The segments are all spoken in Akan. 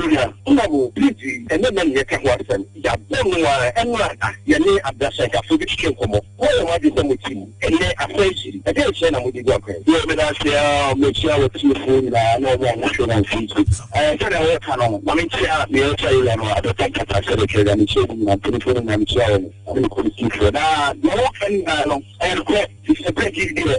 Onua, mma wo bere yi, ɛnnɛ nna na yɛka ho asɛm. Yɛabɔ no ara, ɛno ara da, yɛne abrahyɛnkafoɔ bi twetwe nkɔmmɔ. Moayɛ mo adwene sɛ mote mu. Ɛnnɛ, afa akyiri, ɛdeɛn nkyerɛ na mode gu akwan mu? Yoo, meda ase ara, mekyia w'atiefoɔ nyinaa ne wɔn a wɔhwɛ wɔn Facebook. Ɛɛ, sɛdeɛ woreka no, ma menkyia me Elsa Area no, Adɔta Nkata, sɛdeɛ Kɛrɛda, mekyia wɔn nyinaa, mpanimfoɔ no nyinaa, mekyia wɔn, ne me kɔmitiifoɔ. Na deɛ woreka no nyinaa no, ɛyɛ nokorɛ. Firi sɛ berɛ bi deɛ,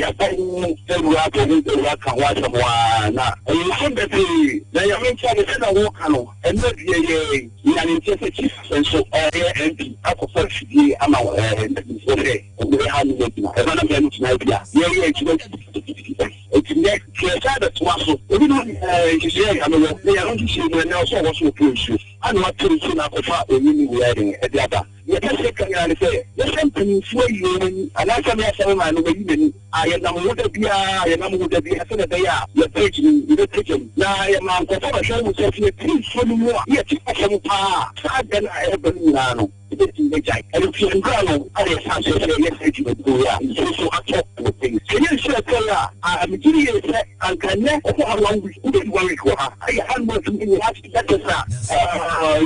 yɛabɔ ho dawuro abɔ ho dawuro aka ho asɛm ara, na ɛyɛ nsɛm bebree. Na Nyame nkyɛ no, sɛdeɛ woreka no, ɛno deɛ yɛ nya ne nteɛ sɛ Chief nso ɔyɛ MP akɔfa afidie ama Nnabifoɔ sɛ wɔbɛyɛ ha nom adwuma. Ɛba na mmea no gyina bi a, yɛyɛ adwuma gidigidigidi. Enti nnɛ, sɛ yɛsan bɛtoa so, ebi nom nhyehyɛeɛ a Nyame wɔ, ne yɛn ho nhyehyɛeɛ mu, ɛnnɛ ɔsɛ ɔwɔ so ɔpɛ nsuo, ana watɔ nsuo na akɔfa onwini wei ayɛ den de aba. Deɛ ɛpɛ sɛ yɛka nyinaa ne sɛ, yɛsɛ mpanimfoɔ ayi wɔn ani, anaasɛ me asɛm maa no mayi m'ani a yɛnam ho da biara, yɛnam ho da biara sɛdeɛ ɛbɛyɛ a yɛn page no yɛbɛpagya mu. Na yɛmaa nkurɔfoɔ bɛhwɛ hu sɛ, sɛ yɛtiri nsuo no mu a, na yɛte asɛm pa ara a, saa dɛ no a ɛreba no nyinaa no, yɛbɛtumi agyae. Ɛno nti nwura no a yɛhyɛɛ aseɛ sɛ yɛyɛ saa dwumadie yi a nsuo nso atɔ anɔpa yi. Sɛ ɛnyɛ nsuo a ɛtɔeɛ a, a megye di yie sɛ anka nnɛ wokɔ ha one week, wobɛdi one week wɔ ha, ayɛ ha nom adwuma nyinaa. Na kyerɛ sɛ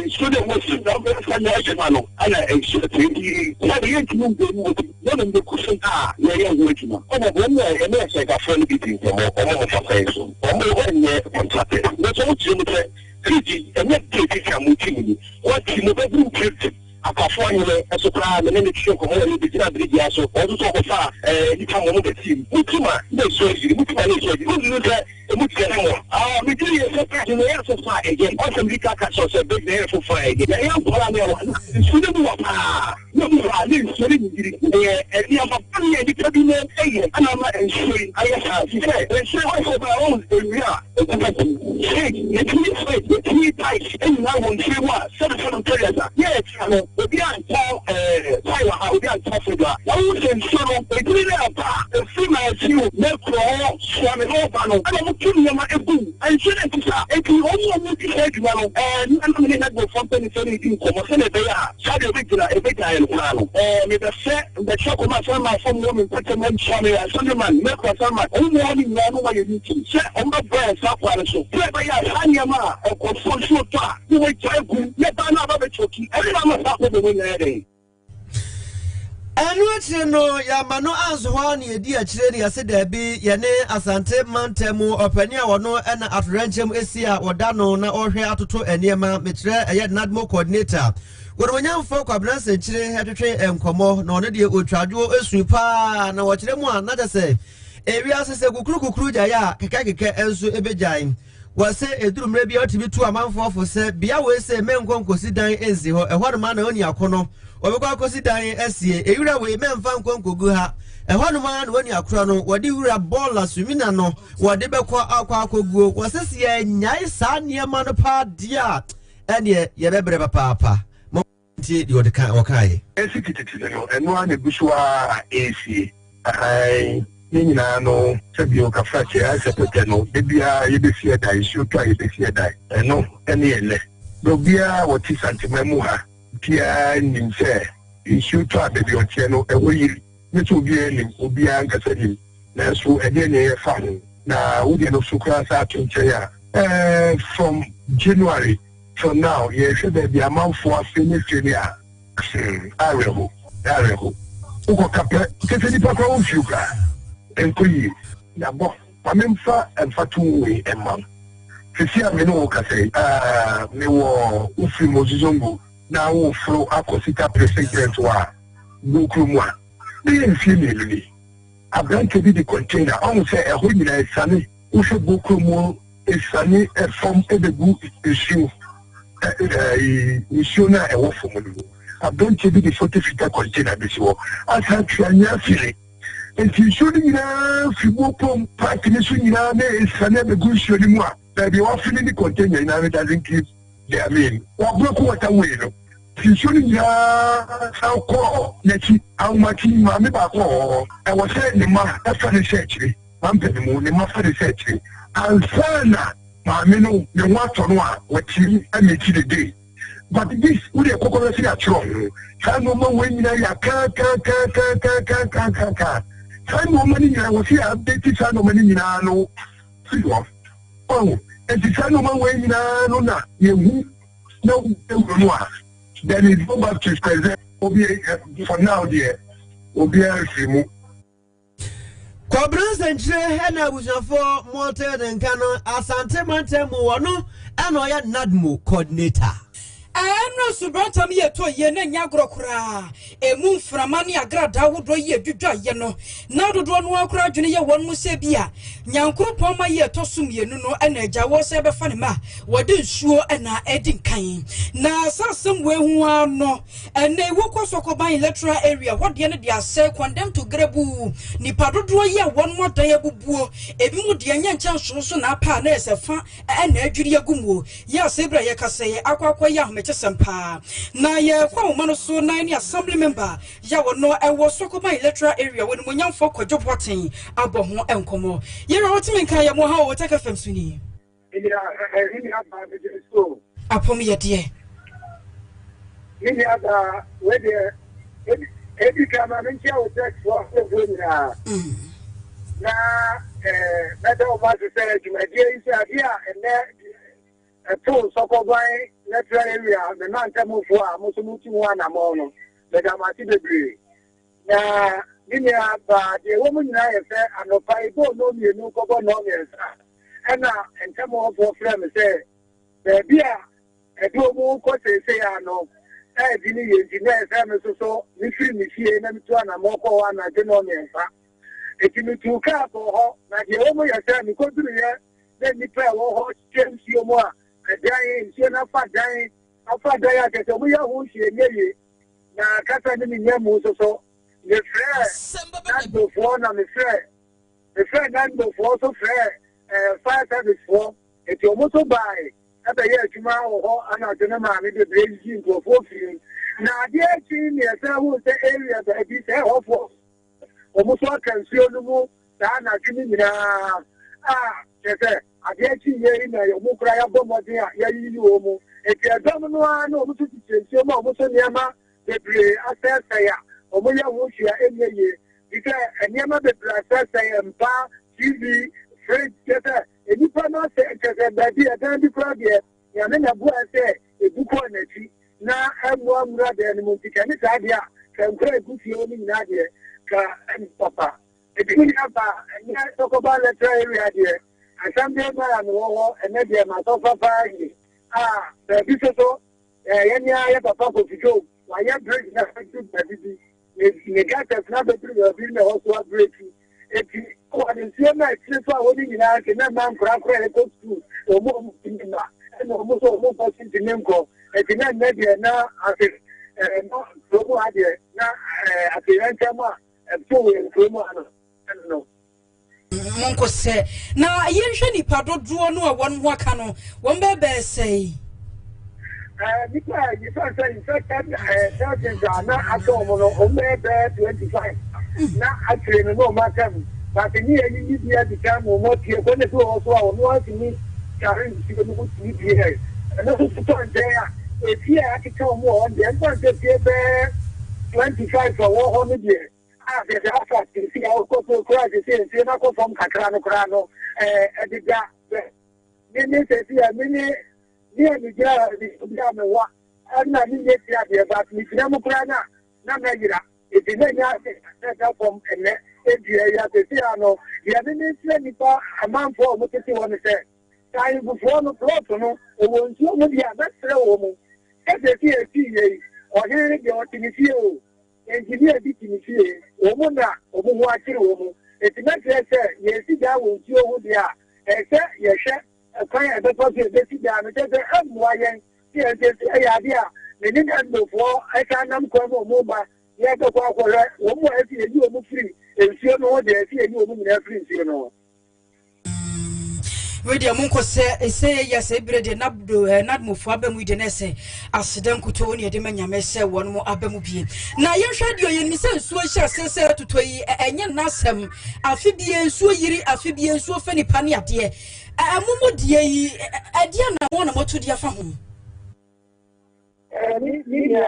nsuo no a ɛwɔ soro na wobɛfa nyɛ adwuma no na nsuo te nti sɛdeɛ yɛntumi mbɔ mu obi na mmom yɛgu so a yɛyɛ ho adwuma. Mmom wɔn a yɛne ahyɛnkafoɔ no bi di nkɔmmɔ, wɔn ho fa kwan so, wɔn nyɛ contractors, nanso wɔkyerɛ mu sɛ bridge yi ɛnyɛ deɛ titi a mote mu yi, wɔte mu bɛboro bridge. Akwafo ahene nso koraa me ne no twetwe nkɔmmɔ wɔ ne begyina bere biara so. Wɔn nso so wɔkɔfaa nnipa ma wɔbɛtii mu. Mutu ma na nsu ayiri, mutu ma na nsu ayiri. Wonsusu sɛ emu teɛ ne mmoa? Ah, megye di sɛ bridge no yɛ foforo a eye. Ɔsɛm bi ka ka kyerɛ sɛ bridge no yɛ foforo a eye. Yɛyɛ nkwadaa na yɛwɔ ha na nsu no mu wɔ paa. Na mu hɔ a na nsuo no nyiyiri. Ɛyɛ nneɛma bɔne a nnipa binom yɛ na ama nsuo yi ayɛ saa. Efisɛ nsuo yi hɔ sɛ ɔbaa ɔhu nnua a ɛgu hɔ gu. Fridge, yɛtumi fridge, yɛtumi pipe nyinaa wɔ nsuo yi mu a sɛbesɛbe toilet a yɛ ɛkyerɛ no obi antɔ ɛɛ pipe wɔ ha, obi antɔ fridge wɔ ha. Na wohu sɛ nsuo no ɛdini no ɛba a ɛfiri Matthew, Mekuro hɔ, Suame hɔ ba no ɛna wɔto nneɛma gu mu. Nsuo no nte saa. Enti wɔn a wɔdi saa adwuma no ɛɛ na me ne Headboardfoɔ mpanimfoɔ no redi nkɔmmɔ sɛdeɛ ɛbɛyɛ a Saa deɛ ɔbɛgyina, ɛbɛgya yɛn koraa no. Ɛɛ, mebɛsɛ, mebɛkyerɛ kɔma Asɔremanfoɔ mowɔ me mpɔtam ha nyinaa, me Assemblyman, Mɛkɔ Assemblyman, wɔn mu hɔ no nyinaa no wɔayɛ meeting sɛ wɔbɛboa yɛn saa kwan no so, sɛ ɛbɛyɛ a saa nneɛma a nkurɔfoɔ nsuo tɔ a na wɔagyae agu mu, na ɛbaa no aba bɛkyɔki, ɛno na ama saa problem no nyinaa ayɛ dɛn? Ɛno akyire no, yɛama no anso hɔ ara na yɛdi akyire na yɛse daabi, yɛne Asante mantam mu ɔpanin a ɔno na atoyerɛnkyɛm asi a wɔda no na ɔhwɛ atoto nneɛma, mekyerɛ ɛyɛ NADMO coordinator, Wɔnimonyamfoɔ Kwabena Nsenkyire twetwe nkɔmmɔ na ɔno deɛ ɔtwa adwoɔ sui paa na wɔkyerɛ mu a na kyɛ sɛ ewiase sɛ kukuru kukuru gyae a kekɛkekɛ nso ɛbɛgyae. Wɔse ɛduru mmerɛ bi a wotumi tu amanfoɔ fo sɛ bea wei se menkɔ nkɔsi dan nsi hɔ, ɛhɔ nom a na ɔni akono wɔbɛkɔ akɔsi dan asie, ewura wei mɛmfa nkɔ nkɔgu ha, ɛhɔ nom a na wɔni akorɔ no wɔde wura bɔɔla sumina no wɔde bɛkɔ akɔ akɔguo. Wɔse sɛ yɛnyae saa nneɛma no paa deɛ a ɛneɛ yɛbɛbrɛ papaapa. Montie deɛ ɔde ka ɔkaeɛ. Ɛsi tititi no, ɛno ara na ɛgu so ara resie. Aane, ne nyinaa no, sɛdeɛ ɔkafrakyɛ ayɛ sɛ pɛtɛ no, da biara yɛbɛsi ɛdan, nsuo tɔ a yɛbɛsi ɛdan. Ɛno ne ɛnnɛ. Na obiara a ɔte Santeman mu ha biara nim sɛ nsuo tɔ a baabi a ɔteɛ no, ɛhɔ yiri. Nyɛ sɛ obiara nnim, obiara ankasa nim. Nanso ɛdeɛn na ɛyɛ fa ho? Na wo deɛ no so koraa saa to nkyɛn a, ɛɛ, from January till now, yɛrehwɛ baabi a amanfoɔ afeelefeele a, hmm, awerɛho, awerɛho. Wokɔka pɛ, kyerɛ sɛ nnipa koraa wɔmfiri koraa. Ɛnkɔ yie. Yɛabɔ. Ma memfa mfatoho wei mma wo. Seesei a me ne wo rekasa yi, ah, mewɔ, wofiri Mozizongo na woreforo akɔ Sita Precinct hɔ a, Buokuro mu a, bɛyɛ mfeɛ mmienu ni, aberanteɛ bi de container, ɔhu sɛ ɛhɔ nyinaa asiane, wohwɛ Buokuro mu esiane fam bɛgu nsuo, nsuo no a ɛwɔ fam no mu. Aberanteɛ bi de 40 fita container bɛsi hɔ, asan atwe anwea afiri. Nti nsuo no nyinaa firi Buokuro mu, pipe no so nyinaa na esiane abɛgu nsuo no mu a, baabi a wɔafili ne container nyinaa no doesn't give the, I mean, wɔabroko water way no. Nti nsuo no nyinaa san kɔɔ n'akyi. Ahomakye maame baako wɔ hɔ, ɛwɔ sɛ ne mma fa no hyɛ akyire. Mampɛ ne mu, ne mma fa no hyɛ akyire. Ansa na maame no ne ho atɔ no a, watumi amiti the day. But this, wo deɛ kɔkɔ bɛsi atwerɛ ho. Saa nneɛma wei nyinaa yɛ akaakaakaakaakaakaakaaka. Saa nneɛma no nyinaa, wɔ sɛ yɛ update saa nneɛma no nyinaa no firi hɔ. Wahu? Enti saa nneɛma wei nyinaa no na yɛhu na wura mu a, then it go back to sɛ obi for now deɛ obiara mfiri mu. Kɔbena Nsɛnkyerɛ na abusuafoɔ mote ne nka no Asante mantam mu wɔ no ɛna ɔyɛ NADMO coordinator. Ɛno subrantam yɛ tɔ yie na ɛnyɛ agorɔ koraa. Emu mframa ne agradaa ahodoɔ yi adwidwa yɛ no, na dodoɔ no ara koraa adwene yɛ wɔn mu sɛ bi a Nyankoropɔn ma yi a ɛtɔ so mmienu no na agya wɔ sɛ ɛbɛfa ne ma wɔde nsuo na adi nkan. Na saa asɛm wei ho ara no, ɛnɛ yi wokɔ Sɔkɔban electoral area hɔ deɛ no de asɛe condemn to gerebuu. Nipa dodoɔ yi a wɔn adan abubuo, ebi mu deɛ nyɛ nkyɛnsoo so na apa a na ɛsɛ fa na adwiri agu mu. Yɛ asɛe berɛ a yɛkasa yi akɔ akɔyɛ ahomekyesɛm paa. Na yɛkɔ ahoma no so na yɛne assembly member yɛ a ɔno ɛwɔ Sokoban electoral area wɔ Animuonyamfoɔ Kwadwo Boateng abɔ ho nkɔmmɔ. Yɛwura wotumi nka yɛ mo ha wɔ Otec FM so ni. Me nua baa bɛgye so. Apom yɛ deɛ. Me nua baa wei deɛ edi kan ma menkyia wo tɛkfoɔ asɛmfoɔ nyinaa. Na mɛda wɔn ase sɛ dwumadie yi sɛ adeɛ a ɛnɛ ɛtoo Sɔkɔban electoral area me mantamufoɔ a mo nso motu ho anammɔn no, meda mo ase bebree. Na me nua baa deɛ ɛwɔ mu nyinaa yɛ sɛ anɔpa yi bɔɔ nnɔn mmienu kɔbɔ nnɔn mmiɛnsa ɛna ntamuhɔfoɔ frɛ me sɛ baabi a ɛde wɔn kɔ seesei a no ɛɛdi ne yie nti na ɛsɛ me nso so mefiri me fie na metu anammɔn kɔ hɔ anadwo nnɔn mmiɛnsa. Enti metuu kaa kɔɔ hɔ, na deɛ ɛwɔ mu yɛ sɛ mekɔduruiɛ na nnipa a ɛwɔ hɔ hyɛ nsuo mu a ɛdan, nsuo no afa dan, afa dan a kyerɛ sɛ wɔyɛ ho hwee nyɛ yie. Na kasa ne menya mu nso so, mefrɛɛ Nandbofoɔ na mefrɛɛ mefrɛɛ Nandbofoɔ nso frɛɛ eh, fire service foɔ. Enti wɔn nso bae ɛbɛyɛ adwuma wɔ hɔ anadwo no maa me bebree yiyi nkurɔfoɔ fii mu. Na adeɛ akyi ne ɛsɛ hu sɛ area baabi sɛ ɛhɔfoɔ wɔn nso aka nsuo no mu saa anadwo no nyinaa a kyerɛ sɛ adeɛ akyi yie yi na wɔn koraa yɛabɔ mmɔden a yɛayiyi wɔn mu. Enti ɛdɔm no ara na wɔn nso kyekyere nsuo mu a wɔn nso nneɛma bebree asɛesɛe a wɔyɛ ho hwee a ɛnyɛ yie. Te sɛ nneɛma bebree asɛesɛe, mpa, TV, fridge, kyerɛ sɛ nnipa no asɛ kyerɛ sɛ baabi ɛdan bi koraa deɛ Nyame na buae sɛ ebu kɔɔ n'akyi na ammu ammura dan no mu nti, ka ɛne saa deɛ a, ka nkuro a egu fie hɔ no nyinaa deɛ, ka ɛnyɛ papa. Enti me nua baa, ɛnnɛ Sɔkɔba Electoral Area deɛ, Assembly man a mewɔ hɔ ɛnnɛ deɛ masɔfa paa yie. Ah, baabi nso so, eh, yɛne ara yɛ papa Kofi Job, wayɛ bridge na abɛduru baabi bi, ne, ne gutters no abɛduru baabi na ɛhɔ so abreki. Eti wɔ ne nsuo no a akyire so a wɔn nyinaa nti na mma nkorakora a ɛkɔ sukuu wɔn a wɔn ntumi mma ɛna wɔn nso wɔn mfa so ntumi nkɔ. Eti na nnɛ deɛ na ase ɛɛ na kurom ha deɛ na ɛɛ atoyerɛnkyɛm a ɛto wɔ kurom ha no ɛno no. Monkɔ sɛ na yɛnhwɛ nipa dodoɔ no a wɔn ho aka no wɔn bɛɛ bɛɛ sɛe. Nnipa a yɛfa sɛ infected persons a na aka wɔn no, wɔn bɛyɛ bɛyɛ 25 na akyire no na wɔn aka mu. But ne yɛn yiyi bi adi kan ma wɔn apue kɔ na ebi wɔ hɔ so a wɔn atumi tare nsuo no mu tumi pue. Ɛno nso totɔ nkyɛn a efie a akeka wɔn wɔ hɔ deɛ mfa nsɛ fie bɛyɛ 25 a wɔ hɔ no deɛ a sɛ sɛ afa sisi a ɔkɔ so koraa sisi nsuo no akɔ fam kakra no koraa no ɛdeda me ne sɛsi a me ne me a megyina ha bi obi a mewa ɛna me nyɛ ti adeɛ but megyina mu koraa na na mɛyera eti na nyɛ ase na ɛda fam ɛnɛ edua yi asɛsi a no deɛ me me kyerɛ nipa amanfoɔ a wɔn tete hɔ no sɛ sɛ ahemfofoɔ no plot no ɛwɔ nsuo mu deɛ a mɛsrɛ wɔn mu sɛ sɛsi a esi yie yi ɔhene no deɛ ɔte ne fie o engineer bi te ne fie wɔn na wɔn ho akyere wɔn eti mɛsrɛ sɛ yɛsi dan wɔ nsuo ho deɛ a ɛsɛ yɛhwɛ Ɛkwan a yɛbɛfa so yɛbɛsi dan no, kyerɛ sɛ ɛmmoa yɛn sɛ yɛn sɛ ɛyɛ adeɛ a me ne Nandofoɔ san nam kwan mu a wɔn ba yɛbɛkɔ akɔhwɛ wɔn mu a ɛsɛ yɛyi wɔn firi nsuo no ho deɛ ɛsɛ yɛyi wɔn nyinaa firi nsuo no ho. Wei deɛ monkɔ sɛ sɛ yɛyɛ sɛ ebire deɛ nabdo eh, nadmofoɔ aba mu yi deɛ na ɛsɛ aseda nkutoo ne yɛde ma nyame sɛ wɔn mo aba mu bie na yɛnhwɛ deɛ yɛnim sɛ nsuo hyɛ aseɛ sɛ ɛtotɔ yi ɛnyɛ n'asɛm afe bie nsuo yiri afe bie nsuo fɛ nipa ne adeɛ Mo mu deɛ yi, ɛdeɛn na mo na moatu de afa ho? Me nua,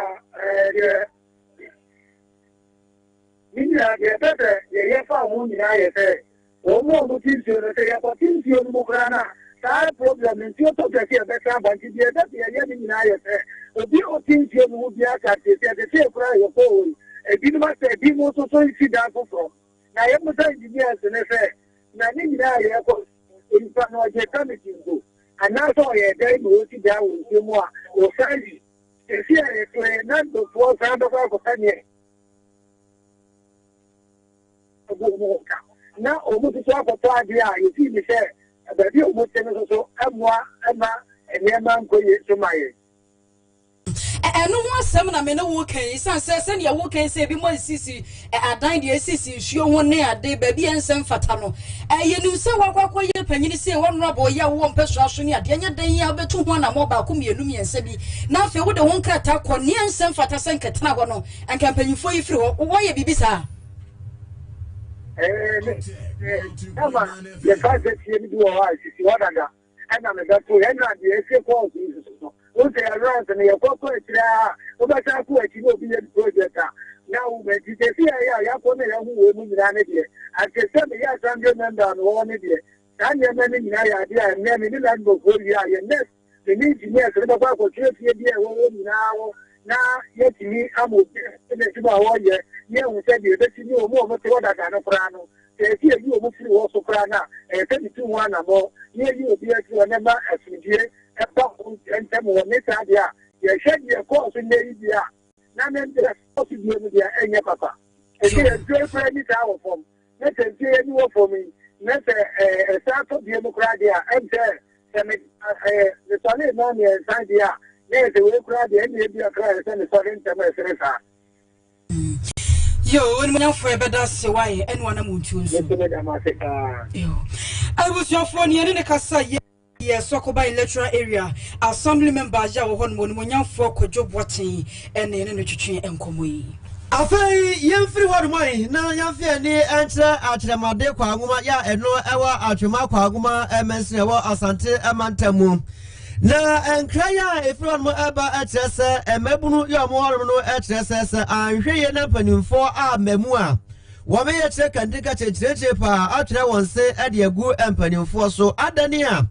deɛ me nua deɛ ɛsɛ sɛ yɛyɛ fa ho nyinaa yɛ sɛ wɔn a wɔte nsuo no sɛ yɛkɔte nsuo no mu koraa no a Saa problem no nsuo tɔ kɛse a ɛbɛsan aba nti deɛ ɛbɛ sɛ yɛyɛ ne nyinaa yɛ sɛ obi a ɔte nsuo no ho biara ka te sɛ ɛte sɛ koraa a yɛkɔɔ hɔ yi ebinom asɛ ebinom nso so nsi dan foforɔ na yɛmmisa engineers no sɛ na ne nyinaa a yɛkɔ nipa no ɔgye permit mpo anaasɛ ɔyɛ dɛn na ɔsi dan wɔ nsuo mu a ɔsan yi ɛsi a yɛtoɛ na ndofoɔ san bɛkɔ akɔpɛ neɛ agu wɔn ho ka, na wɔn nso so akɔtɔ adeɛ a yɛfii ne sɛ baabi a wɔn te no nso so mmoa mma nneɛma nkɔ yie nso ma yɛn. Ɛno ho asɛm na me ne wo reka yi, esiane sɛ sɛnea woreka yi sɛ ebinom asisi adan deɛ esisi nsuo ho ne ade baabi a ɛnsɛ mfata no, yɛnim sɛ woakɔ akɔyɛ panyin sei, honourable yi a wowɔ mpɛsoa so ne adeɛ, ɛnyɛ dɛn a wobɛtu ho anammɔn baako mmienu mmiɛnsa bi, na afei wode wo nkrataa kɔ nea ɛnsɛ mfata sɛ nkɛtena hɔ no, anka mpanyinfoɔ yi firi hɔ. Woayɛ biribi saa? Ɛɛ, me, ɛma yɛfa sɛ fie no bi wɔ hɔ a esisi hɔ dada ɛna mebɛto ɛna deɛ esie kɔɔso yi soso no wohu sɛ yɛrant no yɛkɔ kɔ akyire a wobɛsan akɔ akyi na obi yɛ project a na wo ma nti sɛ si yɛyɛ a yɛakɔ na yɛahu wei mu nyinaa ne deɛ ante sɛ meyɛ assembly member a mewɔ hɔ ne deɛ saa nneɛma no nyinaa yɛ adeɛ a ɛnnɛ me ne landlordfoɔ wie a yɛ next Me ne engineers no bɛkɔ akɔkyerɛ fie bi a ɛwɔ hɔ nyinaa hɔ na yɛatumi ama obi n'adwuma a ɔreyɛ na yɛahu sɛ deɛ ɛbɛsi ne wɔn a wɔte hɔ dada no koraa no, sɛ ɛsɛ yɛyi wɔn firi hɔ so koraa no a, ɛyɛ sɛ metu ho anammɔn na yɛyi obi afiri hɔ na ɛma asomdwoeɛ ba wɔn ntam hɔ. Ne saa deɛ a, yɛhwɛ deɛ ɛkɔɔ so nnɛ yi deɛ a, na ne deɛ ɛkɔɔ so bio no deɛ ɛnyɛ papa. Ɛsɛ yɛn koraa ni saa wɔ fam. Na sɛ nsuo yi ani wɔ fam yi, na sɛ ɛsan tɔ bio no koraa deɛ a, ɛm sɛ sɛ me ɛɛ mesɔre nnɔn mmiɛnsa deɛ a, na yɛ sɛ wei koraa deɛ ɛnna ebi akora yɛ sɛ mesɔre ntɛm a ɛsene saa. Yo, onimuonyamfoɔ yɛbɛda ase wae ɛne w'anamontuo nso. Mese meda mo ase paa. Yo, abusuafoɔ nea ɛne ne kasa yɛ. Yɛ Sokoban Electoral Area Assembly Member a wɔ hɔ nom, Onimuonyamfoɔ Kwadwo Boateng na yɛne no twetwee nkɔmmɔ yi. Afei yɛmfiri hɔ nom ɛ na yɛmfa yɛn ani nkyerɛ Akyerɛmade Kwaanwoma yɛ a ɛno ɛwɔ Atwema Kwaanwoma mansini ɛwɔ Asante mantam mu. Na nkra yɛ a ɛfiri hɔ nom ɛba kyerɛ sɛ mmabunu yɛ ɔmo hɔ nom no kyerɛ sɛ sɛ anhwɛ yie na mpanimfoɔ a mmamu a Wɔbɛyɛ kyerɛ kantinka kyerɛkyerɛkyerɛ paa atwerɛ wɔn se de agu mpanimfoɔ so adane a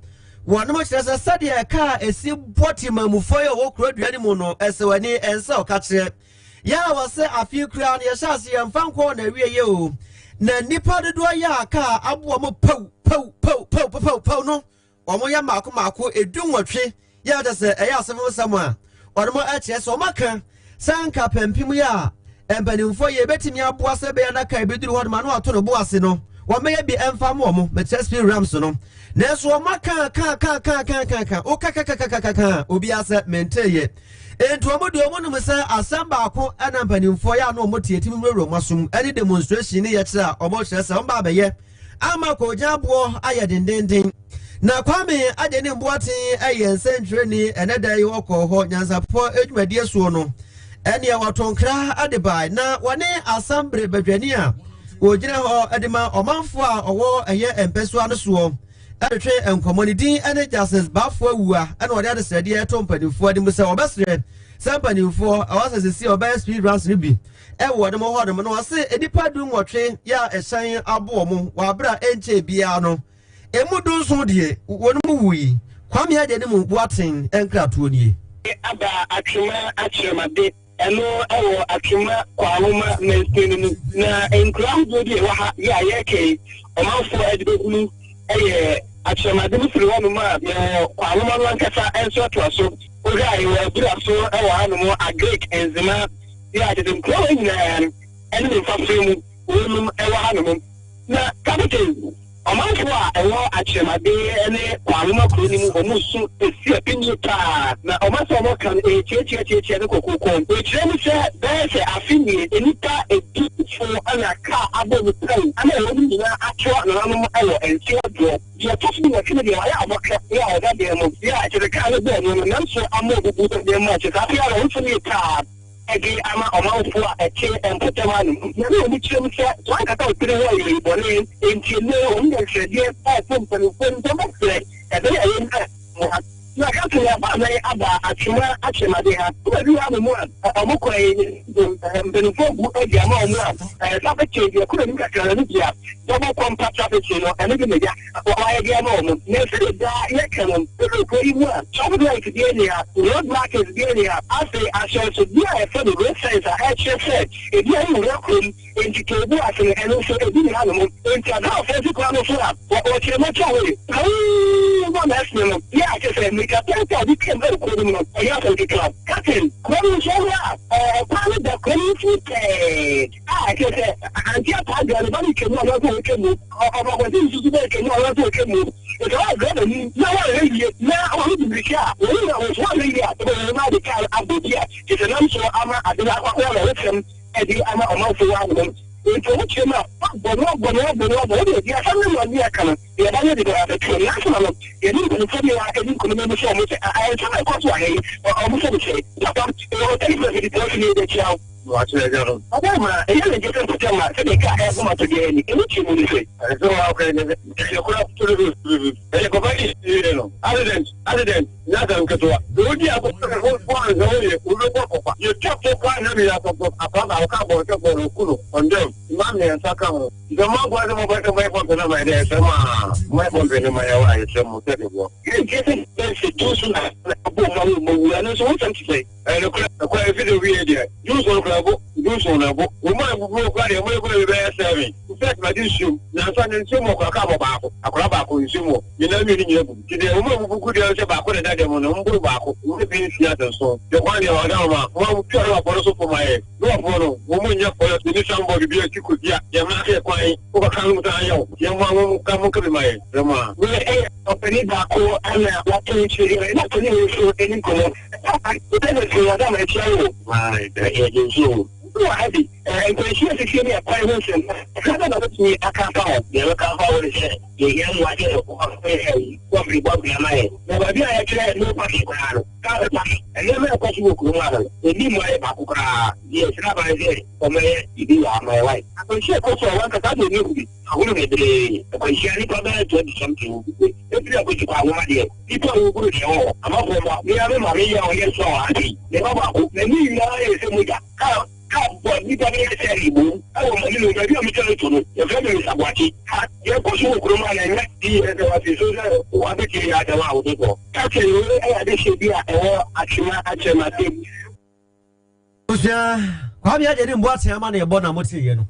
wɔnom kyerɛ sɛ sɛdeɛ ɛka a ɛsi bɔ temamufoɔ yi a wɔwɔ kuro dua no mu no ɛsɛ w'ani ɛnsɛ ɔka kyerɛ yɛ a wɔsɛ afei koraa no yɛhyɛ ase yɛmfa nkɔɔ na awie yɛ o na nnipa dodoɔ yɛ a kaa aboɔ mo pɛw pɛw pɛw pɛw pɛw pɛw no Wɔyɛ mmaako mmaako dunwɔtwe yɛ a kyerɛ sɛ ɛyɛ asɛm nsɛm a wɔn kyerɛ sɛ wɔaka sɛ anka pampim yɛ a mpanimfoɔ yɛ ebetumi aboa sɛ ɛbɛyɛ na kaa ebeduru hɔ nom ano ato ne bo ase no wɔmmɛyɛ bi ɛmfa mo wɔn mekyerɛ speed ramps no nanso wɔn aka ka ka ka ka ka ka woka ka ka ka ka ka ka obiara sɛ menteyɛ nti wɔn deɛ wɔn nim sɛ asɛm baako ɛna mpanimfoɔ yɛ ano wɔn tie timi wurawura wɔn asom ɛne demonstration ne yɛkyerɛ a wɔn kyerɛ sɛ wɔn ba abɛyɛ ama koogyan boɔ ayɛ dendenden. Na Kwame Agyenim Boateng yɛ nsɛntwerɛni ɛnɛ da yi ɔkɔɔ hɔ nyansapɔ adwumadie soɔ no ɛneɛ wɔto nkra de bae na wɔne asambere badwani a wɔgyina hɔ de ma ɔmanfoɔ a ɔwɔ ɛyɛ mpɛsoa no soɔ ɛtwetwe nkɔmmɔ ne din ɛne Justice Bafo Awua ɛna ɔde adesrɛdeɛ to mpanimfoɔ anim sɛ ɔbɛsrɛ sɛ mpanimfoɔ ɛwɔ sɛ sisi ɔbɛyɛ speed runs no bi Wɔ wɔn hɔnom no, ɔse nnipa dunwɔtwe yɛ a ɛhyɛn abo wɔn wɔ abere a ɛnkyɛɛ biara no, emu dunson deɛ wɔn mu wui. Kwame Agyenim Boateng nkratoɔ nie. Aba Atwema Akyerɛmade, ɛno wɔ Atwema Kwawoma mansini no mu. Na nkuro ahodoɔ bi a ɛwɔ ha yi a yɛreka yi, ɔmanfoɔ de bɛhunu yɛ Akyerɛmade no firi hɔnom a yɛwɔ Kwawoma no ankasa nso atoa so. Wohwɛ a yɛwɔ Abura so wɔ hanom, Agric, Nzema, Yɛ a kyerɛ sɛ nkurow wei nyinaa no ne ne mfafere mu wɔnom wɔ hanom. Na Kapiten, ɔmanfoɔ a ɛwɔ Akyerɛmade ne Kwawoma kuro no mu wɔn su si apinie paa, na wɔn asɛm a wɔka no ɛyɛ tiatiatiatia ne kɔkɔkɔ. Wɔkyerɛ mu sɛ bɛyɛ sɛ afe nie nnipa du fo na kaa abɔ mu pɛn ama wɔn nyinaa atoa nananom wɔ nsewa doɔ. Deɛ ɔtɔ so dunwɔtwe no deɛ wayɛ abɔka yɛ a ɔda dan mu yɛ a kyerɛ sɛ kaa no bɔɔ no no nanso ama ɔbubu da dan mu a kyerɛ sɛ afei ara ɔmfa nie paa de ama ɔmanfoɔ a ɛte mpɔtam ha no mu. Na ne wɔn kyerɛ mu sɛ wɔankasa wo tiri ho ayɛ bɔne enti ɛnnɛ wɔn de nhwɛdeɛ ɛreto mpanimfoɔ no sɛ wɔbɛsrɛ ɛbɛyɛ a wɔn mmoa. Na ka sɛ yɛaba anan aba atwema akyerɛmade ha. Wɔ bi ha mu a ɔmo kwan yi mpanimfoɔ bu adi ama ɔmo a traffic chain deɛ kuro nim kakra no bia double compa traffic chain no ɛno de megya wɔayɛ de ama ɔmo. Na ɛsɛ daa yɛka no ebi kuro yi mu a traffic light bi ani ha, road markers bi ani ha, afei ahyɛnsodeɛ a yɛfrɛ no road signs a ɛkyerɛ sɛ ebi ayɛ wura kurom nti teebu ase no ɛno nso ebi ni ha nom. Nti adrafoɔ si kwan no so a wɔkyerɛ mɔtɔ wei awuu na ɛsene no yɛ akyɛ sɛ mmirika pɛpɛ a bi twam ɛwɔ kuro no mu no ɛyɛ asɛm ketewa. Captain, kuro no nso hɔ a ɛkwan no da kuro no mfiri pɛɛ a ɛkyerɛ sɛ ante ataa dwa no ba no twam a ɔno nso wɔtwa mu, ɔbɔkɔse nso so bɛtwa mu a ɔno nso wɔtwa mu. Nti ɔyɛ driver ni na wɔayɛ yie na wɔn di mmirika a wɔn na wɔn nso wɔayɛ yie a wɔbɛyɛ na ade kaa abɔ bi a kyerɛ sɛ nam so ama ade no akɔ akɔyɛ na wɔfam ɛde ama ɔmanfo wɔ anom. Nti wɔn kyerɛ mu a wɔabɔ no abɔ no abɔ no abɔ wɔde adi asɛm no ma ɔde aka no deɛ ɛba no de bɛrɛ abɛto nanso na no yɛne mpanimfoɔ bi a ɛdi nkɔmmɔ mu sɛ ɔmo sɛ ɛnsɛm a ɛkɔ so wɔ ha yi ɔmo sɛ sɛ papa ɛwɔ tɛlifon sɛ de ne yɛbɛkyia wo. Ɔbɛn ma ɛyɛ ne gye sɛ mpɔtam a sɛdeɛ kaa ɛho ma to deɛ ani ɛmu kyerɛ mu ne sɛ ɛsɛ wɔ akɔyɛ ne ɛyɛ kora ɛyɛ kɔfa yi no accident accident nyasɛm ketewa odi akɔkɔ ansa woyɛ wobɛkɔ kɔfa yɛtwa fo kɔ na meyɛ akɔkɔ akɔba woka bɔɔ sɛ bɔɔ no ku no ɔndɛm mma mmiɛnsa ka ho sɛ moaboa sɛ mobɛsɛ moyɛ pɔmpe no ma ɛdɛ ɛsɛ ma moyɛ pɔmpe no ma yɛwɔ a yɛkyerɛ mo sɛ de boɔ yɛntie sɛ bɛsɛ tu so na abɔ ma wo ma wu ɛno nso wo nsɛm te sɛ ɛnokora ɛkora ɛfi de wie deɛ dunson kora bo dunson na bo wɔn a ebubu okura deɛ mo ekura bi bɛyɛ 7 nfɛt ma di nsuom nansa ne nsuom wɔ kora kaa bɔ baako akora baako nsuom wɔ nyinaa mmienu nyinaa bu ti deɛ wɔn a ebubu gu deɛ sɛ baako na ɛda dɛm no mboro baako wɔn ebi nsia nson deɛ kwan deɛ ɔda wɔn a wɔn a tua no wapɔ no so fam ayɛ ne wapɔ no wɔn mu nyɛ pɔlɔ ne sanbɔɔd bi akyi kosi a yɛn mma akɛ kwan wokɔ kan no mu san ayɛ wo yɛn mu a wɔn ka mo nkabi ma yɛ dɛm a. Wɔyɛ ɛyɛ ɔpanin baako ɛna wato nkyɛn ɛna ɔpanin wɔ nso ɛni nkɔmɔ. Na baabi a yɛkyerɛ no parking koraa no kaa bɛ parking nneɛma ɛkɔ so wɔ kurom ha no ɛni mu ayɛ baako koraa deɛ ɛsrɛ aban sɛ ɔmɛyɛ biribi wɔ ama ɛwae akwanhyia ɛkɔ so a wankasa de ɛni bi ahoro bebree akwanhyia nipa bɛyɛ 20 something wɔ bi efiri akɔsi kɔ ahoma deɛ nipa a wɔburu deɛ wɔ hɔ amafoɔ ma mea me maame yi a ɔyɛ so a wɔ ha sei ne ba baako n'ani nyinaa yɛ sɛ mogya kaa kaa bɔ nipa bɛyɛ sɛ ɛbom ɛwɔ mani no baabi a metwa no to no yɛfrɛ me Misaboakye ha yɛkɔ so wɔ kurom a na ɛnyɛ di yɛ sɛ wase so sɛ wabɛtie yɛ asɛm a wode kɔ kakyɛ wei ɛyɛ adehyɛ bi a ɛwɔ atwema akyerɛmase. Osua Kwame agye ne mboa tea ma na ɛbɔ na mote yɛ no.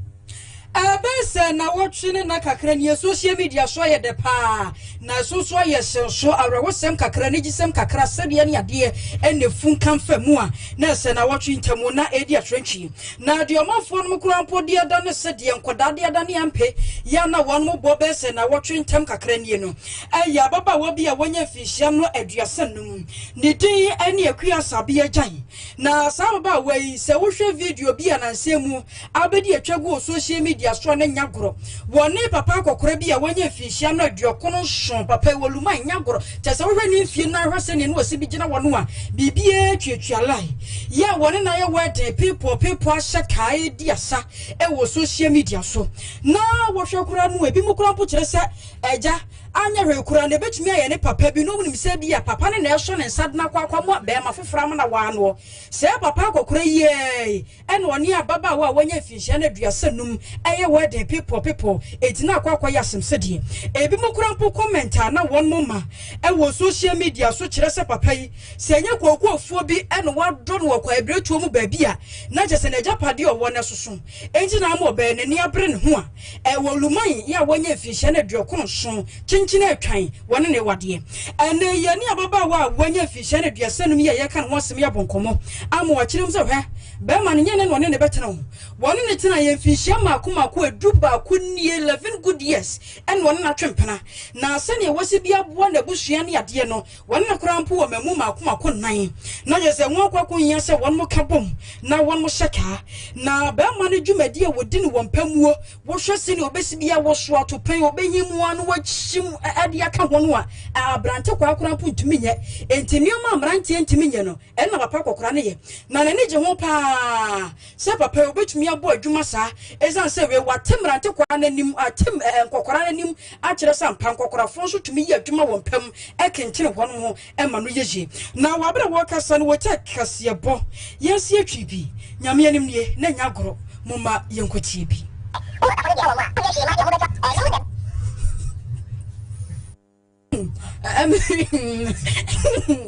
Ɛbɛn sɛ na wɔtwe ne na kakra nie social media so ayɛ dɛ paa na ɛso nso ayɛ hyɛnso awerɛhosɛm kakra ne gyesɛm kakra sɛdeɛ ne adeɛ ɛna efu nkamfa mu a na ɛsɛ na wɔtwe ntamu na ɛdi atwerɛntwi na deɛ ɔmanfoɔ no koraa mpo deɛ da ne sɛ deɛ nkɔdaa deɛ da ne ampe yɛ na wɔn mo bɔ bɛn sɛ na wɔtwe ntam kakra nie no ɛyɛ ababaawa bi a wɔnyɛ mfinhyia no 35 ne din ɛne Akua Sabea Gyan na saa ababaawa yi sɛ wohwɛ video bi a nansɛm mu abɛdi atwa gu social media so a ne nya gorɔ wɔne papa akɔkora bi a wɔnyɛ mfinhyia no 97 papa wɔ luma nya gorɔ kyɛ sɛ wohwɛ ne mfie no ahwɛ sɛneɛ ne wɔsi bi gyina wɔ no a biribiara tuatua line yɛ a wɔne na yɛ wedding people ahyɛ kae di asa ɛwɔ social media so na wɔhwɛ koraa no ebi mu koraa mpo kyerɛ sɛ ɛgya anyɛ hwee koraa na ebɛtumi ayɛ ne papa bi na ɔmo nim sɛ bi a papa ne na ɛsɔ ne nsa dena kɔ akɔ mo bɛrima foforɔ ama na waanoɔ sɛ papa akɔkora yie ɛna ɔne ababaawa a wɔnyɛ mfinhyia no 35 ɛyɛ wedding people eti na akɔ akɔyɛ asɛm sɛdeɛ ebi mu koraa mpo comment a na wɔn mo ma ɛwɔ social media so kyerɛ sɛ papa yi sɛ ɛnyɛ kookoafuo bi ɛna wadɔ no wɔ kɔ ebiretuo mu baabi a na kyerɛ sɛ n'agyapadeɛ ɔwɔ no soso enti na ama ɔbɛn n'ani abere ne ho a ɛwɔ luman yɛ a wɔnyɛ mfinhyia no 97 kyenkyene atwan wɔne ne wadeɛ ɛnɛ yɛ ne ababaawa a wɔnyɛ mfinhyia no 35 yɛ yɛka ne ho asɛm yɛ abɔ nkɔmmɔ ama wɔakyerɛ mu sɛ hwɛ bɛrima no nyɛ ne na ɔne ne bɛtena ho wɔne ne tena yɛ mfinhyia mmaako mmaako 11 nie 11 good years ɛna ɔne n'atwe mpena na sɛnea wɔsi bi aboa n'abusua ne adeɛ no wɔne ne koraa mpo wɔ mamu mmaako mmaako 4 na yɛ sɛ wɔn akɔ akɔ hia sɛ wɔn mo ka bom na wɔn mo hyɛ kaa na bɛrima no dwumadi a wɔdi no wɔn mpamuo wɔhwɛ sɛnea ɔbɛsi bi a wɔso atopɛn ɔbɛyi mu ano wɔakyim de aka ho no a, aberante korakora mpo ntumi nyɛ. Enti nneɛma a mmeranteɛ ntumi nyɛ no, ɛno na papa akɔkora no yɛ. Na n'ani gye ho paa sɛ papa yi obetumi abɔ adwuma saa, esiane sɛ wei wate mmerante kwaa no anim, ate nkɔkora no anim akyerɛ sɛ ampa nkɔkorafoɔ nso tumi yɛ adwuma wɔ mpa mu kenkyene wɔn ho ma no yɛ yie. Na wɔ abere a wɔrekasa no wɔgya kaseɛbɔ, yɛn nso yɛtwi bi. Nyame anim nie, na ɛnyɛ agorɔ, momma yɛnkɔtie bi.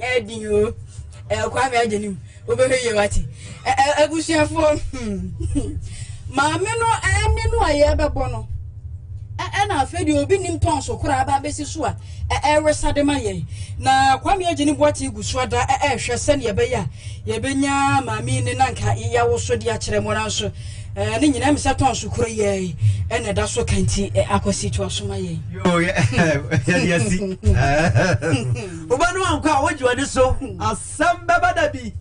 Ɛdi o, Kwame agye nim, wobɛhwɛ yie wate. Abusuafoɔ, maame no ɛne no a yɛbɛbɔ no, ɛna afei deɛ obi nim tɔn so koraa aba abɛsi so a ɛresa de ma yɛn. Na Kwame agye ne boate gu so ada ɛrehwɛ sɛdeɛ ɛbɛyɛ a yɛbɛnya maame ne nanka yɛawoso de akyerɛ mo nanso Ne nyinaa mi sɛ tɔn so kuro yɛ ɛna ɛda so kanti akɔsi to asoma yɛ. Yoo yɛde asi. Woba no ankɔ a wogye w'ani so asɛm bɛba da bi.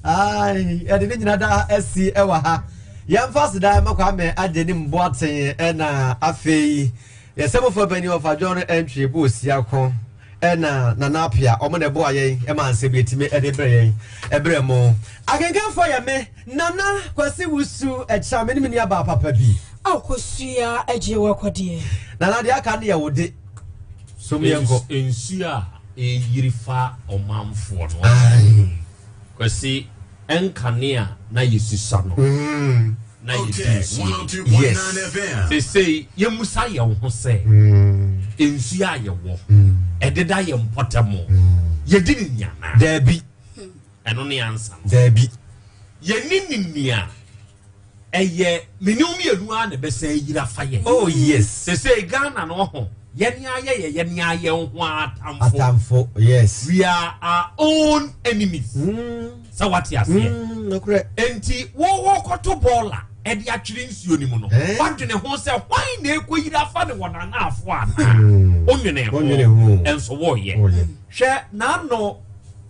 Yɛde ne nyina da asi ɛwɔ ha. Yɛmfa aseda ma Kwame agye ne mboaten ɛna afei yɛsɛmfoɔ panyin ɔfa John Entry bo osiako. Ɛna Nana Apia, wɔn na ɛboa yɛn ma nsɛm yɛtumi de brɛ yɛn ɛbrɛ mo. Akenkanfoɔ yɛ me, Nana Kwasi Wusu Ɛkyea, me ne me nua baa papa bi. Ao Kosua agye w'akɔdeɛ. Nana deɛ aka no yɛ wo de, som yɛnkɔ. Nsuo a ɛreyiri fa ɔmanfoɔ no. Kwasi, Ɛnkane a na yɛsusua no, na yɛdi nsuo. Yes. Seesei yɛmmusa yɛn ho sɛ, nsuo a yɛwɔ, ɛdeda yɛn mpɔtam, yɛdi ne ni anaa? Daabi. Ɛno ne ansa no. Daabi. Yɛni ne ni a, Ɛyɛ me ne wo mmienu ara na ɛbɛsan ayiri afa yɛn. Oh yes. Sesei Ghana no ɔho, yɛne ayɛ yɛ yɛne ayɛ ho atamfo. Atamfo, yes. We are our own enemies. Mm. Sɛ wate aseɛ. Mm, nokorɛ. Enti wo wɔkɔto bɔɔla ɛde atwere nsuo no mu no, Eh? wadwene ho sɛ hwan na ɛkɔyiri afa ne wɔ n'anaafo anaa? Mm. Wonwene ho. Wonwene ho. Ɛnso wɔyɛ. Wɔyɛ. Hwɛ n'ano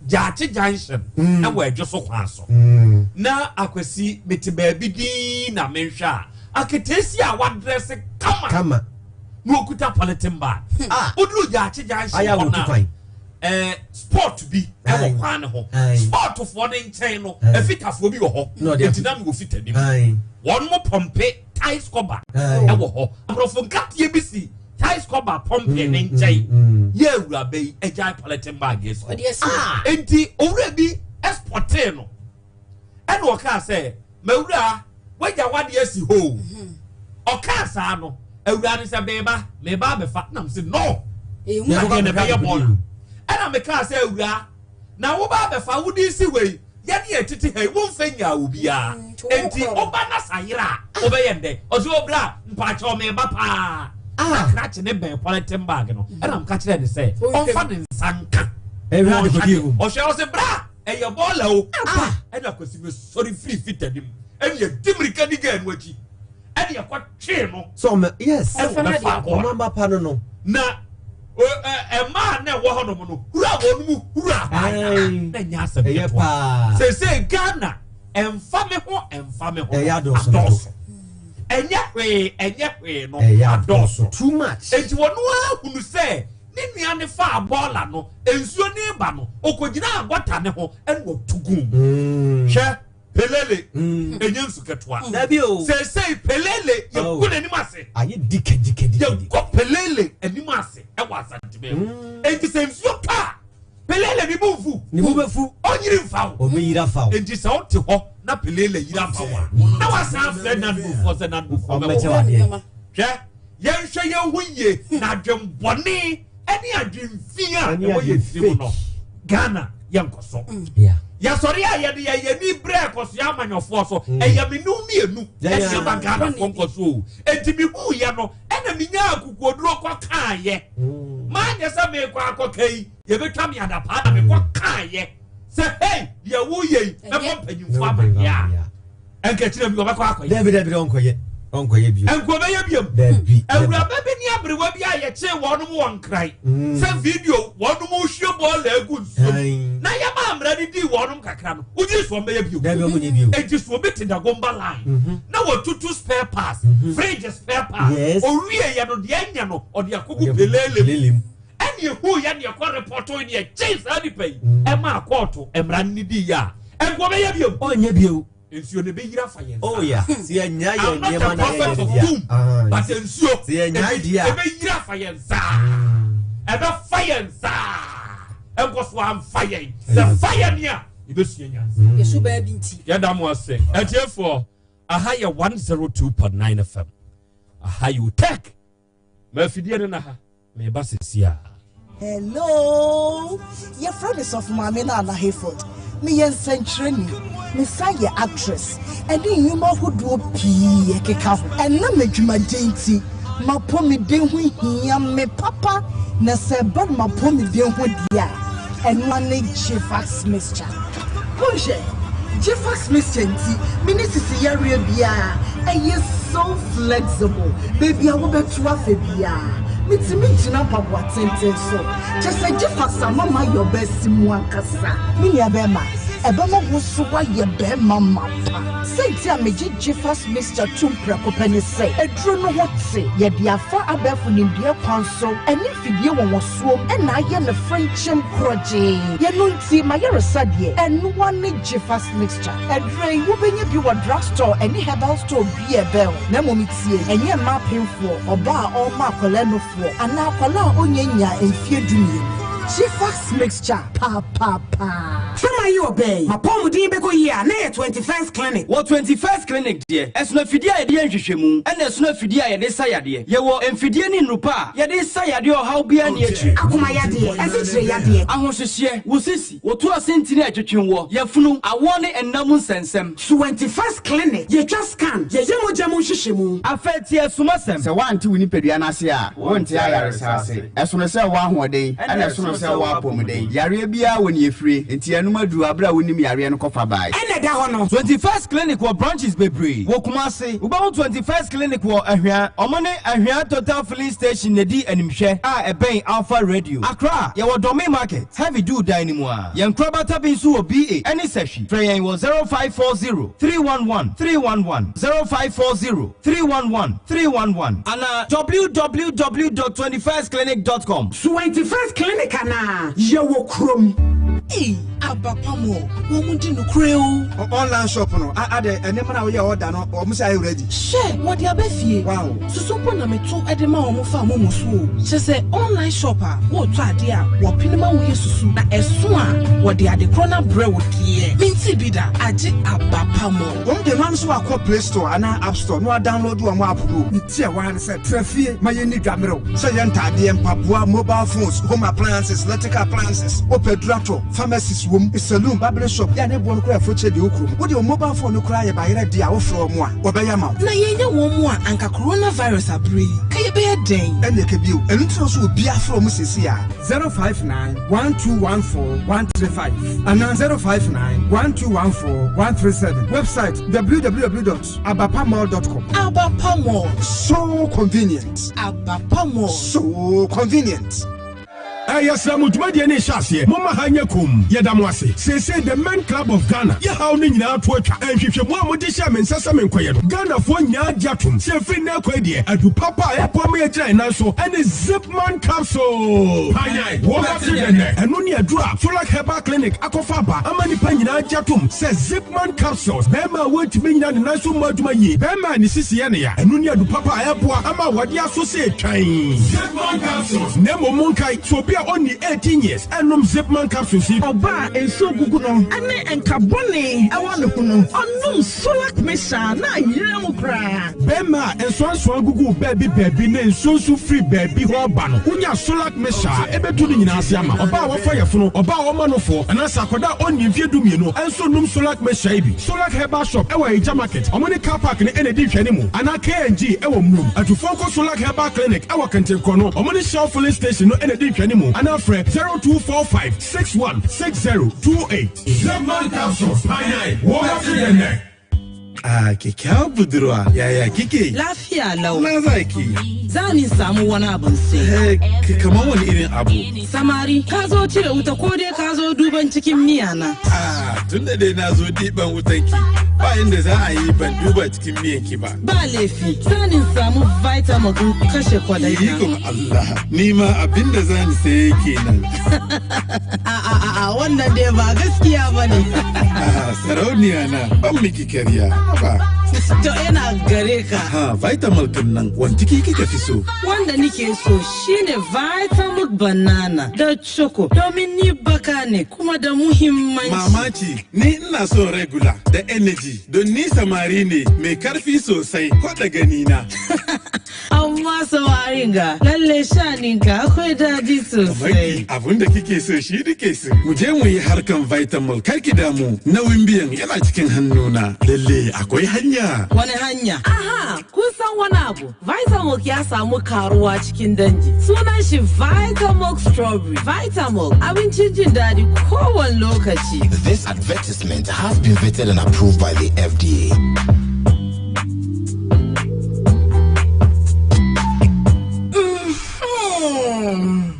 Gyaakye junction mm. ɛwɔ ɛdwo so kwan so mm. na akwasi mete baabi din na menhwɛ a aketeesi a wadrɛse kama kama na okuta polythene bag hmm. ah. woduru Gyaakye junction hɔ na ɛɛ sport bi ɛwɔ kwan ne ho sportfoɔ ne nkyɛn no afitafoɔ bi wɔ hɔ eti na mi wɔ fita bi mu wɔn mo pɔmpe tais kɔba ɛwɔ hɔ aborɔfo nkateɛ bi si. Tais kɔba pɔmpe ne nkyɛn yɛ awuraba yi agyae pɔlɛten bag asi hɔ. Enti owura bi spɔtee no ɛna ɔkaa sɛ mawura wagya wadeɛ asi hɔ o. Ɔkaa saa no awura no sɛ meba meba abɛfa na mese no adeɛ na ɛbɛyɛ bɔɔla ɛna mekaa sɛ awura na woba abɛfa wode si wei Yɛne yɛn tete ha yi, womfa nyaa obiara. Mm, Enti woba na sayera a, wobɛyɛ ndɛ. Ɔsɛ obra, mpaakyɛw meba paa. Ah. Na krakye ne bɛn polythene bag no. Ɛna mka kyerɛ ne sɛ, ɔmfa ne nsa nka. Ɛhwɛ ade kɔdi egu. Ɔhwɛ ɔsɛ bra, ɛyɛ bɔɔla o. Ah. Ɛna Kwasi mesɔre firi fita nim. Ɛne yɛdi mmirika di gɛɛ no akyi. Ɛne yɛkɔ twee no. Sɛ ɔmɛ yes. Ɛna ɔbɛfa ɔmo aba pa no no. Na ɛmaa na ɛwɔ hɔnom no hura wɔn mu hura abaa na nyɛ asɛm ɛyɛ paa. Sese Ghana ɛnfa me ho ɛnfa me ho ɛyɛ adɔɔso dodo. Ɛnyɛ hwee ɛnyɛ hwee no ɛyɛ adɔɔso too much. Eti wɔn ahunu sɛ ne nua ne fa bɔɔla no nsuo ne ba no okogyina agɔta ne ho ɛna ɔtu gu mu. Hwɛ. Pelele mm. Enye nsu ketewa. Dabi o. Seesei Pelele yɛ oh. gu n'anim ase. Ayɛ dika dika dika. Yɛ gu Pelele anim ase ɛwɔ Asantebea mu. Mm. Enti sɛ nsuo tɔ a Pelele ne bu nfu. Ne bu bɛfu. Ɔnyiri nfa wo. Ɔbɛyiri afa wo. Enti sɛ ɔte hɔ na Pelele yiri afa wo a na wasan afrɛ nanbufoɔ sɛ nanbufoɔ bɛwɔ. Wadeɛ. Hwɛ yɛnhwɛ yɛn ho yie na adwembɔne. ɛne adwemfi a ɛwɔ yɛn tirim no Ghana yɛnkɔ so mm. yɛsɔre a yɛde yɛn yɛni brɛ kɔsoɛ amanyɔfoɔ so mm. ɛyɛ me no mmienu ɛsi ama Ghanafoɔ nkɔ so o enti mehu yɛ no ɛna menya akokoɔduro kɔ kaayɛ mm. maanyɛ sɛ meekɔ akɔka yi yɛbɛtwa me adapaa na mekɔ kaayɛ sɛ hei deɛ woyɛ yi mɛbɔ mpanyimfoɔ amaneɛ a Ɛnka kyerɛ bi ɔbɛkɔ akɔyɛ. Dabi dabi ɔnkɔyɛ ɔnkɔyɛ bio. Ɛnka ɔbɛyɛ biom. Dabi. Awuraba bi ne aberewa bi a yɛkyee wɔnom wɔ Nkran. Sɛ video wɔnom hwie bɔɔla agu nsuom. Na yɛma mmara no. de dii wɔnom kakra no, wogye so ɔmbɛyɛ bio? Dabi, ɔmo nyɛ bio. Enti so obi te Dagomba line na watutu spare parts, fridge spare parts, owie yɛ no deɛ ɛnyɛ no ɔde akɔgu pelele mu. Ɛne ehu yɛ deɛ kɔ repɔto deɛ kyee saa nipa yi ɛma kɔɔto mmara no di yɛ a, ɛnko ɔbɛyɛ bio? Ɔnyɛ bio. Nsuo no bɛyiri afa yɛn nsa. Oh yeah. Sɛ yɛnya yɛn I'm not nneɛma a na yɛyɛ prophet no of deɛ. doom, Ah, but nsuo sɛ yɛnya deɛ a. ɛbɛyiri afa yɛn nsa. Ɛbɛfa yɛn nsa. Ɛnkɔ so amfa yɛn. Sɛ fa yɛn a, yɛbɛsua nyansa. Yɛsu baa bi nti. Yɛda mo ase. Atiefoɔ, aha yɛ 102.9 FM. Aha yɛ Otec. Ma afidie no na ha. Meba sisi a. Hello, yɛfrɛ me Sɔfo Maame Nana Hayford. Meyɛ nsɛnkyerɛnni, mesan yɛ actress, ɛne nnwuma ahodoɔ pii ɛkeka ho. Ɛnam adwumaden nti, m'apɔmuden ho hia me papa, na sɛ ɛba no m'apɔmuden ho deɛ a, ɛno ara ne Gfax mixture. Monhwɛ, Gfax mixture nti, me ne sisi yareɛ biara, ɛyɛ so flexible, baabi a wobɛto afa biara, metumi gyina mpaboa tenten so. Kyɛ sɛ Gfax ama mayɛ ɔbaa si mu ankasa. Me nua bɛrima, ɛbɛma wo so woayɛ bɛrima mapa. Sɛnti a megye Gfax mixture tom prɛko pɛ ne sɛ, aduro no ho te, yɛde afa abɛɛfo nimdeɛ kwan so ɛne mfidie wɔwɔsoom ɛna ayɛ no frenkyem korɔgyee. Yɛno nti mayaresa deɛ, ɛnoa ne Gfax mixture. Aduro yi wobɛnya bi wɔ drugstore ɛne herbal store bi a ɛbɛn wo. Na mmom tie, ɛnyɛ mmaa apemfoɔ, ɔbaa a ɔrema akwadaa nufoɔ, anaa akwadaa a ɔnya nyaa mfeɛ 12. Gfax mixture paapaa. Fama yi ɔbɛn mapɔmuden bɛkɔ yie a na yɛ 21st Clinic. Wɔ 21st Clinic deɛ, ɛsono afidie a yɛde yɛ nhwehwɛmu ɛna ɛsono afidie a yɛde sa yadeɛ. Yɛwɔ mfidie ne nnupa a yɛde sa yadeɛ ɔhaw biara ni akyire. Akoma yadeɛ, asikyire yadeɛ, ahohyehyeɛ, wo sisi, woto ase ntini a ɛtwetwe wɔ, yafunu, awoɔ ne ɛnam nsɛnsɛm. 21st Clinic, yɛtwa scan, yɛyɛ mogya mu nhwehwɛmu. Afei tie asumasɛm. Sɛ woante wo nipadua no ase a, wonte ayaresa ase. Ɛsono sɛ wɔ ahoɔden, ɛna ɛsono sɛ wɔ apɔmuden. Yareɛ biara wɔ ne efire, nti ɛnom aduru abere a wonim yareɛ no kɔfa bae. Ɛna ɛda hɔ no. 21st Clinic wɔ branches bebree wɔ Kumasi. Wobɛhu 21st Clinic wɔ Ahwea. Ɔmo ne Ahwea Total Filling Station na edi animhwɛ a ɛbɛn Alpha Radio. Accra, yɛwɔ Dɔme Market, Heavy Do dan no mu a. Yɛn nkorabata bi nso wɔ BA ɛne Sahwi. Frɛ yɛn wɔ 0540 311 311, 0540 311 311 anaa www.21stclinic.com. 21st Clinic anaa yɛwɔ kurom. Ei, Abapamɔ, wɔn mu di nokorɛ o. Online shop no, ade nneɛma na woyɛ order no, wɔn sɛ ayɛ ready. Hwɛ, wɔde aba fie. Wow. Susu mpo na meto de ma wɔn fa momo so o. Kyerɛ sɛ online shop a wɔretɔ adeɛ a wɔpene ma woyɛ susu na ɛso a wɔde ade korɔ no abrɛ wo deɛ. Mente bi da, agye Abapamɔ. Wɔn de no nso akɔ Play Store anaa App Store na wɔadownload wɔn app no. Ne ti a wɔn sɛ tena fie ma yɛn ni dwa mmerɛw. Sɛ yɛn ntaadeɛ, mpaboa, mobile phones, home appliances, electrical appliances, wopɛ durato, pharmacies wom, saloon, barbering shop, yɛ a ne boɔ no koraa ɛfo kyɛ deɛ wɔ kurom. Wode wo mobile phone no koraa yɛ bayerɛ deɛ a wofrɛ wɔn a, wɔbɛyɛ ama wo. Na yɛnyɛ wɔn mu a anka coronavirus abere yi, ka yɛbɛyɛ dɛn? Ɛne ɛka bio, ɛno nti na nso obiara frɛ wɔn seesei a 059 1214 135 anaa 059 1214 137. Website www.abapamall.com. Abapamall. So convenient. Abapamall. So convenient. Ɛyɛ srɛ mo, dwumadie ne nhyɛ aseɛ, momma ha nyɛ kom. Yɛda mo ase. Seesei The Men Club of Ghana yɛhaw no nyinaa to atwa. Nhwehwɛmu a mode hyɛɛ me nsa sɛ menkɔyɛ no, Ghanafoɔ nyinaa gye atom sɛ ɛfiri nnɛ akɔ yi deɛ, adu papa a ɛboa ma yɛgyina yɛn nan so ɛne Zipman capsule. Panyan wɔbɛte dɛnɛ. Ɛno ne aduru a Solak Herbal Clinic akɔfa aba ama nnipa nyinaa gye atom sɛ Zipman capsules, bɛrima a wɔntumi nyina ne nan so mmɔ adwuma yie, bɛrima a ne sisi yɛ ne ya, ɛno ne adu papa a ɛboa ama wɔde aso sɛ ɛtwan. Zipman capsules. Na mmom monkae sɛ obi a ɔnni 18 years ɛnom Zipman capsules yi. Ɔbaa a nsuo gugu no ne nka bɔne ɛwɔ ne ho no, ɔnom Solak mixture na ayera mu koraa. Bɛrima a nsoansoa gugu baabi baabi ne nsuo nso firi baabi hɔ ba no, wonya Solak mixture a ɛbɛtu ne nyinaa ase ama. Ɔbaa a wɔfa yɛfono, ɔbaa a ɔma nofoɔ, anaasɛ akwadaa a ɔnni mfeɛ 12 ɛnso nom Solak mixture yi bi. Solak Herbal Shop ɛwɔ Ayigya Market, ɔmo ne car park no ɛna ɛdi nhwɛne mu, anaa KNG ɛwɔ Murom. Atufoɔ nkɔ Solak Herbal Clinic ɛwɔ Kentenkrɔ no, ɔmo ne Shell Filling Station no ɛna ɛdi nhwɛne mu, anaa frɛ 0245 61 60 28. Zipman capsules, panyan, wɔbɛte dɛnɛ. A kyakkyawar budurwa yaya kike? Lafiya lau. Na za ki? Za ni samu wani abun sai. Eh, kamar wani irin abu? Samari, ka zo cire wuta ko dai ka zo duban cikin miya na. Ah, tun da dai na zo diban wutanki, ba inda za a yi ban duba cikin miyanki ba. Ba laifi, za ni samu Vitamilk in kashe kwadai na. Ikon Allah, ni ma abin da za ni saye kenan. A a a a wannan dai ba gaskiya ba ne. Ah, sarauniya na ban miki karya. Ba. To yana gare ka. Ha, Vitamilk nan wani kika fi so. Wanda nike so shine Vitamilk banana da choco domin ni baka ne kuma da muhimmanci. Mamaci, ni ina son regular da energy don ni samari ne mai karfi sosai ko da gani na. Amma samarin ga lalle shaninka akwai daɗi sosai. Abun da kike so shi nike so. Mu je mu yi harkan Vitamilk kar ki damu nauyin biyan yana cikin hannuna. Lalle akwai hanya. Wani hanya? Aha, kun san wani abu. Vitamilk ya samu karuwa cikin dangi. Sunan shi Vitamilk Strawberry. Vitamilk abincin jin daɗi kowane lokaci. This advertisement has been vetted and approved by the FDA.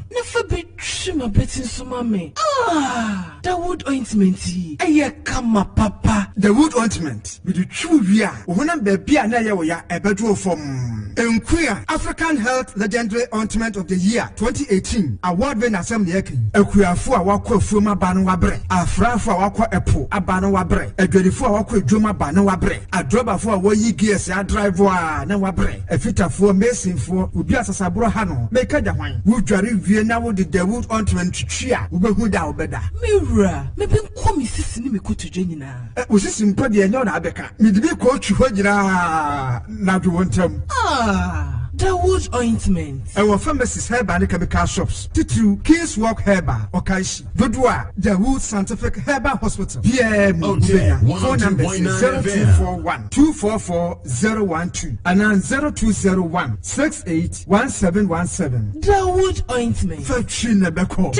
Na fa bɛtwi m'abati nso ma me. Ah, Dawood ointment yi ɛyɛ kama papa. Dawood ointment mede twi wo wie a wo honam baabi a na ɛyɛ wo ya ɛbɛdwo wo fam. Nkuya African Health Legendary Ointment of the Year 2018 award winner asɛm na yɛka yi. Akuafo a wɔakɔ afuom aba no wabrɛ, afrafo a wɔakɔ ɛpo aba no wabrɛ, adwadifo a wɔakɔ adwom aba no wabrɛ, adrɔbafo a wɔyi gears adrive a na wabrɛ, afitafoɔ, masonfoɔ, obi a sasaborɔ ha no, meka gya hwan? Wodware wie na wode Dawood ointment twitwi a, wobɛhu da a wobɛda. Me wura, mebɛnkɔ me sisi ne me kotodwe nyinaa. Ɛ, wo sisi mpo deɛ ɛnyɛ wo na abɛka. Mede bi kɔɔtwi hɔ nyinaa na dwo wo ntam. Ah, Dawood ointment. Ɛwɔ pharmacies, herbal ne chemical shops, titiriw King's Walk Herbal, Okaishie, dodoɔ a Dawood Scientific Herbal Hospital biara mu wobɛnya. Phone numbers yɛ 0241 244 012 anaa 0201 68 1717. Dawood ointment. Fa twi na ɛbɛkɔ.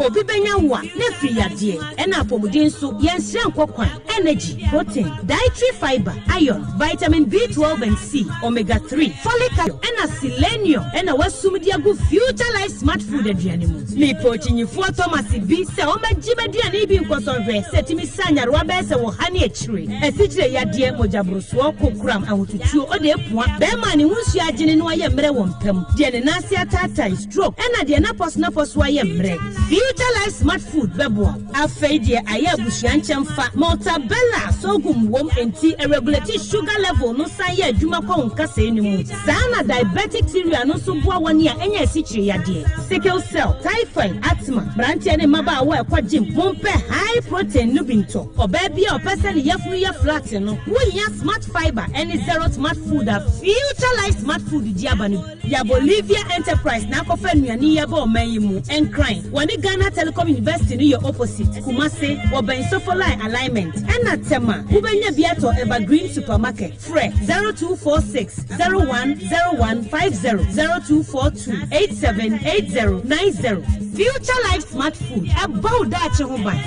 Obi bɛnya wo a na afiri yadeɛ ɛna apɔmuden nso yɛnsrɛ nkɔ kwan energy, protein, dietary fiber, iron, vitamin B12 and C, omega 3, folic acid ɛna selenium ɛna wasum de agu Future Life Smart Food aduane mu. Mepɛ okyinyifoɔ Thomas bi sɛ ɔmmɛgye m'aduane yi bi nkɔsɔnhwɛ sɛ ɛtumi sa nyarewa bɛyɛ sɛ wɔ ha ne akyire. Asikyire yadeɛ, mogyaborosoɔ, kokoram, ahotutuo, ɔde apua, bɛrima a ne ho nsuo agyene no ayɛ mmerɛ wɔ mpam, deɛ ne nan ase ataatae, stroke, ɛna deɛ n'apɔsonapɔso ayɛ mmerɛ. Future Life Smart Food bɛboa wo. Afei deɛ ayɛ abusua nkyɛn fa Maltabella sorghum wom enti ɛregulate sugar level no san yɛ adwuma kɔ wo nkasɛɛ no mu. Saa na diabetic cereal no nso boa wɔn a ɛnyɛ asikyire yadeɛ, sickle cell, typhoid, asthma, mmeranteɛ ne mmabaawa a ɛkɔ gym, mompɛ high protein no bi ntɔ. Ɔbaa bi a ɔpɛ sɛ ne yafunu yɛ flat no, wohia Smart Fiber ne Zero Smart Food a Future Life Smart Food di aba no bi. Ya Bolivia Enterprise na akɔfa nnuane yi aba ɔman yi mu. Nkran, wɔne Ghana Telecom University no yɛ opposite. Kumase, wɔbɛn Sofolai Alignment. Ɛna Tema, wobɛnya bi atɔ Evergreen Supermarket. Frɛ 0246 010150, 0242 878090. Future Life Smart Food, ɛbɔ wo daakye ho ban.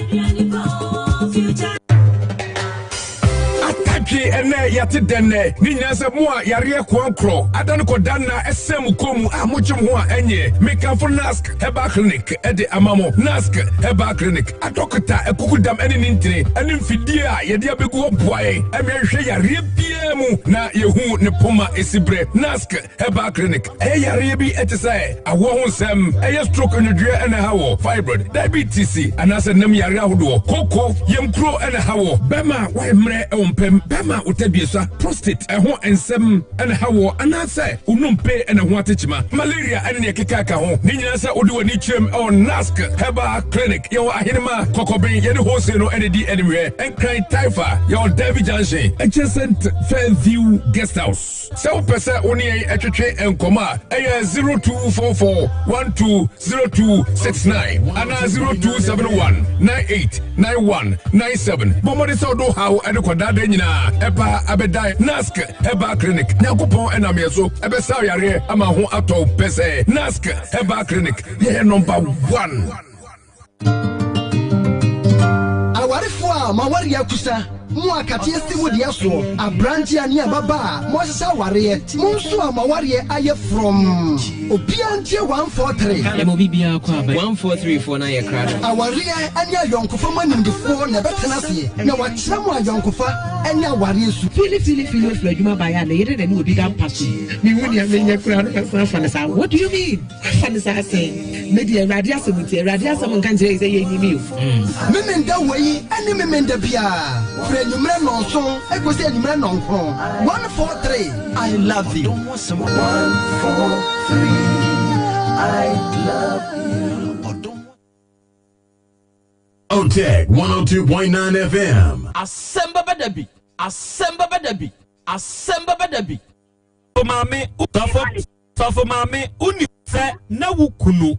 Atadwe ɛnɛ yɛte dɛn nɛ ne nyinaa sɛ mo a yareɛ koankorɔ ada no kɔda nna ɛsɛn mo kɔn mu a mogye mo ho a ɛnyɛ mekamfo Nask Herbal Clinic ɛde ama mo. Nask Herbal Clinic adɔkota akukudam ɛne ne ntini ɛne mfidie a yɛde abɛgu hɔ boa yɛn ɛma yɛhwehwɛ yareɛ biara mu na yɛhu ne poma ɛsi berɛ. Nask Herbal Clinic ɛyɛ yareɛ bi ɛte sɛ awoɔ ho nsɛm, ɛyɛ stroke nnwodwoeɛ ɛna ɛha wɔ, fibroid, diabetes anaasɛ nam yareɛ ahodoɔ, koko, yamkuro ɛna ɛha wɔ, bɛrima a wayɛ mmerɛ ɛwɔ mpam, bɛrima a wotadua prostate ɛho nsɛm ɛna ɛha wɔ, anaasɛ wo nnompe ɛna ho atekyema, malaria ɛne nea ɛkeka ka ho. Ne nyinaa sɛ wode w'ani kyerɛm ɛwɔ Nask Herbal Clinic. Yɛwɔ Ahenema, Kɔkɔben, yɛne Hose no ɛna di animhwɛ, Nkran Taifa, yɛwɔ Derby Junction, adjacent Fairview Guest House. Sɛ wopɛ sɛ wo ne yɛn twetwe nkɔmmɔ a, ɛyɛ 0244 120269 anaa 0271 989197. Bɔ mmɔden sɛ wode wo haw de kɔdaadaa nyinaa ɛba abɛdan Nask Herbal Clinic. Nyankopɔn ɛnam yɛn so ɛbɛsa wo yareɛ ama ho atɔ wo pɛsɛɛ. Nask Herbal Clinic, yɛyɛ number one. Awarefo a mo aware akusa. Mo a kateɛ si mo deɛ soɔ, aberanteɛ ne ababaa a moahyehyɛ awareɛ, mo nso a mo awareɛ ayɛ frɔmm. Obiara ntie 143. Yɛma obi biara kɔ aba. 143 foɔ no ayɛ krado. Awareɛ ne ayɔnkofa mu animdefoɔ na ɛbɛtena aseɛ na wɔakyerɛ mo ayɔnkofa ne awareɛ su. Fili fili fili ofiri adwuma baeɛ a ne yere na ne obi da mpa so yi mehu nea menyɛ koraa no mɛsan afa no saa what do you mean wafa no saa sɛn me deɛ awurade asɛm nti awurade asɛm nka nkyerɛ yi sɛ yɛnyimi o. Memenda wei ne Memenda biara firi anwummerɛ nnɔnson kɔsi anwummerɛ nnɔnkron. 143 I love you. 143 I love you. Otec 102.9 FM. Asɛm bɛba da bi, asɛm bɛba da bi, asɛm bɛba da bi. Maame, sɔfo, sɔfo maame, wonim sɛ na wo kunu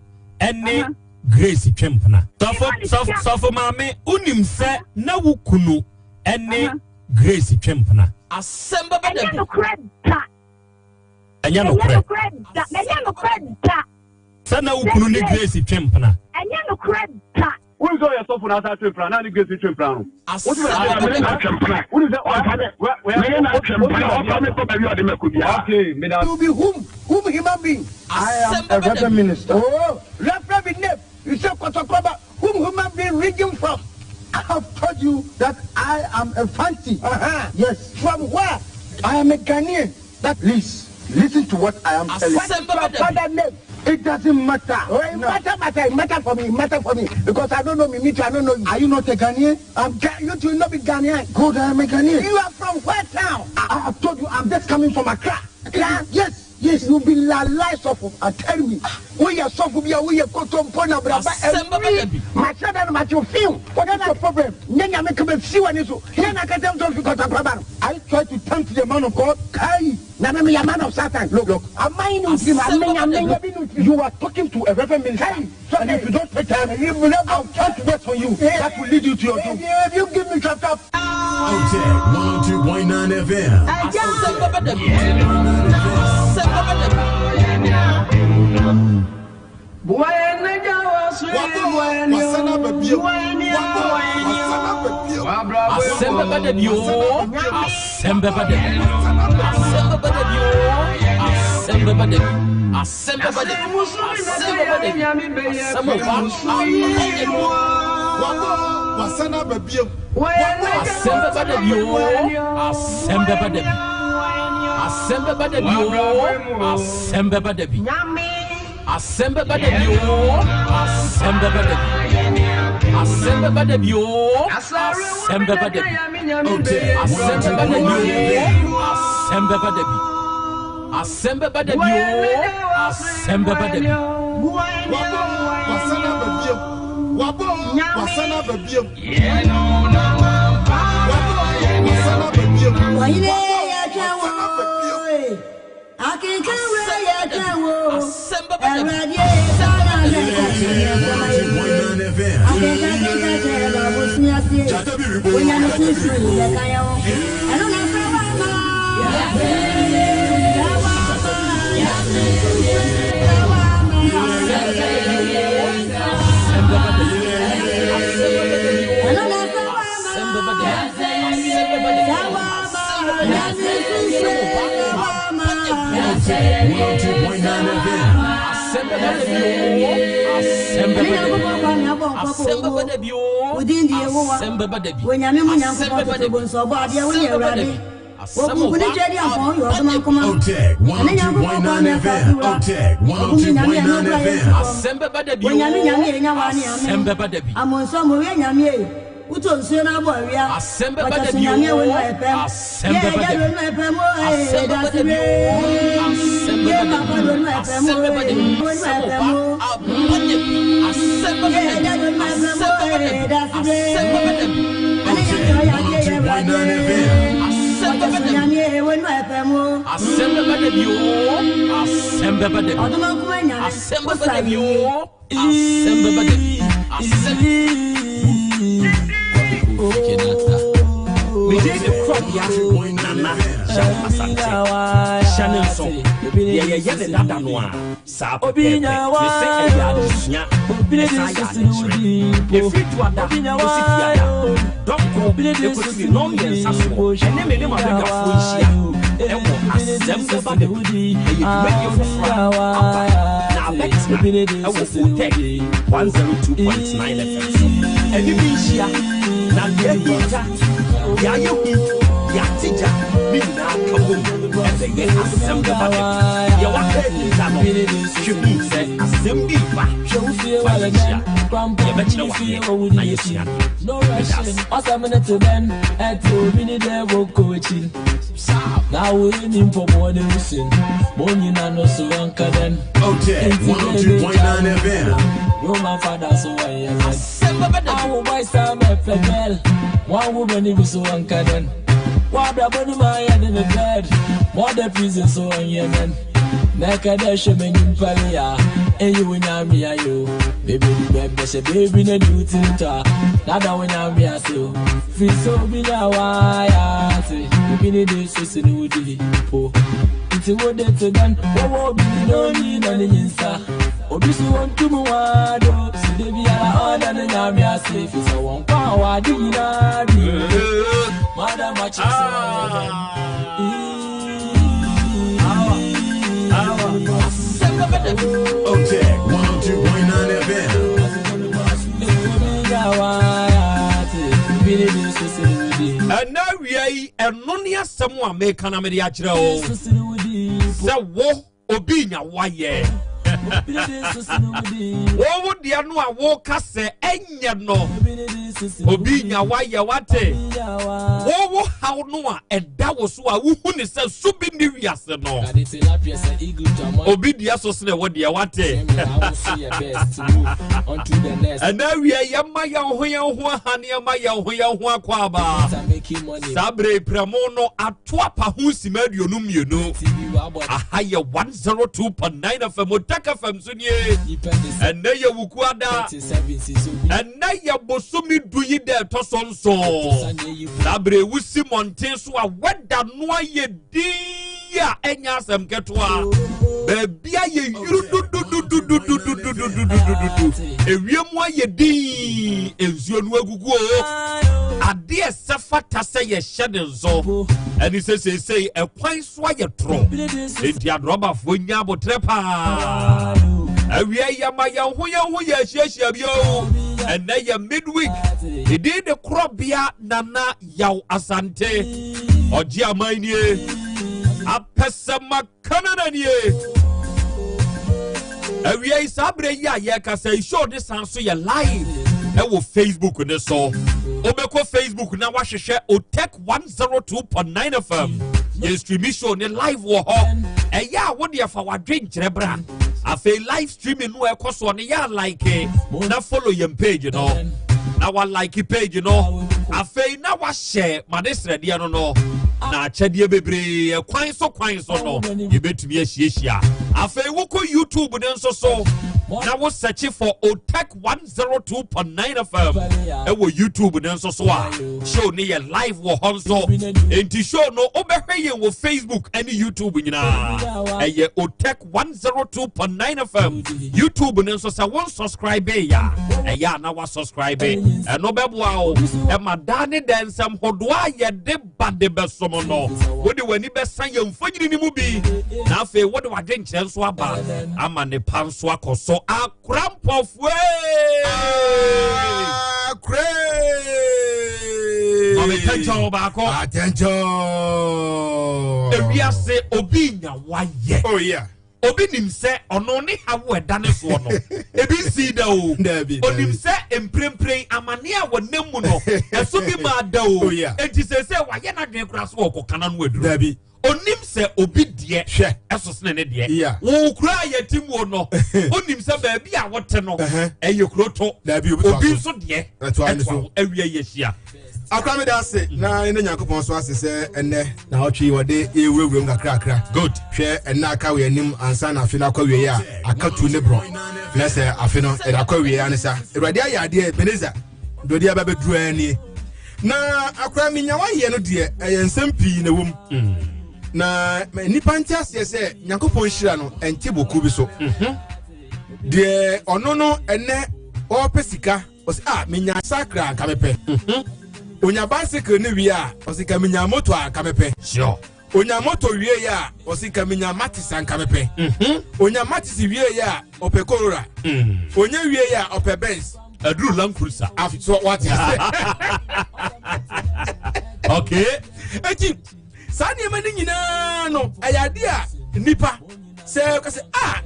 ne Grace twe mpena. Sɔfo, sɔfo, sɔfo maame, wonim sɛ na wo kunu ne Grace twe mpena. Asɛm bɛba da Ɛnyɛ bi. nokorɛ da. Ɛnyɛ Ɛnyɛ nokorɛ. nokorɛ da. Ɛnyɛ nokorɛ da. Sɛ na wo kunu ne Grace twe mpena. Ɛnyɛ nokorɛ da. Wọ́n sọ yẹ sọfún náà sá tún mpira náà ní Grace tún mpira no. Asɛm bɛba da bi. Wọ́n sẹ You be whom? Whom human being? I am a reverend minister. Oh, reverend be name. You say Kotokoba. Whom human being region from? I have told you that I am a fancy. Uh-huh. Yes. From where? I am a Ghanaian. That please listen to what I am telling you. What is your father name? It doesn't matter. Oh, it matter, matter, it matter for me, it matter for me. Because I don't know me, me too, I don't know you. Are you not a Ghanaian? I'm you too, not be Ghanaian. Good, I am a Ghanaian. You are from where town? I have told you I'm just coming from Accra. Accra? Yes. Yes, you be la lie sɔfo. I tell me. We are sɔfo bi a we are kotompo na braba. Asɛm bɛba da bi. Ma hyɛ da no ma kye fiw. What is your problem? Nye nyame kebe fi wani so. Nye na kɛtɛ nso fi kɔtɔkɔba no. I try to tempt the man of God. Kai. Na me me man of Satan. Look, look. Aman no nti ma me nyame nya bi no nti. You are talking to a reverend minister. Kai. And if you don't take time, You will never I'll count words on you that will lead you to your doom. If you give me chapter. Otec 102.9 FM. Asɛm bɛba da bi. Asɛm bɛba da bi. Asɛm bɛba da bi oo. Asɛm bɛba da bi. Asɛm bɛba da bi oo. Asɛm bɛba da bi. Asɛm bɛba da bi. Asɛm bɛba da bi. Asɛm ɔba. Asɛm bɛba da bi oo. Asɛm bɛba da bi. Asɛm bɛba da bi oo. Asɛm bɛba da bi. Asɛm bɛba da bi oo. Asɛm bɛba da bi. Asɛm bɛba da bi oo. Asɛm bɛba da bi. Otec Asɛm bɛba da bi 102.9 oo. Asɛm bɛba da bi. Asɛm bɛba da bi oo. Asɛm bɛba da bi. Asɛm bɛba da bi. 102.9 FM. Asɛm bɛba da bi. Asɛm bɛba da bi. Asɛm bɛba da bi. Asɛm bɛba da bi. Asɛm ɔba. Otec 102.9 FM. Asɛm bɛba da bi oo. Asɛm bɛba da bi. Asɛm bɛba da bi oo. Asɛm bɛba da bi. Onyame mu Asɛm Nyankopɔn bɛba da toto bi. bo nso ɔbɔ adeɛ wo ne Asɛm bɛba da Awurade. bi. Asɛm Wɔkunku ne ɔba. twɛdi ampɔn yɛ ɔdoma nkoma. Otec Ɛne Nyankopɔn kwan 102.9 ne asase FM. wura. Otec Ɔkumi nyame ɛno 102.9 kura yɛ FM. nsukɔm. Asɛm bɛba da bi Onyame oo. nyame yɛ nya wa ne Asɛm ame. bɛba da bi. Amonso mo yɛ nyame yi. Wotɔ nsuo na abɔ awia. Asɛm bɛba da Wɔkyɛ so bi nyame oo. wo nua ɛpɛm. Asɛm Yɛ bɛba ɛgya da do bi. nua ɛpɛm o ee Asɛm bɛba dase da bi wee. oo. Asɛm Yɛ bɛba da papa bi. do nua ɛpɛm Asɛm o bɛba da bi. ee wo nua Asɛm ɛpɛm ɔba. o. Aba da bi. Asɛm bɛba Yɛ da ɛgya bi. do nua ɛpɛm Asɛm o bɛba da ee bi. dase wee. Asɛm bɛba da bi. Ɛne Otec nyame ɔyɛ adeɛ yɛ 102.9 Awurade. FM. Asɛm Wɔkyɛ bɛba so da bi. nyame wo nua ɛpɛm o. Asɛm bɛba da bi oo. Asɛm bɛba da bi. Ɔdoma nkoma nyame. Asɛm Wo bɛba sa da bi yie. oo. Asɛm bɛba da bi. Asɛm. Mede ne korɔbea 102.9 nana FM. hyɛ wo asante hyɛ ne nso. Deɛ yɛyɛ ne dada no a, saa pɛpɛɛpɛ. Mese ɛyɛ adesua, ɛsan yɛ adekyerɛ. Ɛfiri Duada kɔsi Fiada, dɔnko ɛkɔsi ne nnɔnmiɛnsa soɔ, ɛne me ne m'abadwafoɔ nhyia ɛwɔ Asɛm Bɛba Da Bi. Ɛyɛ dwumadie foforɔ a aba na abɛtena ɛwɔ Otec 102.9 FM so. Ɛne me nhyia na deɛ ahinta, deɛ ayɛ hu, deɛ ate gya ne nyinaa ka bom ɛbɛyɛ Asɛm Bɛba Da Bi. Deɛ waka ahinta no, hwɛ hu sɛ asɛm bi reba. Fa yɛnhyia, yɛbɛkyerɛ wo adeɛ na yɛasua adeɛ. Meda ase. Otec 102.9 FM. Otec 102.9 FM. Ɛnɛ awia yi, ɛno ne asɛm a meka na mede akyerɛ wo sɛ wo obi nya woayɛ wo wo deɛ no a woka sɛ ɛnyɛ no, obi nya woayɛ wate. Wo wo haw no a ɛda wo so a wohu ne sɛ so bi ne wiase no, obi deɛ so sene wo deɛ wate. Ɛnɛ awia yɛma yɛn ho yɛn ho aha ne yɛma yɛn ho yɛn ho akɔ aba. Saa bere prɛmo no ato apa ho sima 52. Aha yɛ 102.9 FM, Otec FM so nie. Ɛnɛ yɛ Wukuada, ɛnɛ yɛ bosome 10 yi da ɛtɔ so 7. Saa bere wusi mmɔnten so a wɛda no ayɛ din a ɛnyɛ asɛm ketewa. Baabi ayɛ yuru dududududududududududu, ewiem ayɛ din, nsuo no agugu o. Adeɛ sɛ fata sɛ yɛhyɛ ne nso ɛne sɛ seesei ɛkwan so ayɛ torɔ, enti adorɔbafoɔ nya abotrɛ paa. Awia yɛma yɛn ho yɛn ho yɛ ahyiahyia bio. Ɛnɛ yɛ midweek, ɛdin de korɔbea Nana Yaw Asante ɔgye aman nie, apɛsɛma Canada nie. Awia yi saa berɛ yi a yɛrekasa yi, show ne san so yɛ live ɛwɔ Facebook ne so. Wobɛkɔ Facebook na wahwehwɛ Otec 102.9 FM, yɛ streami show ne live wɔ hɔ. Ɛyɛ a wode ɛfa wadwenkyerɛ bra. Afei live streaming no ɛkɔ soɔ no, yɛ a like na follow yɛn page no, na wa like page no, afei na wahyɛ made srɛdeɛ no na akyɛdeɛ bebree ɛkwan so kwan so no yɛbɛtumi ahyiahyia. Afei wokɔ YouTube ne nso so na wo search for Otec 102.9 FM ɛwɔ YouTube ne nso so a, show ne yɛ live wɔ hɔ nso. Enti show no wobɛhwɛ yɛn wɔ Facebook ɛne YouTube nyinaa, ɛyɛ Otec 102.9 FM. YouTube ne nso sɛ won subscribe yɛ a, ɛyɛ a na wa subscribe, ɛno bɛboa wo ɛma daa ne da nsɛm hodoɔ a yɛde ba de bɛsom no, wode w'ani bɛsa yɛn mfonyini no mu bi, na afei wode w'adwenkyerɛ nso aba ama ne pa nso akɔ so. Akora mpɔfoe Akora Mame tɛnkyɛn baako. Atɛnkyɛn. Ewiase obi nya wayɛ. Oh yeah. Obi nim sɛ ɔno ne hawo ɛda ne soɔ no ebi nsi da o. Onim sɛ mprempren amane a wɔnam mu no ɛso bi maa da o. Oh yeah. Enti sese wayɛ n'adwene koraa so wɔkɔ kana no aduro. Dabi. Onim sɛ obi deɛ Hwɛ. ɛso sene ne deɛ. Yeah. Wo kura a yɛte mu no, onim sɛ baabi a wote no ɛyɛ kuro to. Dabi, obi toa Obi so. nso deɛ Ɛtoa ne so. ɛtoa awia yɛ hyia. Akora, meda ase na ne Nyankopɔn so ase sɛ ɛnɛ na ɔtwe wɔde yɛwurawura mu kakrakra. Good. Hwɛ, ɛnɛ aka wɔ anim ansa na afe no akɔ awie a aka tu ne borɔ na sɛ afe no ɛde akɔ awie ane sa Awurade ayɛ adeɛ. Ebenezer dɔde aba bɛduru anie na akora menya wayɛ no deɛ, ɛyɛ nsɛm pii na ɛwɔ mu. Na nnipa nte aseɛ sɛ Nyankopɔn nhyira no ɛnte boku bi so. Deɛ ɔno no ɛnɛ ɔrepɛ sika ɔsɛ a ah, menya sakra nka mepɛ. Onya bicycle ne wie a ɔsɛ nka menya moto a nka mepɛ. Sure. Onya moto wie yɛ a ɔsɛ nka menya matis a nka mepɛ. Onya matis wie yɛ a ɔpɛ Corolla. Onya wie yɛ a ɔpɛ Benz. Aduru Land Cruiser. Afso wate ase. Okay. Eti saa nneɛma no nyinaa no ɛyɛ ade a nipa sɛ ɔka sɛ a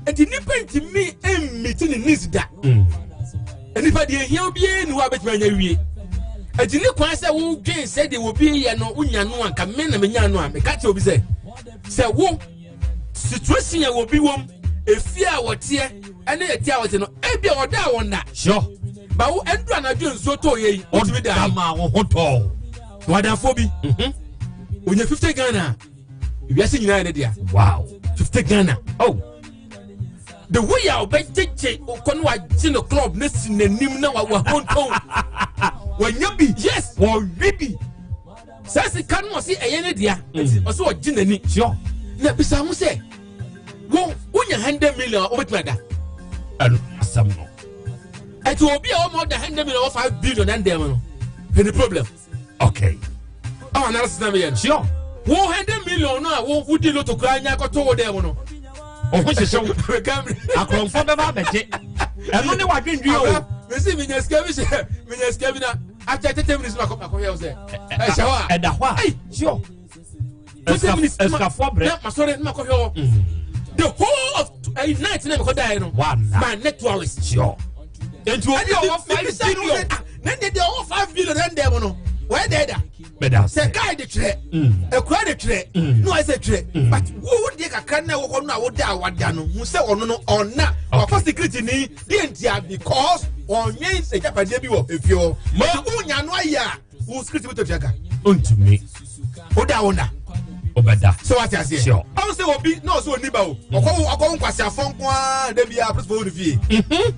eti nipa ntumi mmiti ne needs da. Nipa deɛ ehia obiara ni hɔ a betumi anya wie. Eti ne kwan sɛ wodwen sɛ deɛ obi yɛ no wonya no anka me na menya no a meka kyerɛ obi sɛ sɛ wo situation a obi wɔm efie a wɔteɛ ɛne ɛte a wɔte no ebi a wɔda a wɔn da. Sure. Bawo ɛndu anadwo nsuo tɔ yɛ yi wotumi da. Ɔda ma wo ho tɔ. Wadafo bi. Onya 50 Ghana. Wiase nyinaa yɛ ne dea. Wow. 50 Ghana. Oh. The way a ɔbɛgyegye kɔ no wagye no club ne si n'anim na wahonton. Wanya bi. Yes. Wɔwe bi. Saa sika no ɔsi ɛyɛ ne dea. Nti ɔsi ɔgye n'ani. Sure. Na bisa ho sɛ wo wonya 100 million a wobɛtumi ada. Ɛno asɛm no. Ɛti obi a ɔma ɔda 100 million ɔwɔ 5 billion ɛndɛm no hwɛ ne problem. Okay. Ɔwɔ analysis na meyɛ no. Sure. Wo 100 million no a wo wodi loto koraa nya akɔto wo dɛm no. Ɔho hyehyɛ wo. Akorɔmfoɔ bɛba abɛgye. Ɛno ne wadwendwen o. Mesi menya sika bi hyɛ menya sika bi na after 30 minutes ma kɔ hwɛ wo sɛ ɛhyɛ hɔ a. Ɛda hɔ a. Sure. 20 minutes Esikafoɔ brɛ. Na masɔre na makɔhwɛ hɔ. The whole of night na mekɔ daeɛ no. One. My net 2 hours. Sure. Nti obi a ɔwɔ 5 billion. Na deɛ deɛ ɔwɔ 5 billion ɛn dɛm no wɔyɛ dɛ da. Bɛda ase. Sɛ kaa de twerɛ. Ekura de twerɛ. Na wɔayɛ sɛ twerɛ. But wo deɛ kakra na ɛwɔ hɔ no a woda a wada no hu sɛ ɔno no ɔna wafa security ni deɛ ntia because ɔnwɛn agyapadeɛ bi wɔ efie hɔ. Mo. Nti wonya no ayɛ a wo security bi tɔ tua ka. Ntumi. Woda wo na. Ɔbɛda. Sɛ wate aseɛ. Sure. Ɔn sɛ obi na ɔsɛ oni ba o. Ɔkɔ ɔkɔ nkwasiafɔ nko ara de bi a principal wɔ ne fie.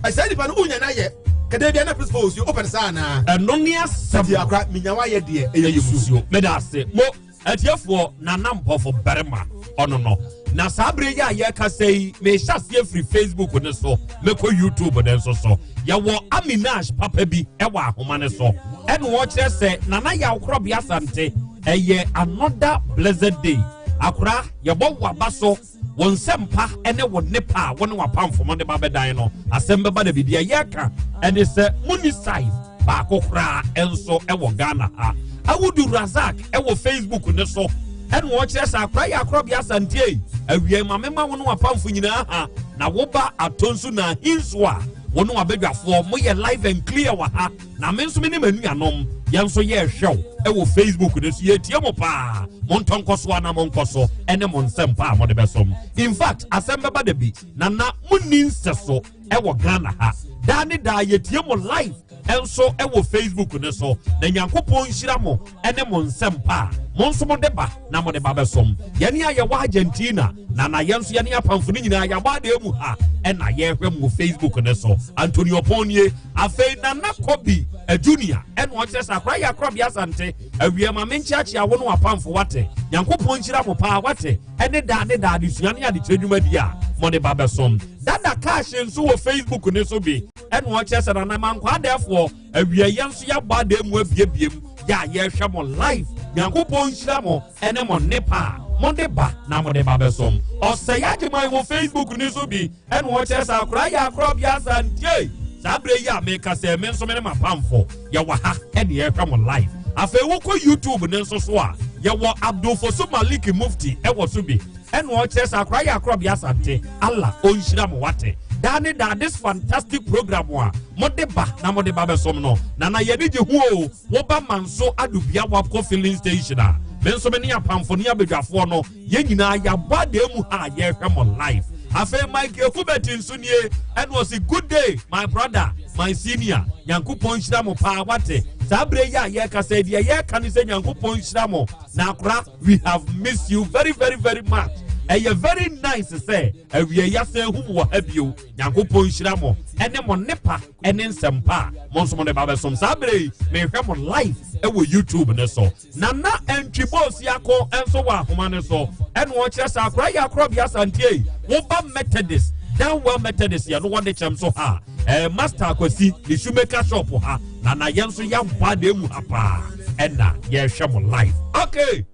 Ɛsɛ nipa no wonya no ayɛ kɛdɛ bi a na principal wɔ fie open saa naa. Ɛno ne asɛm. Ti akora minya wayɛ deɛ ɛyɛ musuo. Meda ase. Mo atiefoɔ Nana Mpɔfo barima ɔno no. Na saa bere yi a yɛrekasa yi, mehyɛ aseɛ firi Facebook ne so, mɛkɔ YouTube ne nso so. Yɛwɔ Aminash papa bi ɛwɔ ahoma ne so. Ɛna wɔkyerɛ sɛ Nana Yaw Korɔbea Asante ɛyɛ another blessed day. Akora yɛbɔ waba so wɔn nsɛmpa ne wɔn nnepa a wɔne wapamfo de ba bɛdan no asɛm bɛba na biribi a yɛreka ɛne sɛ muni size baako koraa nso ɛwɔ Ghana ha. Awudu Razak ɛwɔ Facebook ne so ɛna wɔkyerɛ sɛ akora yɛ akorɔbea Asante yi awia ma mema wo ne wapamfo nyinaa ha na woba atɔ nso na ahinso a wo ne wabadwafoɔ moyɛ live and clear wɔ ha na me nso me ne m'anuanom yɛn nso yɛrehwɛ wo ɛwɔ Facebook no so. Yɛtie mo paa. Montɔ nkɔ so ana monkɔ so ɛne mo nsɛm pa a mode bɛsom. In fact, asɛm bɛba da bi na na monni nsɛ so ɛwɔ Ghana ha. Daa ne daa yɛtie mo live ɛnso ɛwɔ Facebook no so na Nyankopɔn nhyira mo ɛne mo nsɛm pa a mo nso mode ba na mode ba bɛsom yɛne a yɛwɔ Argentina na na yɛn nso yɛne apamfo no nyinaa yɛabɔ adeɛ mu ha ɛna yɛhwɛ mo wɔ Facebook no so. Antonio Pɔn afei Nana Kobi Junior ɛna ɔkyerɛ sɛ akora yɛ akorɔbea Asante awia ma menkyeakyea wo no apamfo wate. Nyankopɔn nhyira mo paa wate ɛne daa ne daa adesua ne adekyerɛ dwumadi a mode ba bɛsom. Dada Cash nso wɔ Facebook ne so bi ɛna ɔkyerɛ sɛ Nana Mankɔ adɛɛfoɔ awia yɛn nso yɛabɔ adeɛ mu abiebiem yɛ a yɛrehwɛ mo live. Nyankopɔn nhyira mo ɛne mo nnepa a mode ba na mode ba bɛsom. Ɔsɛe Agyeman wɔ Facebook ne so bi ɛna ɔkyerɛ sɛ akora yɛ akorɔbea Asante saa berɛ yi a meka sɛ me nso me ne mapamfo yɛwɔ ha ɛne yɛhwɛ mo live. Afei wokɔ YouTube ne nso so a yɛwɔ Abdulfosu Malik Mufti ɛwɔ so bi ɛna ɔkyerɛ sɛ akora yɛ akorɔbea Asante Allah ɔnhyira mo wate daa ne daa this fantastic program a mode ba na mode ba bɛsom no. Nana yɛde gye ho o. Woba Manso Adubia Wapco filling station a me nso me ne apamfo ne abadwafoɔ no yɛn nyinaa yɛabɔ adeɛ mu ha a yɛrehwɛ mo live. Afei Mike Ekubet nso nie ɛna ɔsi good day my brother, my senior, Nyankopɔn nhyira mo paa wate. Saa berɛ yi a yɛreka sɛ deɛ yɛreka ne sɛ Nyankopɔn nhyira mo na akora we have missed you very very very much. Ɛyɛ very nice sɛ awia yɛasɛn hu mo wɔ ha bio. Nyankopɔn nhyira mo ɛne mo nnepa ɛne nsɛmpa a mo nso mo de ba bɛsom. Saa berɛ yi mehwɛ mo live. wɔ YouTube no so. Nana Antwi Boasiako nso wɔ ahoma no so ɛna ɔkyerɛ sɛ akora yɛ akorɔbea Asante yi woba Methodist Danwell Methodist yɛ no wɔde kyɛm so ha ɛɛ Master Akwasi ne shoemaker shop ha na na yɛn nso yɛabɔ adeɛ mu ha paa ɛna yɛrehwɛ mo live. Okay,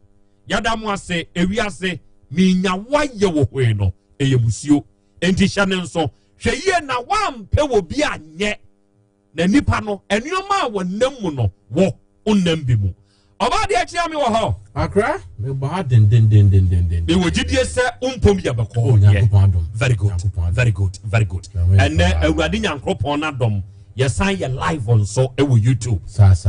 yɛda mo ase ewiase menya woayɛ wɔ hɔ yi no ɛyɛ musuo enti hyɛ ne nso hwɛ yie na woampɛ wɔ bi anyɛ. Na nipa no, nneɛma a wɔnam mu no, wo, wonnam bi mu. Ɔbaa deɛ kyea me wɔ hɔ. Akra, mebɔ ha dendendendendenden. Mewɔ gyidie sɛ wompom yɛ bɛkɔ. Oh, Nyankopɔn adom. Very good, very good, very good. Ɛnɛ Awurade Nyankopɔn n'adom, yɛsan yɛ live nso ɛwɔ YouTube.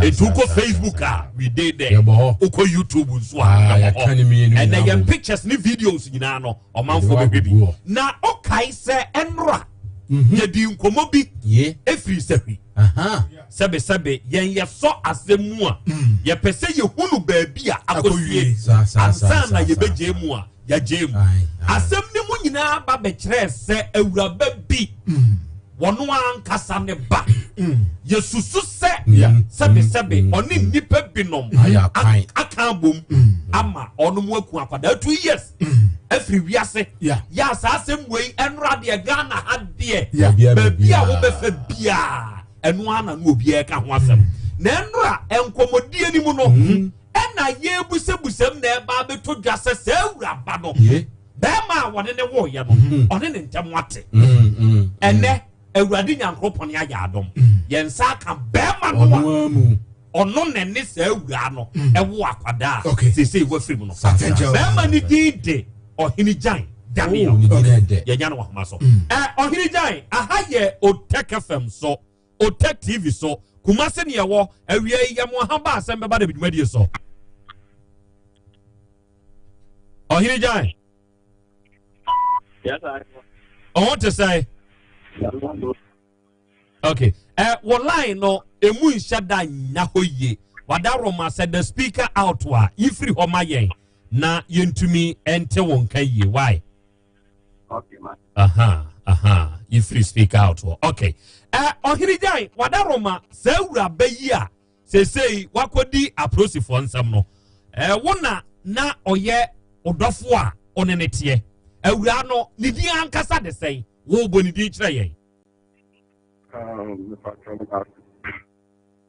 Etu wokɔ Facebook a, we dey there. Wokɔ YouTube nso a, ah, yɛbɔ hɔ. Ɛnɛ yɛn pictures ne videos nyinaa no, ɔmanfoɔ bɛhwɛ bi. Na ɔkae sɛ ɛnora. Mhm. Yɛdi nkɔmmɔ bi ɛfiri sahwi. Sɛbesɛbe yɛn yɛsɔ asɛm mu a mm. yɛpɛ sɛ yɛhunu baabi a akɔsie ansa na yɛbɛgye mu a yɛagye mu. Asɛm no mu nyinaa ba bɛkyerɛɛ sɛ awuraba bi mm. wɔn ankasa ne ba mm. yɛsusu sɛ sɛbesɛbe ɔne nnipa binom aka abom ama ɔnom aku akwadaa 2 years afiri wiase yɛ a saa asɛm wei ɛnora deɛ Ghana ha deɛ baabi a wobɛfɛ biaa ɛno ara na no obiara ka ho asɛm na ɛnora nkɔmmɔdie no mu no mm-hmm. ɛna yɛbusabusam na ɛba abɛtɔ dwa sɛ saa awuraba no bɛrima a wɔne ne woyɛ no mm-hmm. ɔne ne ntɛm ate mm-hmm. ɛnɛ Awurade Nyankoropɔn ayɛ adom yɛn nsa aka bɛrima no a ɔno na ne saa awuraa no mm. ɛwo akwadaa a seesei wafiri mu no bɛrima ne din de Ɔhene Gyan Daniel oh, yɛnya no wahoma so mm. Ɔhene Gyan aha yɛ Otec FM so Otec TV so Kumase ne ɛwɔ awia yi yɛ mo aha ba asɛm bɛba da dwumadie so Ɔhene Gyan ɔho te sɛ okay ɛ wɔ line no emu nhyɛ da nya hɔ yie wada roma sɛ the speaker out a yifiri hɔ ma yɛn na yɛntumi nte wɔn nka yie why okay ma aha aha yifiri speaker out hɔ okay ɛ Ɔhene Gyan wada roma sɛ awura bɛyi a seesei wakɔdi apolisifoɔ nsɛm no ɛ wo na na ɔyɛ ɔdɔfo a ɔne ne teɛ awura no ne din ankasa de sɛn wɔbɔ ne din kyerɛ yɛn.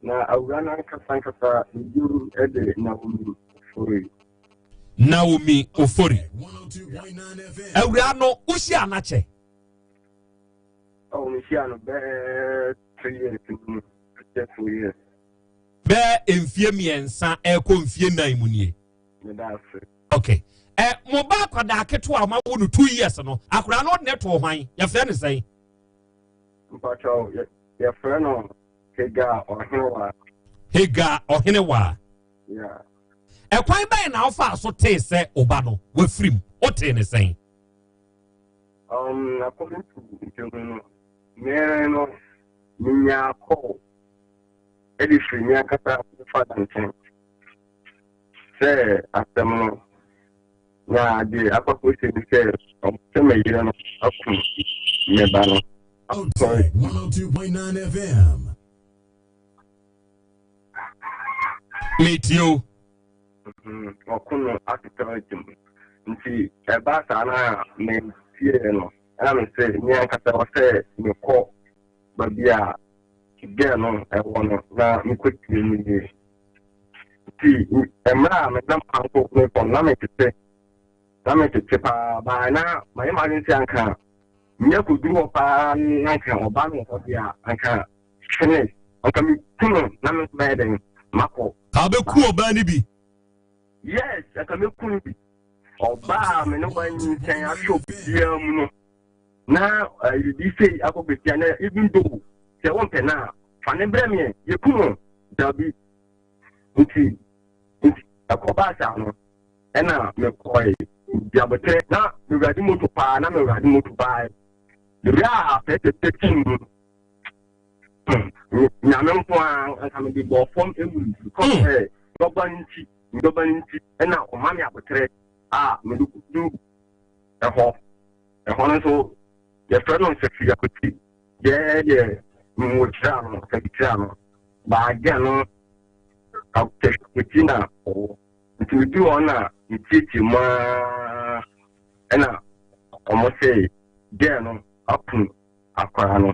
Na awura no ankasa ankasa ne din de Naomi Ofori. Naomi Ofori. Awura no wohyia anakyɛ? Oh, mehyia no bɛɛ 3 years mu, bɛɛ 4 years. Bɛɛ mfie 3 ɛkɔ mfie 4 mu nie. Meda ase. Okay. Ɛ mo ba akwadaa ketewa a ɔma wo no 2 years no, akwadaa no ɔde ne to hwan? Yɛfrɛ no sɛn? Mpakyɛw, yɛfrɛ no Hega Ɔhenewa. Hega Ɔhenewa. Yeah. Ɛkwan bɛn na wofa so tee sɛ ɔba no wafiri mu? Wotee ne sɛn? According to ntɛmu no, mere no, menya call ɛde firi me ankasa me father nkyɛn sɛ asɛm no na de akɔkɔ ne sɛ ɔsɛ me yere no akum me ba no. Sorry. 102.9 FM. Metie o. Ɔko no atetɛ mu nti ɛba saa na metie no ɛna me sɛ me ankasa wɔ sɛ mekɔ baabi a girl no ɛwɔ no na mekɔtie mu yie. Nti mmerɛ a menam kwan so mekɔ no na metete paa baa na mayɛ m'adwene sɛ anka nyɛ kɔduru hɔ paa na anka ɔba no wɔ hɔ deɛ a anka finish anka meku no na me nso bɛyɛ dɛn makɔ. Ka wobɛku ɔbaa no bi? Yes, anka meku no bi. Ɔbaa me ne wanyinsɛn ahwɛ obiara mu no na biribi sei akɔkɔsia na even though sɛ wompɛ no a fa ne brɛ meɛ yɛku no dabi. Nti ɛkɔbaa saa no ɛna mekɔe diabotɛ na mewurade moto paa na mewurade moto paa mewura a pɛtɛpɛti mu Nyame nko a anka mede bɔɔ fam ewu because ɛ dɔba no nti dɔba no nti ɛna ɔma me abotrɛ a mede du ɛhɔ ɛhɔ no nso yɛfrɛ no nsɛfiakoti yɛɛ deɛ mewɔ kyerɛ ano sɛbi kyerɛ ano baagya no. Akyi na ɔwɔ. Nti meduu hɔ na metietie mu ara ɛna ɔmo se girl no aku akwaraa no.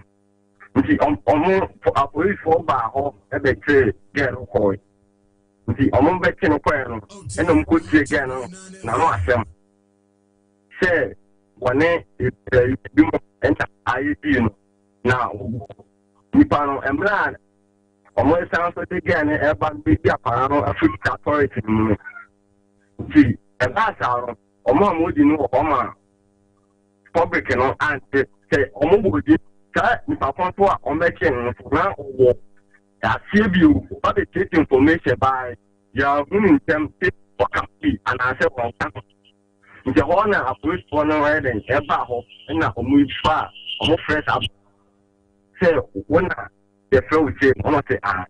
Nti ɔmo apolisifoɔ baa hɔ bɛkyeree girl no kɔe. Nti ɔmo bɛkye no kɔe no ɛna ɔmo kɔtie girl no n'ano asɛm sɛ wɔne ebi mo ɛna ayɛ dii no na nipa no mmerɛ a wɔsan nso de gɛɛ no ɛba no bɛdi akwadaa no afiri authority no mu no nti ɛbaa saa no wɔn a wɔdi no wɔ hɔ ma public no ante sɛ wɔn bɔ di saa nipa ko nso a wɔbɛkye no nso na ɔwɔ aseɛ bio ɔba bɛtietie information baa yɛahunu ntɛm sɛ ɔka bi anaasɛ wɔnka ho nti hɔ na apolisifoɔ no ɛyɛ dɛn ɛbaa hɔ na wɔn fa wɔn frɛ saa sɛ wo na yɛfrɛ wo sei no ɔna ɔse ah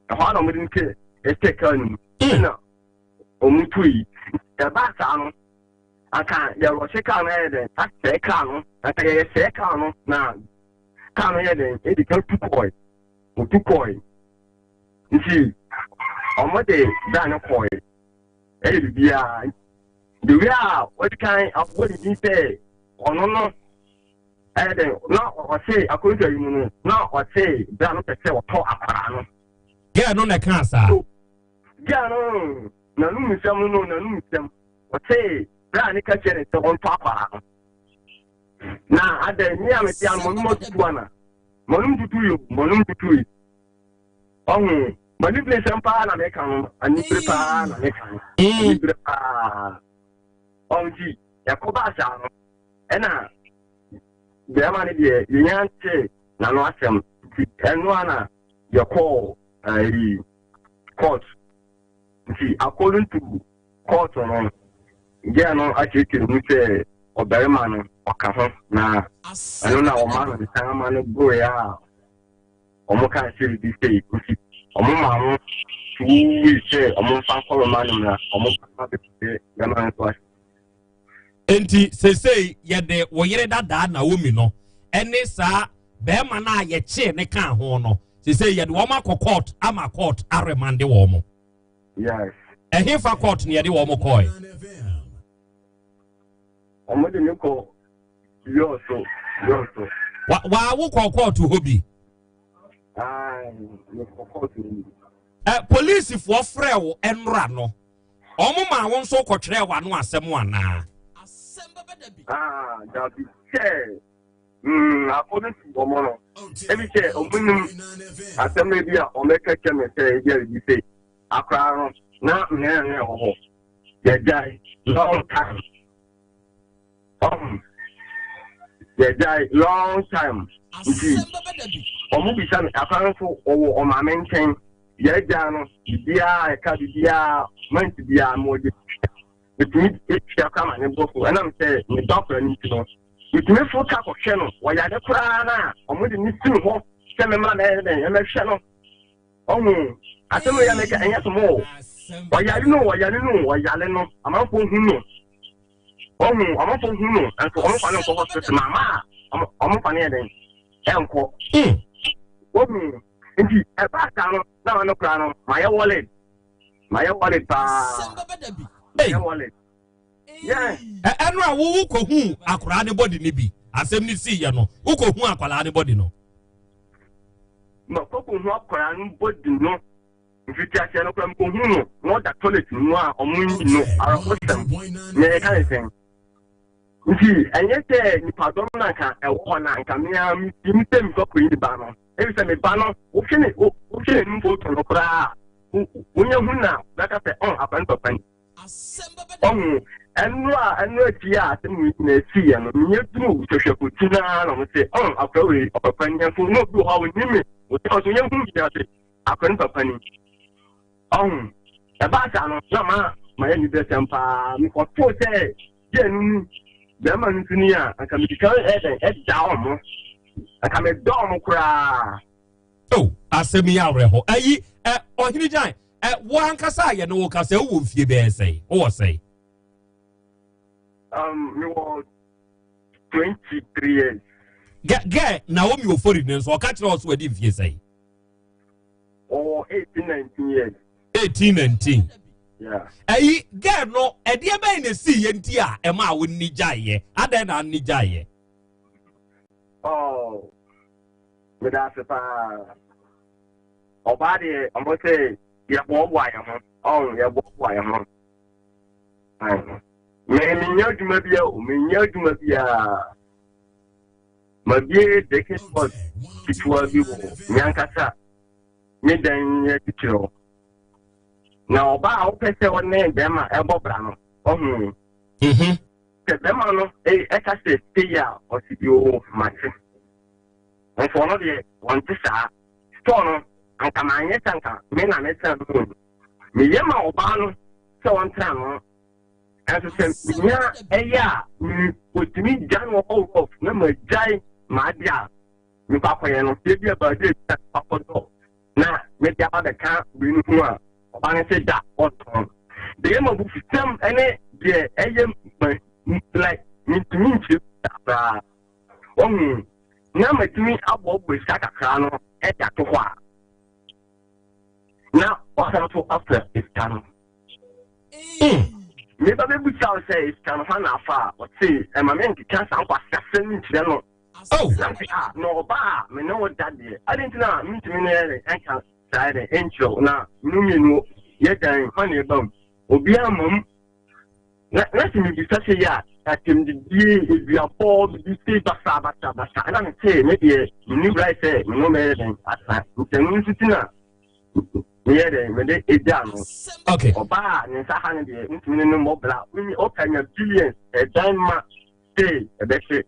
ɛhɔ ara na wɔde no kɛ ɛhyɛ kaa no mu ɛna wɔn tu yi ɛbaa saa no anka yɛrɔhyɛ kaa no ayɛ dɛn asɛe kaa no anka yɛyɛ sɛe kaa no na kaa no yɛ dɛn ɛdi ka tu kɔe otu kɔe nti wɔn de bra no kɔe ɛyɛ biribiara the way a wɔde kan abɔ ne din sɛ ɔno no Ɛyɛ dɛn na ɔse akwantu yi mu no na ɔse bra no pɛ sɛ ɔtɔ akwaraa no. Girl no na ɛkaa saa. Girl no n'anum nsɛm no no n'anum nsɛm ɔse bra ne ka kyerɛ ne sɛ ɔntɔ akwaraa no. Na adɛn me a mete ano mɔnum atutu ana mɔnum tutu yi o mɔnum tutu yi ɔho m'anibere nsɛm paa na meka no anibere paa na meka no anibere paa ɔho nti ɛkɔbaa saa no. Ɛna bɛrima no deɛ yɛnya nte n'ano asɛm nti ɛno a na yɛkɔɔ ayi court nti according to court no girl no akyerɛkyerɛ mu sɛ ɔbarima no ɔka ho na ɛno na ɔma no nsa ama no boroeɛ a wɔn kaa sɛ biribi sei nti wɔn maa mo 2 weeks sɛ wɔn mfa nkɔ roma no mmra wɔn ba bɛpɛ bɛma no so ahyɛ. Enti seesei yɛde wo yere dadaa Naomi no ne saa bɛrima no a yɛkyee ne kaa ho no, seesei yɛde wɔn akɔ court ama court aremande wɔn. Yes. Ɛhefa court na yɛde wɔn kɔe? Wɔn de ne kɔ Yɔɔso, Yɔɔso. Wa wa wo kɔ court hɔ bi? Ayi, mekɔ court bi. Ɛ polisifoɔ frɛ wo ɛnora no. Wɔn maa wo nso kɔtwerɛɛ w'ano asɛm anaa? Ah, dabi sɛ mm, according to wɔn no, ebi sɛ wɔn nim asɛm ebi a wɔn bɛka kyerɛ me sɛ ebi a ebi sɛ akora no na mmea no ɛwɔ hɔ yɛgyae long time. Ɔho yɛgyae long time nti ɔmo bisa me akwan nso ɔwɔ ɔmaame nkyɛn yɛgyaa no bibiaa ɛka bibiaa month biaa mo ɔgye metumi etua kora ma ne bɔ so ɛnam sɛ me ba kora ne nti no metumi fo ka kɔhwɛ no ɔyare koraa na ɔmo de ne si hɔ sɛ mɛma mɛyɛ dɛn ɛmɛhwɛ no ɔho asɛm yɛ mɛka ɛnyɛ so mo ɔyare no ɔyare no ɔyare no amanfoɔ hu no. Ɔhu ɔmɔfo hu no nso ɔmo fa no nkɔ hospital ma ama a ɔmo fa no yɛ dɛn ɛnkɔ. Ohu nti ɛbaa saa no na ɔno koraa no ma yɛ wallet ma yɛ wallet paa ma yɛ wallet. Ɛno a wowo kɔhu akwaraa ne bɔdi ne bi asɛm ne sii yɛ no wokɔhu akwaraa ne bɔdi no. Ma kɔkɔhu akwaraa no bɔdi no. Mfitiaseɛ no koraa mekɔhuu no na ɔda toilet mu a ɔmo nyi no awerɛhosɛm nea yɛka ne sɛn nti ɛnyɛ sɛ nipadɔm no anka ɛwɔ hɔ no anka me ara metim sɛ mekɔ kɔyi ne ba no ɛfiri sɛ me ba no wohwɛ ne wohwɛ n'anim foto no koraa wonya hu na bɛka sɛ ɔn akwa ne papa ni ɔho ɛno a ɛno akyi a asɛm wei na ɛsiiɛ no menyɛ duru hwɛhwɛkɔti no ara na ɔmo sɛ ɔn akwa wei ɔpapa ni nso na obi wɔ hɔ a ɔnim me ɔsɛ ɔsɛ ɔnyɛ hu bi ase Akɔ ne papa ni. Ɔho, ɛbaa saa no, na ma mayɛ aniberesɛm paa. Mekɔtoo sɛ gɛɛ no ni, bɛrima no nso ni a, anka medi kan ɛdɛn ɛda ɔmo. Anka medɔ ɔmo koraa. Oh, asɛm yi awerɛho. Ayi, ɛ, ɔhene gyan, ɛ, wo ankasa a yɛne wo kasa, wowɔ mfie bɛyɛ sɛn? Wowɔ sɛn? Mewɔ 23 years. Gɛ, gɛ, Naomi Ofori ne nso, ɔka kyerɛ wo so wadi mfie sɛn? Ɔwɔ 18, 19 years. 18 19. Yeah. Ɛyi girl no ɛdeɛ bɛn na esi yɛ nti a ɛma a wɔn ni gyaeɛ adɛn na ani gyaeɛ. Oh, meda ase paa. Ɔbaa deɛ ɔmo sɛ yɛboaboa yɛn ho. Ɔn yɛboaboa yɛn ho. Me menyɛ adwuma bia o, menyɛ adwuma biara. Mabie baking pot ketewa bi wɔ me ankasa me dan yɛ titire hɔ. Na ɔbaa a wopɛ sɛ ɔne bɛrima ɛbɔ bra no, ɔho. Sɛ bɛrima no ɛka sɛ pei a ɔsi bi o mate. Nso ɔno deɛ ɔnte saa. Store no anka manyɛ sɛ anka me na metena no mu. Meyɛ ma ɔbaa no sɛ ɔntena no. Nanso sɛ menya ɛyɛ a mekɔtumi gya no ɔkɔ rough na magyae m'ade a mekɔ akɔyɛ no. Ebi a baabi a bi a akɔdɔ na mede aba bɛka wei no ho a ɔbaa no sɛ da ɔntɔn. Deɛ ɛma bufusɛm ne deɛ ɛyɛ ma like mentumi nkyerɛ da koraa. Wahu na matumi aboaboa sika kakra no de ato hɔ a na ɔsan so afra sika no. Meba bɛbusa wo sɛ sika no hwan na afa a ɔse ɛma menkeka saa nkwaseasɛm nkyerɛ no. Oh. Na mese ah na ɔba a me ne wo da deɛ adɛn nti na mentumi ne yɛre ɛnka saa yɛdɛ ɛnkyerɛ wo na mene mmienu yɛ dan hwan na ɛba mu obiara ma mu na na sɛ mebisa sɛ yɛ a atɛmdidie eduabɔ bibi sei basa basa basa ɛna mete me deɛ menni wura sɛ me ne wo bɛyɛ dɛn asa nti ɛno nso ti na meyɛ dɛn mede egyaa no. Okay. Ɔbaa a ne nsa ha no deɛ ntumi ne no mmɔ bra ɔka nya billions ɛdan ma sei ɛbɛhye.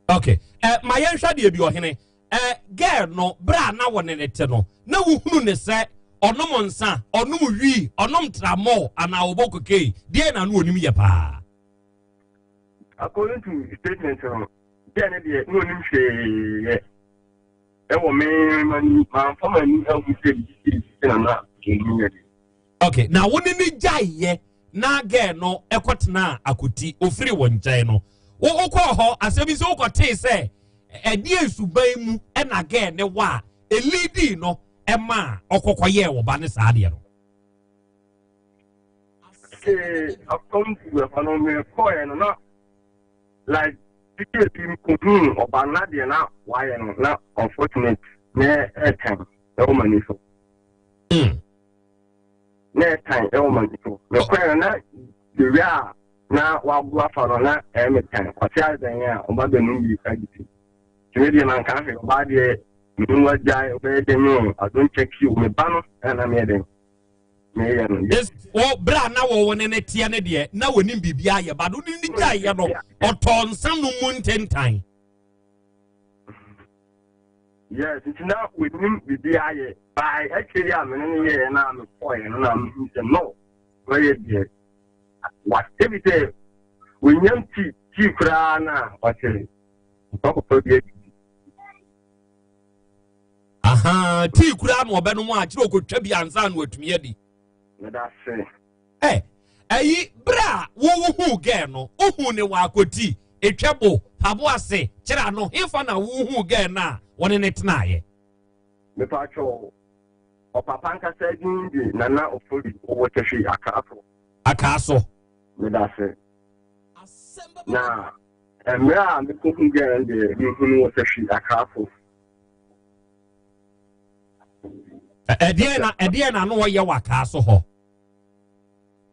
Okay. Eh, ma yɛnhwɛ deɛ bi ɔhene. Eh, girl no, berɛ a na wo ne ne te no, na wohunu ne sɛ ɔnom nsa, ɔnom wii, ɔnom tramɔɔ, anaa ɔbɔ cocaine. Deɛ na no onim yɛ paa? According to statement no, girl no deɛ na onim hwee yɛ. Ɛwɔ me m'ani, mamfa m'ani ahu sɛ biribi sei sisi na na onim yɛ deɛ. Okay, na wo ne ne gyaeɛ na girl no ɛkɔtenaa akoti ofiri wo nkyɛn no wo wokɔɔ hɔ asɛm bi sɛ wokɔtee sɛ ɛdeɛ nsuban mu ɛna girl ne wɔ a ɛlidii no ɛma a ɔkɔkɔyɛɛ wo ba ne saa adeɛ no. Ee, akɔm tu ɛhɔ no mekɔɛ no na like video bi mkohuu ɔba no adeɛ na wayɛ no na unfortunate na ɛɛtan ɛwɔ m'ani so. Na ɛtan ɛwɔ m'ani so. Mekɔɛ no na the a na wago afa no na ɛyɛ me tan. Ɔte adɛn a ɔba bɛnum bi adidi. Nti me deɛ manka hwee ɔbaa deɛ mene wagyae ɔbɛyɛ dɛn o I don't check you me ba no ɛna na meyɛ dɛn meyɛ no. Yes, wɔ berɛ a na wɔwɔ ne ne teɛ ne deɛ na wɔnim biribi ayɛ ba no ne ne gyaeɛ no ɔtɔɔ nsa no mu ntentan. Yes, nti na wɔnim biribi ayɛ by akyire a mene no yɛɛ na mekɔɛ no na mehu sɛ no wɔyɛ deɛ wate bi sɛ wɔnyam tii tii koraa na ɔte ɔkɔpɛ bi adidi. Aha, tii koraa na ɔbɛnom a kyerɛ ɔkɔtwa bi ansa na watumi adi. Meda se. Ɛ ɛyi berɛ a wowohuu gɛɛ no wohuu ne wɔ akɔti etwa bo pabo ase kyerɛ ano hefa na wohuu gɛɛ no a wɔne ne tenaeɛ. Mepatwɔ ɔpapa nkasa din de Nana Ofori ɔwɔ Tɛhwe Akaa so. Akaa so. Meda se. Na mmerɛ a mekɔhu gɛɛ no deɛ mehunu wɔ Tɛhwe Akaa so. Ɛdeɛn na ɛdeɛn na no ɔyɛ wɔ akaa so hɔ?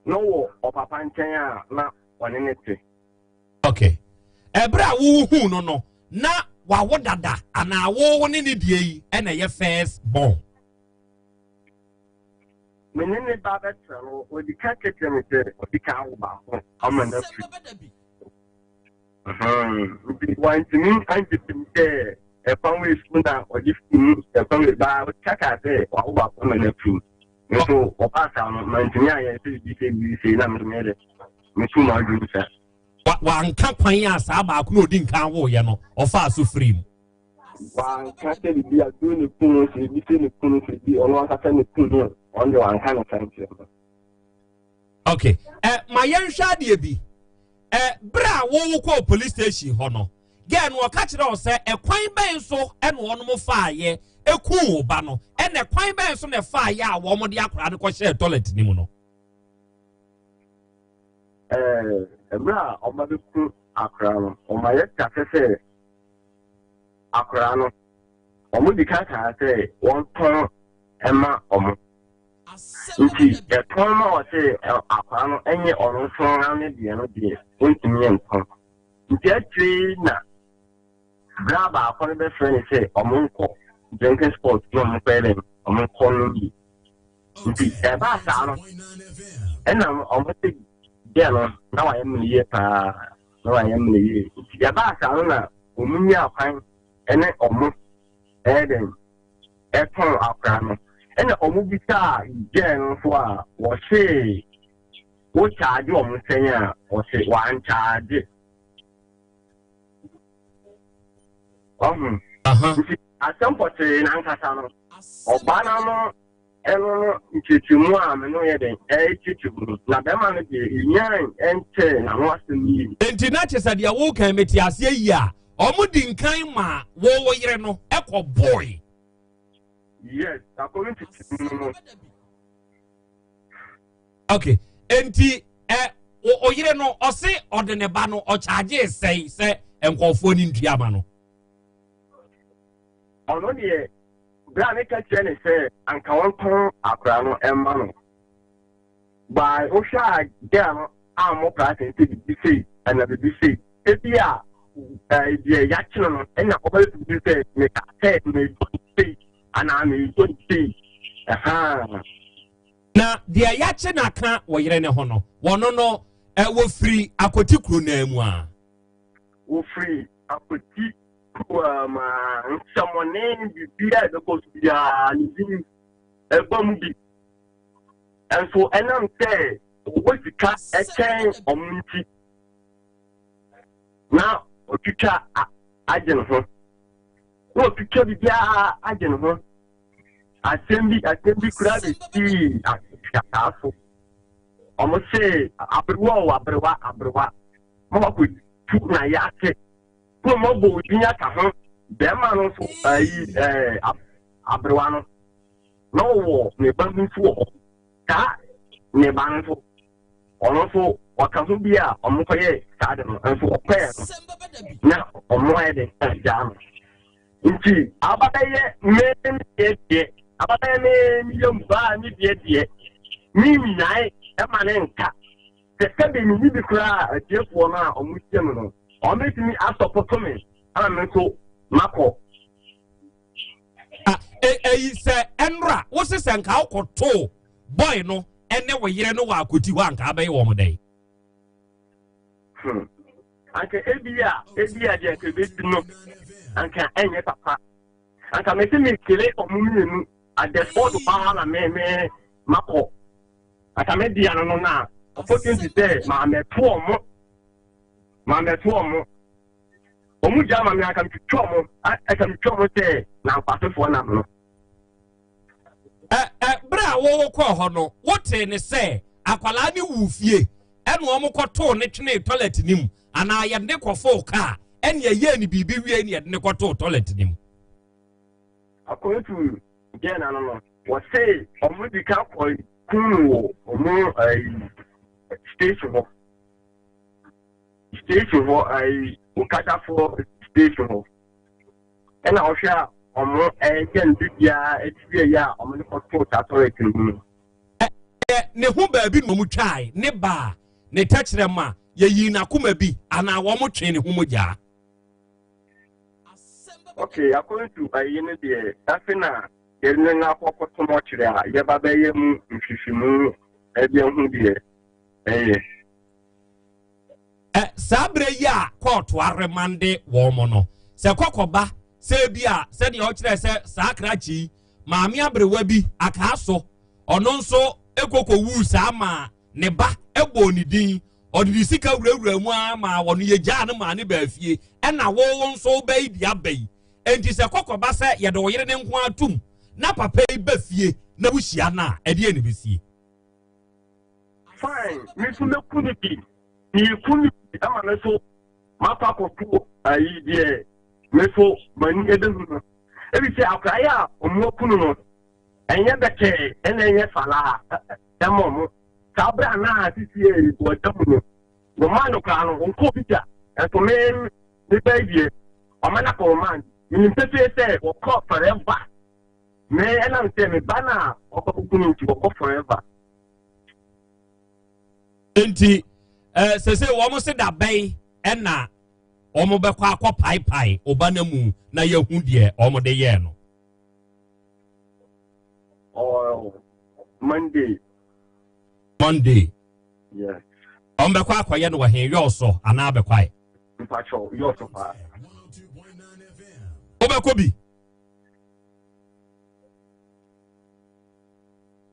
No wɔ ɔpapa nkyɛn a na ɔne ne te. Okay. Ɛberɛ a wohuu no no, na wawo dada anaa wo ne ne deɛ yi ɛna ɛyɛ first born? Me ne ne ba bɛtra no, ɔdi ka kyerɛ me sɛ ɔdi ka awo baako ama no afiri. Nti wantumi angye tom sɛ ɛkwan wei so na ɔde fi mu ɛkwan wei baa ɔka kaa sɛ wawo baako ama no afiri mu. Nso ɔbaa saa no mantumi anyɛ sɛ biribi sɛ biribi sɛ na meso meyɛ dɛ metu m'adwene saa. Wanka kwan a saa baako na ɔdi nkan woeɛ no ɔfaa so firii mu. Wanka sɛ biribi aduro ne kunu sɛ biribi sɛ ne kunu sɛ biribi ɔno ankasa ne kunu ɔno deɛ wanka no saa nkyerɛ me. Okay. Eh, ma yɛnhwɛ adeɛ bi. Eh, berɛ a wowo kɔɔ police station hɔ no, girl no ɔka kyerɛ wo sɛ ɛkwan bɛn so ɛna wɔnom faayɛ ɛkuu wo ba no, ɛna kwan bɛn so na ɛfaa yɛ a wɔn de akwadaa no kɔhyɛɛ toilet no mu no? Ɛɛ, mmerɛ a wɔba bɛku akwadaa no, wɔma yɛte aseɛ sɛ akwadaa no, wɔdi kan kaa sɛ wɔntɔn ma wɔn. Nti ɛtɔn ma ɔse akwadaa no ɛnyɛ ɔno nko ara ne deɛ no deɛ ɔntumi ntɔn. Nti akyire yi na bra baako no bɛfrɛ no sɛ ɔmo nkɔ drinking spot na ɔmo nkɔyɛ dɛn ɔmo nkɔ no bi. Nti ɛbaa saa no ɛna ɔmo se gɛ no na wayɛ mene yie paa na wayɛ mene yie. Nti ɛbaa saa no na ɔmo nyaa kwan ɛne ɔmo ɛyɛ dɛn ɛtɔn akora no ɛna ɔmo bisaa gyɛɛ no nso a wɔsee wo kyaagye ɔmo sɛn a ɔse wankyaagye ɔho nti asɛm pɔtee nankasa no ɔbaa no ano ɛno no nkyerɛkyerɛmu a me no yɛ dɛn ɛkyerɛkyerɛ mu na bɛrima no deɛ ɛnyan ɛntɛɛ n'ano asɛm yie. Nti na kyerɛ sɛ deɛ wokan mete aseɛ yie a Ɔmo di nkan maa wo wo yere no kɔ boy. Yes, according to no no. Okay, enti ɛ o yere no ɔse ɔde ne ba no ɔkyaagye sɛn sɛ nkurɔfoɔ no ntua ma no. Ɔno deɛ berɛ a meka kyerɛ ne sɛ anka wɔntɔn akora no ɛma no. By wohwɛ a girl no ammɔ price nti biribi sei ɛna biribi sei. Ebia deɛ yɛakyerɛ no ɛna ɔbɛyɛ bi sɛ meka sɛ meretɔ no sei anaa meretɔ no sei. Ɛhaa. Na deɛ yɛakye no aka wɔ yere no ho no, wɔno no, wɔfiri Akoti kuro no ara mu a. Wɔfiri Akoti kuro ara mu a, nsɛmmɔne biribiara a ɛbɛkɔ so biara ne din ɛba mu bi. Nso ɛnam sɛ wɔwɔ sika kyɛn wɔn nti, na ɔtwitwa agye ne ho na ɔtwitwa biribiara agye ne ho asɛm bi asɛm bi kura bɛsii ataa so wɔn se aberewa o aberewa aberewa ma wakɔtu na yɛ ase na wɔn abɔ odin aka ho bɛrima no nso ayi ɛɛ aberewa no na ɔwɔ ne ba bi nso wɔ hɔ saa ne ba no nso Ɔno nso ɔka ho bi a wɔkɔyɛɛ saa de no nso ɔkɔɛ no na wɔn ayɛ de agyaa no. Nti aba bɛyɛ me deɛ deɛ aba bɛyɛ me yam baa me deɛ deɛ me nyae ɛma ne nka sɛ sɛbe me ni bi koraa atiefoɔ no a wɔn tie me no wɔn bɛtumi asɔpoto me ama me nso makɔ. Eyi sɛ ɛnora wose sɛ nka wokɔtoo boy no ɛne wo yere no wɔ akɔti hɔ anka abɛyɛ wɔn dɛn? Hmm. Anka ebi a ebi a deɛ anka ebedi no anka ɛnyɛ papa. Anka mese mekele ɔmo mmienu at the spot paa na me me makɔ. Anka me dea no no na opportunity sɛ maamɛto ɔmo maamɛto ɔmo. Ɔmo gya ma me anka metwitwa ɔmo anka metwitwa ɔmo sɛ nankwasefoɔ nam no. Ɛ ɛ bere a wɔwɔ kɔɔ hɔ no, wotee ne sɛ akwadaa no wuu fie ɛna wɔn kɔtoo ne twenee toilet no mu anaa yɛde ne kɔfoo kaa ɛna ɛyɛɛ ne biribi wie ne yɛde ne kɔtoo toilet no mu. According to Jen ano no, wɔse wɔn di ka kɔ kun no wɔ wɔn ɛyi station hɔ. Station hɔ ɛyi okadafoɔ station hɔ. Ɛna ɔhwɛ a ɔmo ɛyɛ no biribiara ɛde wie yɛ a ɔmo de kɔtoo saa toilet no mu. Ɛyɛ ne ho baabi na wɔn twae ne baa ne tɛkyerɛma, yɛyii n'akoma bi anaa wɔn twee ne ho mogyaa. Okay, according to ayi no deɛ, afe na yɛde no no akɔ kɔto mɔkyerɛ a yɛba bɛyɛ mu nhwehwɛmu ɛde ahu deɛ ɛyɛ. Ɛ, saa berɛ yi a kɔɔto aremande wɔn no, sɛ kɔkɔba sɛ ebi a sɛdeɛ ɔkyerɛ sɛ saa krakye yi maame aberewa bi akaa so ɔno nso ekokowuu saa maa ne ba ɛbɔɔ ne din ɔde ne sika wurawura mu ara maa wɔn yɛgyaa no maa ne baa fie ɛna wo nso wobɛyi de aba yi enti sɛ kɔkɔba sɛ yɛde wo yere ne nko atum na papa yi ba fie na wohyia no a ɛdeɛ ne bɛsie. Fine, me nso mɛku no bi. Meku no bi ama me nso makɔ akɔto ayi deɛ me nso m'ani ɛbɛhu no. Ebi sɛ akwadaa yi a ɔmo aku no no, ɛnyɛ bɛtɛɛ ɛna ɛnyɛ falaa ɛma ɔmo. Saa berɛ a na sisi wɔda mu no, wɔmaa no koraa no, ɔnkɔɔ bi da. Ɛnso me me ba yi deɛ, ɔma no akɔ ɔman. Menim pefee sɛ wɔkɔ forever. Me ɛnam sɛ me ba no a ɔkɔkuku no nti, wɔkɔ forever. Nti eh, sese wɔn se da bɛn ɛna wɔn bɛkɔ akɔ paepae ɔba no mu na yɛhu deɛ wɔn de yɛɛ no. Oh, Monday. Monday. Yes. Wɔn bɛkɔ akɔyɛ no wɔ he yɔɔsɔ anaa bɛkwae. Mpatsɔ yɔɔsɔ paa. Wobɛkɔ bi.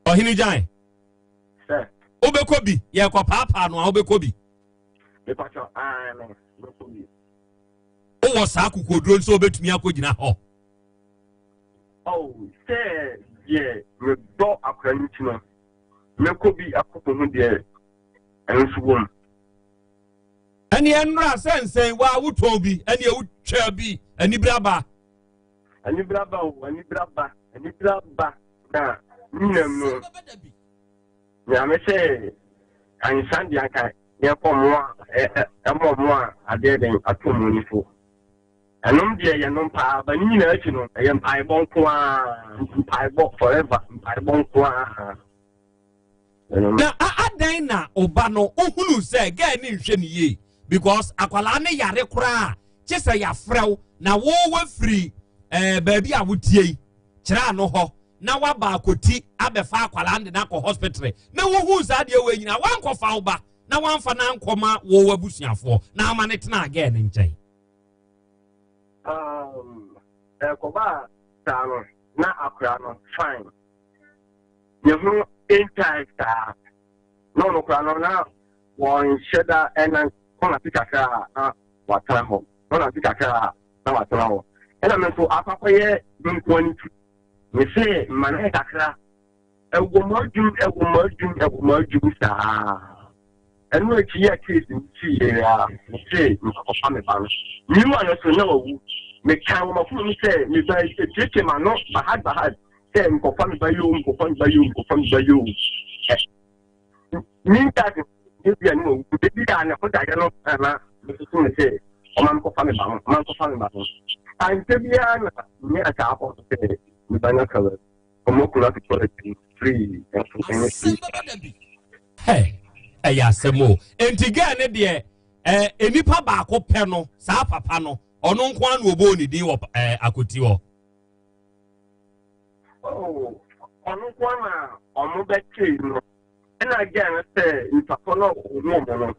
Ɔhene gyan. Sɛ. Wobɛkɔ bi yɛkɔ paapaa no a wobɛkɔ bi. Mepatɔ aane mɛkɔ bi. Wowɔ saa kokoduro nso wobɛtumi akɔgyina hɔ. Oh, sɛ deɛ medɔ akora no nti no mɛkɔ bi akɔkɔhu deɛ ɛno nso wɔ mu. Ɛneɛ nnora sɛ nsɛn waa wotɔn bi ɛneɛ wotwa bi anibere aba. Anibere aba o anibere aba anibere aba na ne nyinam no. Nyame sɛ ansa deɛ anka yɛkɔ mo a ɛmɔ mo a adeɛ den ato mo ni so. Ɛnom deɛ yɛnom paa ba ne nyinaa akyi no ɛyɛ mpaebɔ nko ara mpaebɔ forever mpaebɔ nko ara. Na adɛn na ɔba no wohunu sɛ gɛɛ ne nhwɛ ne yie because akwalaa ne yare koraa kye sɛ yɛafrɛ wo na wo wafiri eh, baabi a wotie yi kyerɛ ano hɔ na waba akɔti abɛfa akwadaa no de no akɔ hospital na wohuu saa deɛ wei nyinaa wankɔfa wo ba na wamfa no ankɔma wo abusuafoɔ na ama no tena gɛɛ no nkyɛn. Ɛkɔba saa no na akora no fine ne ho ntae saa na ɔno kora no na wɔnhyɛ da ɛna kɔnate kakra a na watena hɔ kɔnate kakra a na watena hɔ ɛna me nso akɔakɔyɛ me nkoa no ti Mese ma no yɛ kakra. Ɛwɔ m'adwum, ɛwɔ m'adwum, ɛwɔ m'adwum saa. Ɛno akyi yɛ case no sii yɛ a, mese mekɔfa me ba no. Mewu ano so na wawu. Mekaa wɔ m'akoma mu sɛ me ba yi, etietie m'ano bahad bahad sɛ mekɔfa me ba yi o, mekɔfa me ba yi o, mekɔfa me ba yi o. Meantime, ebi a ne wawu, ebi a ne ho daeɛ no na mesusu me sɛ ɔma mekɔfa me ba ho, ɔma mekɔfa me ba ho. Ankyɛ biara na me saa akɔ so sɛ me ba no aka baabi. Ɔmo kunu atotɔ akyi free nso ɛnyɛ free. Hey, ɛyɛ asɛm o. Enti girl ne deɛ ɛɛ nipa baako pɛ no saa papa no ɔno nko ara na ɔbɔɔ ne din wɔ ɛɛ akoti hɔ. Oh, ɔno nko ara na ɔmo bɛkyee no. Ɛna girl no sɛ nipa kɔ no ɔhu ɔmo no.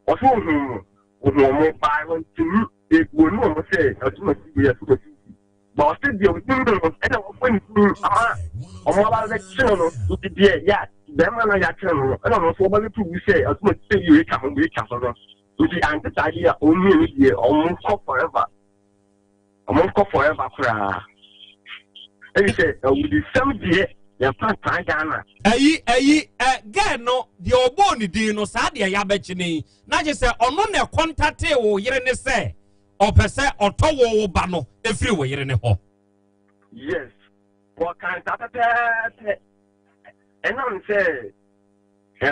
Ɔsɛ ohun mo, ohun ɔmo baa wɔntumi wɔnu ɔmo sɛ asumasi wei asumasi wei. Ba ɔsɛ deɛ ohun no no ɛna wɔbɔ ne din ama ɔmo aba bɛkye no no nti deɛ ya bɛrima no yɛakyere no no ɛna ɔno nso ɔba bɛto wu sɛ asumasi sɛ wei ka ho wei ka ho no nti ante saa deɛ a ɔmo mmienu deɛ ɔmo kɔ forever. Ɔmo nkɔ forever koraa. Ɛyi sɛ awudisɛm deɛ yɛmfa ntaa Ghana. Ɛyi ɛyi ɛ girl no deɛ ɔbɔɔ ne din no saa deɛ yabɛkye ne yi na kye sɛ ɔno na ɛkɔntatee wo yere ne sɛ ɔpɛ sɛ ɔtɔ wo wo ba no efiri wo yere ne hɔ. Yes wɔkan saa pɛpɛɛpɛ ɛnam sɛ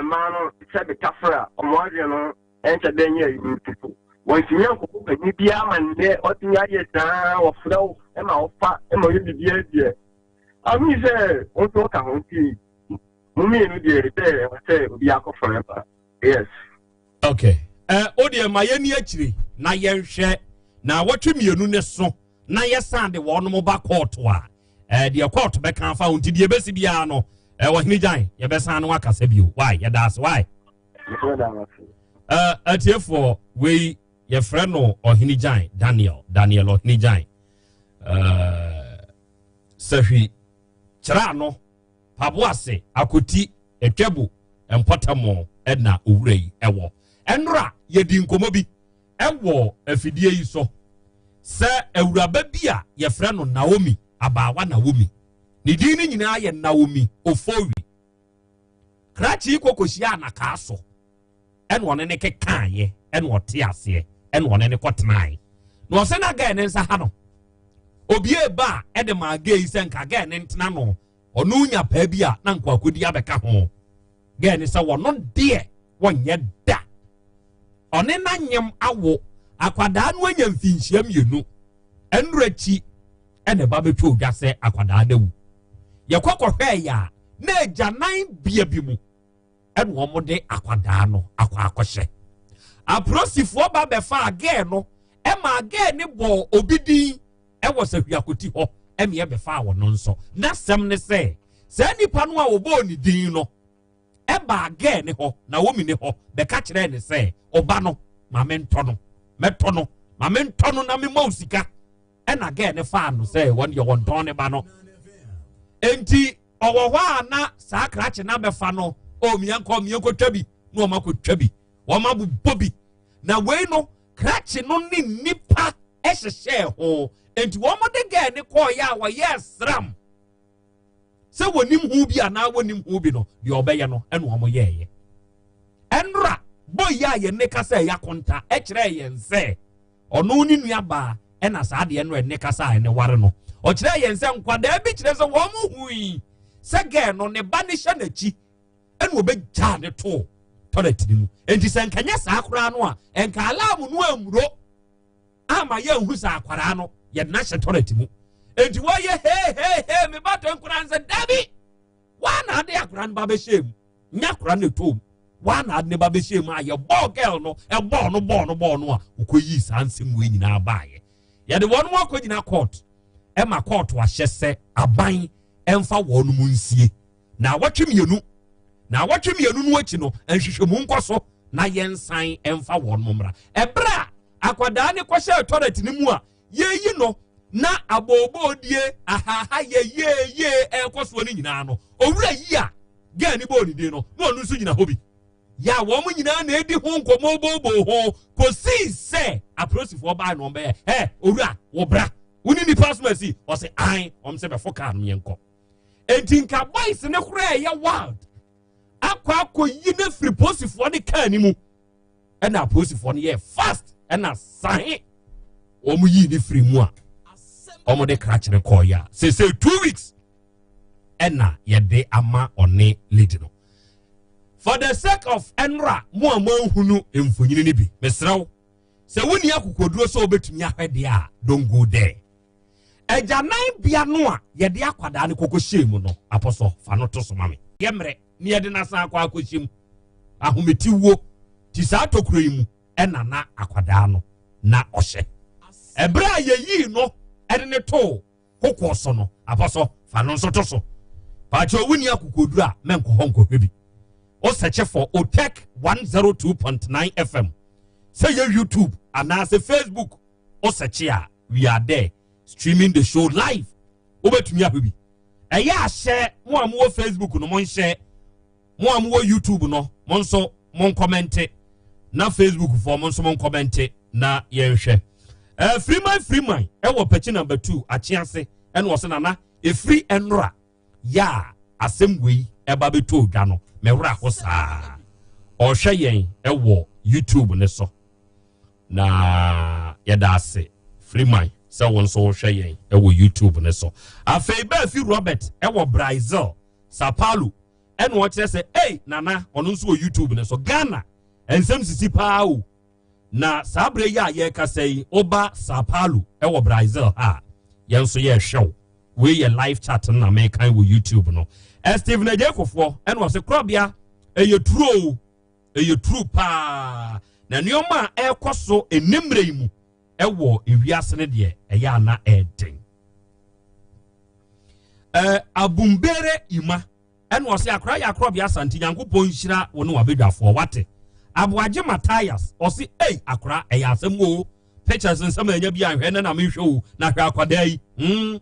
mmaa no sɛ betafra ɔmo adwene no ɛnsɛ dɛ nyɛ ayi nti so wɔntumi ankɔbɔ panyin biara ma nnɛ ɔtumi ayɛ saa wɔfrɛ wo ma wɔfa ma ɔyɛ biribiara deɛ ami sɛ wo nso woka ho nti mo mmienu deɛ sɛ ɛwɔ sɛ obi akɔ forever yes. Okay ɛ o deɛ ma yɛn ni akyire na yɛnhwɛ na wɔtwe mmienu ne so na yɛsan de wɔn ba kɔɔto a ɛɛ deɛ kɔɔto bɛka afa ho nti deɛ ebesi biara no ɛɛ ɔhene gyan yɛbɛsan no akasa bio why yɛda ase why. Ɛɛ atiefoɔ wei yɛfrɛ no ɔhene gyan Daniel Daniel ɔhene gyan ɛɛ sɛhwi kyerɛ ano paboase akoti atwabu mpɔtam ɛna owura yi ɛwɔ ɛnora yɛdi nkɔmɔ bi ɛwɔ afidie yi so sɛ awuraba bi a yɛfrɛ no Naomi abaawa Naomi ne din no nyinaa yɛ Naomi Ofori Krakye yi kɔ kɔhyiaa anakaa so ɛna ɔne ne kekaeɛ ɛna ɔte aseɛ ɛna ɔne ne kɔtenaeɛ na ɔsɛ na gɛɛ ne nsa ha no. Obie ba a ɛde maa gay yi sɛ nka gay ne ntena no. Ɔno nya paa bi a na nka akɔdi abɛka ho. Gay ne sɛ wɔno deɛ wɔnyɛ da. Ɔne n'anyem awo akwadaa no anya mfinhyia mmienu. Ɛnora akyi ɛna ɛba bɛtwa odwa sɛ akwadaa no awu. Yɛkɔ kɔhwɛɛ yɛ a na agyanan bea bi mu ɛna wɔn de akwadaa no akɔ akɔhyɛ. Apolisifoɔ ba bɛfaa gɛɛ no ɛmaa gɛɛ ne bɔɔ obi din ɛwɔ Sahwiakoti hɔ ɛna ɛbɛfaa wɔn nso. N'asɛm ne sɛ saa nipa no a wɔbɔɔ ne din no ɛbaa gɛɛ ne hɔ Naomi ne hɔ bɛka kyerɛɛ ne sɛ ɔba no ma mentɔ no mɛtɔ no ma mentɔ no na mema wo sika. Ɛna gɛɛ ne faa no sɛ wɔn deɛ wɔntɔn ne ba no. Enti ɔwɔ hɔ a na saa krakye no abɛfa no, o miɛnkɔ miɛnkɔtwa bi na wɔn akɔtwa bi, wɔn abobɔ bi. Na wei no krakye no ne nnipa hyehyɛɛ ho. Enti wɔn de gɛɛ ne kɔɔeɛ a wɔyɛɛ sram sɛ wɔnim ho bi anaa wɔnim ho bi no, deɛ ɔbɛyɛ no ɛna wɔn yɛɛyɛ. Ɛnora bɔ yi a yɛn ne kasa ɛyɛ akonta ɛkyerɛɛ yɛn sɛ ɔno ne nuabaa ɛna saa adeɛ no ɛne kasa a ɛne ware no. Ɔkyerɛɛ yɛn sɛ nkwadaa bi kyerɛ sɛ wɔn hui sɛ gɛɛ no ne ba ne hyɛ n'akyi ɛna ɔbɛgyaa ne too tɔlɛt no mu. Enti sɛ nkanyɛ saa koraa no a, nka alarm no amuro ama yɛnhu sɛ akwadaa no yɛde no ahyɛ tɔlɛt mu. Enti wɔyɛ hee hee hee me ba tɔ nkwadaa no sɛ dabi, waa na ade akwadaa no ba bɛhyɛ mu, nyɛ akwadaa no ɛtɔ mu, waa na ade ne ba bɛhyɛ mu a yɛbɔɔ girl no ɛbɔɔ no bɔɔ no bɔɔ no a ɔkɔyii saa nsɛm wei nyinaa baeɛ. Yɛde wɔn akɔgyina court ɛma court ahyɛ sɛ aban ɛmfa wɔn mu nsie na awɔtwe mmienu, na awɔtwe mmienu no akyi no nhwehwɛmu nkɔ so na yɛnsan ɛmfa wɔn mu mmra. Ɛberɛ a akwadaa ne kɔhyɛɛ toilet no mu a yɛyi no na aboobɔɔdie ahaha yɛ yie yie ɛrekɔ soɔ no nyinaa no, owura yi a gɛɛ ne bɔɔ ne din no na ɔno nso gyina hɔ bi. Yɛ a wɔn nyinaa na edi ho nkɔmmɔ booboo ho kɔsii sɛ apolisifoɔ baa na wɔn bɛyɛ ɛ owura wɔ bra wo ne nipa asoma si ɔsɛ an wɔn sɛ bɛfo kaa no yɛn kɔ. Enti nka boys ne koraa ɛyɛ wild akɔ akɔyi ne firi polisifoɔ ne kaa ne mu ɛna apolisifoɔ no yɛ fast ɛna sahe wɔn yii ne firi mu a wɔn de krakyere kɔɔ yɛ a sese 2 weeks ɛna yɛde ama ɔne lady no. For the sake of ɛnora mo a mo ahunu mfonyini no bi, mesrɛ wo sɛ wonni akokoduro sɛ wobɛtumi ahwɛ deɛ a, don't go there. Agyanan bea no a yɛde akwadaa no kɔkɔ hyɛɛ mu no, apɔsɔ fa no to so ma me. Yɛ mmerɛ ne yɛde no asan akɔ akɔhyɛ mu. Ahomete wuo ti saa tokuro yi mu ɛna na akwadaa no na ɔhyɛ. Ɛberɛ a yɛyii no ɛde ne too kokoɔ so no, apɔsɔ fa no nso to so. Paakyɛ wonni akokoduro a mɛnkɔ hɔ nkɔhwɛ bi. O search for Otec 102.9 FM sɛ yɛ YouTube anaasɛ Facebook, o search a we are there streaming the show live. Wobɛtumi ahwɛ bi. Ɛyɛ ahyɛ mo a mowɔ Facebook no monhyɛ, mo a mowɔ YouTube no mo nso monkɔmɛnte, na Facebook foɔ mo nso monkɔmɛnte na yɛnhwɛ. Freeman Freeman ɛwɔ pɛkyi number 2 akyease ɛna ɔsɛ nana efiri ɛnora yɛ a asɛm wei ɛba bɛtɔ odwa no mɛwura ho saa. Ɔhwɛ yɛn ɛwɔ YouTube ne so na yɛda ase Freeman sɛ wɔn nso wɔhwɛ yɛn ɛwɔ YouTube ne so. Afei bɛɛfi Robert ɛwɔ Brazil Sao Paulo ɛna ɔkyerɛ sɛ ei nana ɔno nso wɔ YouTube ne so. Ghana nsɛm sisi paa o. Na saa berɛ yi a yɛrekasa yi woba Sao Paulo ɛwɔ Brazil ha a yɛn nso yɛrehwɛ wo. Wei yɛ live chat no na mekan wɔ YouTube no. Stephen Ajekofoɔ ɛna ɔsɛ korabea ɛyɛ turo o, ɛyɛ turo paa. Na nneɛma a ɛrekɔ so ɛnɛ mmerɛ yi mu ɛwɔ ewiase no deɛ ɛyɛ ana ɛɛden. Abumbere Ima ɛna ɔsɛ akora yɛ akorɔbea Asante Nyankopɔn nhyira wo ne wabadwafoɔ wate. Aboagye Matthias ɔse ei akora ɛyɛ asɛm o, pictures nsɛm a ɛnya bi anhwɛ ne na mehwɛ o, na hwɛ akwadaa yi.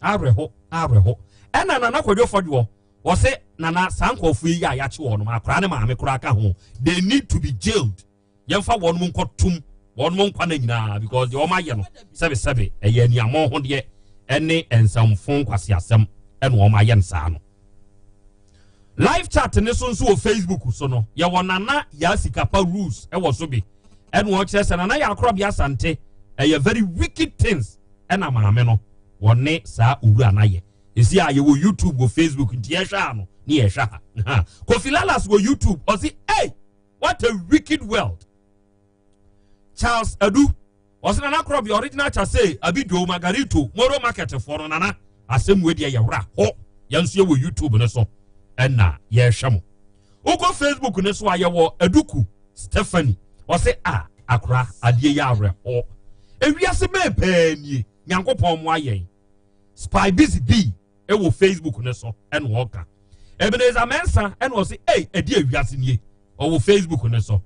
Awerɛho, awerɛho. Ɛna Nana Kwadwo Fɔdwoɔ ɔse Nana saa nkurɔfoɔ yi a yɛakye wɔn akora ne maame koraa ka ho, they need to be jailed. Yɛmfa wɔn nkɔtom wɔn nkwa na nyinaa because deɛ wɔn ayɛ no sɛbesɛbe ɛyɛ aniamɔ ho deɛ ɛne nsɛmfo nkwaseasɛm ɛna wɔn ayɛ no saa no. Live chat ne so nso wɔ Facebook so no yɛwɔ Nana Yaa Sikapa rules ɛwɔ so bi ɛna ɔkyerɛ sɛ Nana Yaa Akorɔbea Asante ɛyɛ very wicked things ɛna maame no. wɔne saa owura no ayɛ. Esi a yɛwɔ YouTube wɔ Facebook nti yɛhwɛ a no ne yɛhwɛ ha. Kofi Lalas wɔ YouTube ɔsi hey what a wicked world. Charles Adu ɔsi nana korɔ bi original chase abido margarito moro market foɔ no nana asɛm wei deɛ yɛwura hɔ yɛn nso yɛwɔ YouTube no so ɛna yɛhwɛ mo. Wokɔ Facebook no so a yɛwɔ Aduku Stephanie ɔse a akora adeɛ yɛ awerɛhoɔ ewiase bɛn pɛɛ nie Nyankopɔn mmoa yɛn. Spy Busy Bee ɛwɔ Facebook no so ɛna ɔka. Ebenezer Mensah ɛna ɔse ei ɛde ewiase nie ɔwɔ Facebook no so.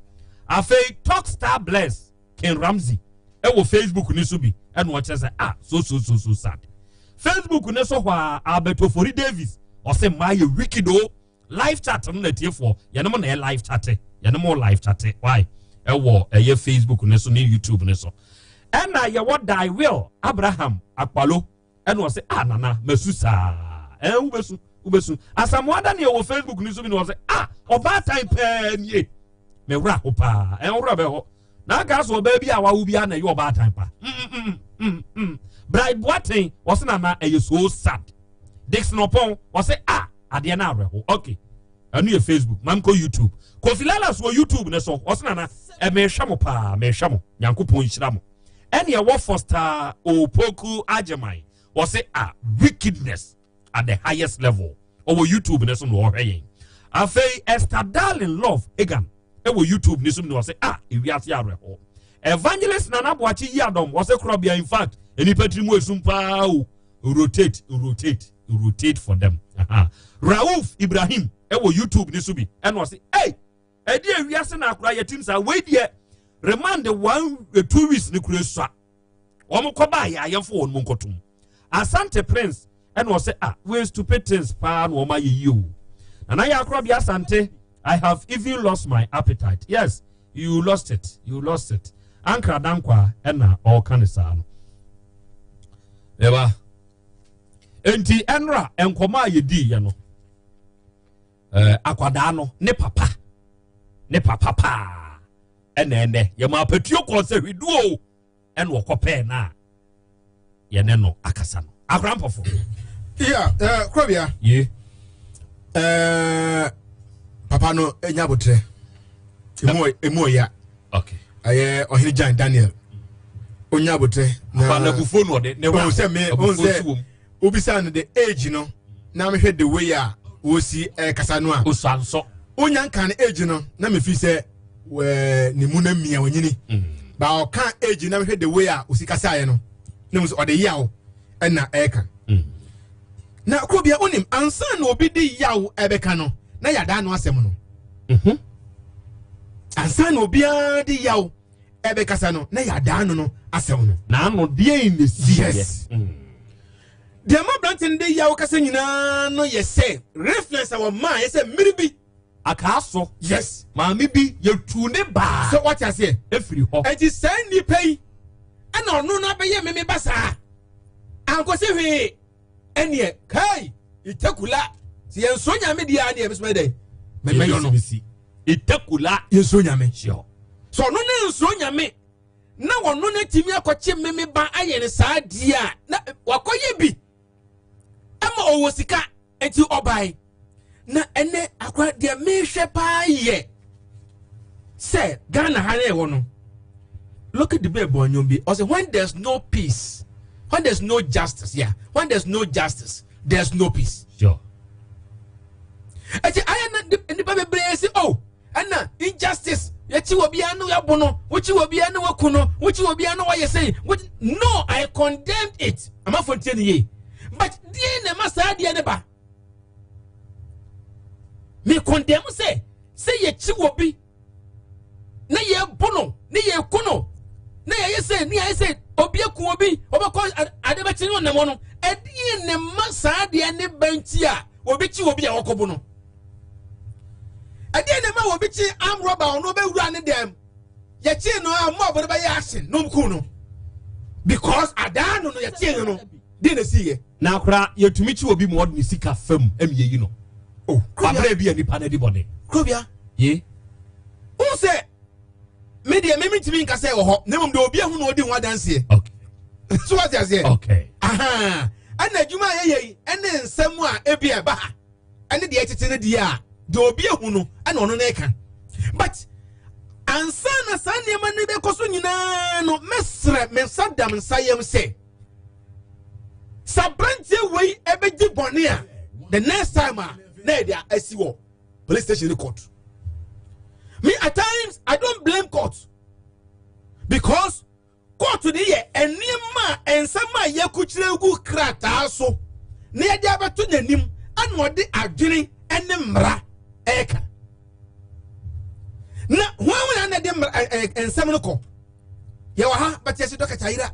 Afei Talk Star Bless Ken Ramsey ɛwɔ Facebook no so bi ɛna ɔkyerɛ sɛ ah so so so so sad. Facebook no so hɔ a Albert Ofori Davis ɔse mmaa yɛ wicked o. Live chat no na atiefoɔ yɛne mo na ɛ live chat yɛne mo live chat why ɛwɔ ɛyɛ Facebook ne so ne YouTube ne so ɛna yɛwɔ Thy Will Abraham Akpalo ɛna ɔsɛ ah nana masu saa ɛn wobɛsu wobɛsu Asamoah Daniel wɔ Facebook ne so bi na ɔsɛ ah ɔbaatan pɛɛ nie mewura ho paa ɛn wura bɛ hɔ na aka so ɔbaa bi a wawo bi a na ɛyɛ ɔbaatan pa mm mm mm mm Bride Boateng ɔsɛ nana ɛyɛ so sad Dixon Ɔpɔn ɔsɛ ah adeɛ no awerɛho ok ɛno yɛ facebook ma nkɔ youtube kofi lalas wɔ youtube ne so ɔsɛ nana mehwɛ mo paa mehwɛ mo nyankopɔn nhyira mo ɛne ɛwɔ foster opoku agyeman ɔsɛ a wickedness at the highest level ɔwɔ youtube ne so na ɔhwɛ yɛn afei esther darling love egan ɛwɔ youtube ne so na ɔsɛ a ewiase awerɛho evangelist nana boakye yi adɔm ɔsɛ korɔbea in fact nnipa tiri mu esum paa o rotate rotate rotate for them uh-huh. Rauf Ibrahim ɛwɔ YouTube ne so bi ɛna ɔse ei ɛde ewiase na akora yɛtim saa wei deɛ remand one eh, 2 weeks ne kura sua wɔn kɔ baa yɛ ayɛfo wɔn mu nkɔtum Asante Prince ɛna ɔse ah wei stupid things paa na wɔn ayɛ yie o nana yɛ akora bi Asante I have even lost my appetite yes you lost it you lost it Ankra Dankwa ɛna ɔreka ne saa no ɛba. Enti ɛnora nkɔmɔ a yɛdii yɛ no eh, akwadaa no ne papa ne papa paa ɛna ɛnɛ yɛma apatuo kɔɔ sɛ hwiduo ɛna ɔkɔpɛɛ no a yɛne no akasa no akora mpɔfo yeah, uh, kurabea ye uh, papa no nya abotrɛ emu ɔya okay ɛyɛ ɔhene gyan daniel onya abotrɛ na abufuo no ɔde ne wa sɛ me ohun sɛ obisa no the age no na mehwɛ the way a wosi ɛkasa no a osuansɔ onya nka no age no na mefi sɛ wɛɛ ne mu na mia onyini mm. ba ɔka age na mehwɛ the way a osi kasa yɛ no na mo sɛ ɔde yaw ɛna ɛka mm. na kuro bia onim ansa na obi de yaw ɛbɛka no na yɛada ano asɛm no mhm. ansa na obiara de yaw ɛbɛkasa no na yɛadaa no no asɛm no na ano deɛ na si yes mm. deɛ ma aberante no de yaw kasa nyinaa no yɛ sɛ reference a wɔmaa yɛ sɛ mmere bi akaa so yes maame bi yɛtu ne baa sɛ wate aseɛ ɛfiri hɔ ɛnti saa nnipa yi ɛna ɔno no abɛyɛ meme ba saa ankɔsi hwee ɛneɛ kai itakula sɛ yɛnso nyame deɛ a neɛ bɛsoma dɛn mɛmɛyɔ no itakula yɛnso nyame sure sɛ ɔno ne nso nyame na ɔno no atumi akɔkye meme ba ayɛ no saa deɛ a na wakɔyɛ bi ɛma ɔwɔ sika nti ɔbae na ɛnɛ akora deɛ mehwɛ paa yɛ sɛ Ghana ha na ɛwɔ no look at the bed bɔ nnwom bi ɔsɛ when there's no peace when there's no justice yeah when there's no justice there's no peace. Sure. Ɛti ayɛ na nipa bebree si oh ɛna injustice yɛkyi wɔ biara no yɛabo no wokyi wɔ biara no waku no wokyi wɔ biara no wayɛ sɛn no I condemned it amafo ntie ne yie but deɛ na ɛma saa deɛ ne ba me condemn sɛ sɛ yɛkyi wɔ bi na yɛbo no ne yɛku no na yɛyɛ sɛ ne yɛyɛ sɛ obi aku obi ɔbɛkɔ ade bɛkye ne ɔnam no ɛdeɛ ne ma saa deɛ ne ba nti a obi kyi obi a wɔkɔbo no ɛdeɛ ne ma obi kyi arm rɔba ɔno bɛwura ne dɛm yɛkyi no a mɔɔbo no bɛyɛ action na ɔmku no because adaa no no yɛkyi no no deɛ na ɛsi yɛ na akora yɛtumi kyi obi ma ɔde ne sika fam ɛmi yɛyi no oh, wabrɛ bi a nipa no adi bɔne kurobia ye wohu sɛ me deɛ me mentumi nka sɛ wɔ hɔ na mmom deɛ obi ahu na ɔdi ho adanseɛ okay. so wate aseɛ okay. Aha, ɛna adwuma a yɛyɛ yi ɛne nsɛm a ebi ɛba ha ɛne deɛ ɛtete no deɛ a deɛ obi ehu no ɛna ɔno na ɛka. But ansa na saa nneɛma no bɛkɔ so nyinaa no, mɛsrɛ me nsa dam nsa yam sɛ sɛ aberanteɛ wei ɛbɛgye bɔne a, the next time a na yɛde asi wɔ police station ne court. Me, at times I don't blame court, because court ni yɛ nneɛma a nsɛm a yɛkukyerɛ gu krataa so na yɛde abɛto n'anim ɛna ɔde adwene ne mmara ɛreka na wɔn a na ɛde mmara ɛ ɛ nsɛm no kɔ. Yɛwɔ ha bɛte yɛsi dɔkita ayira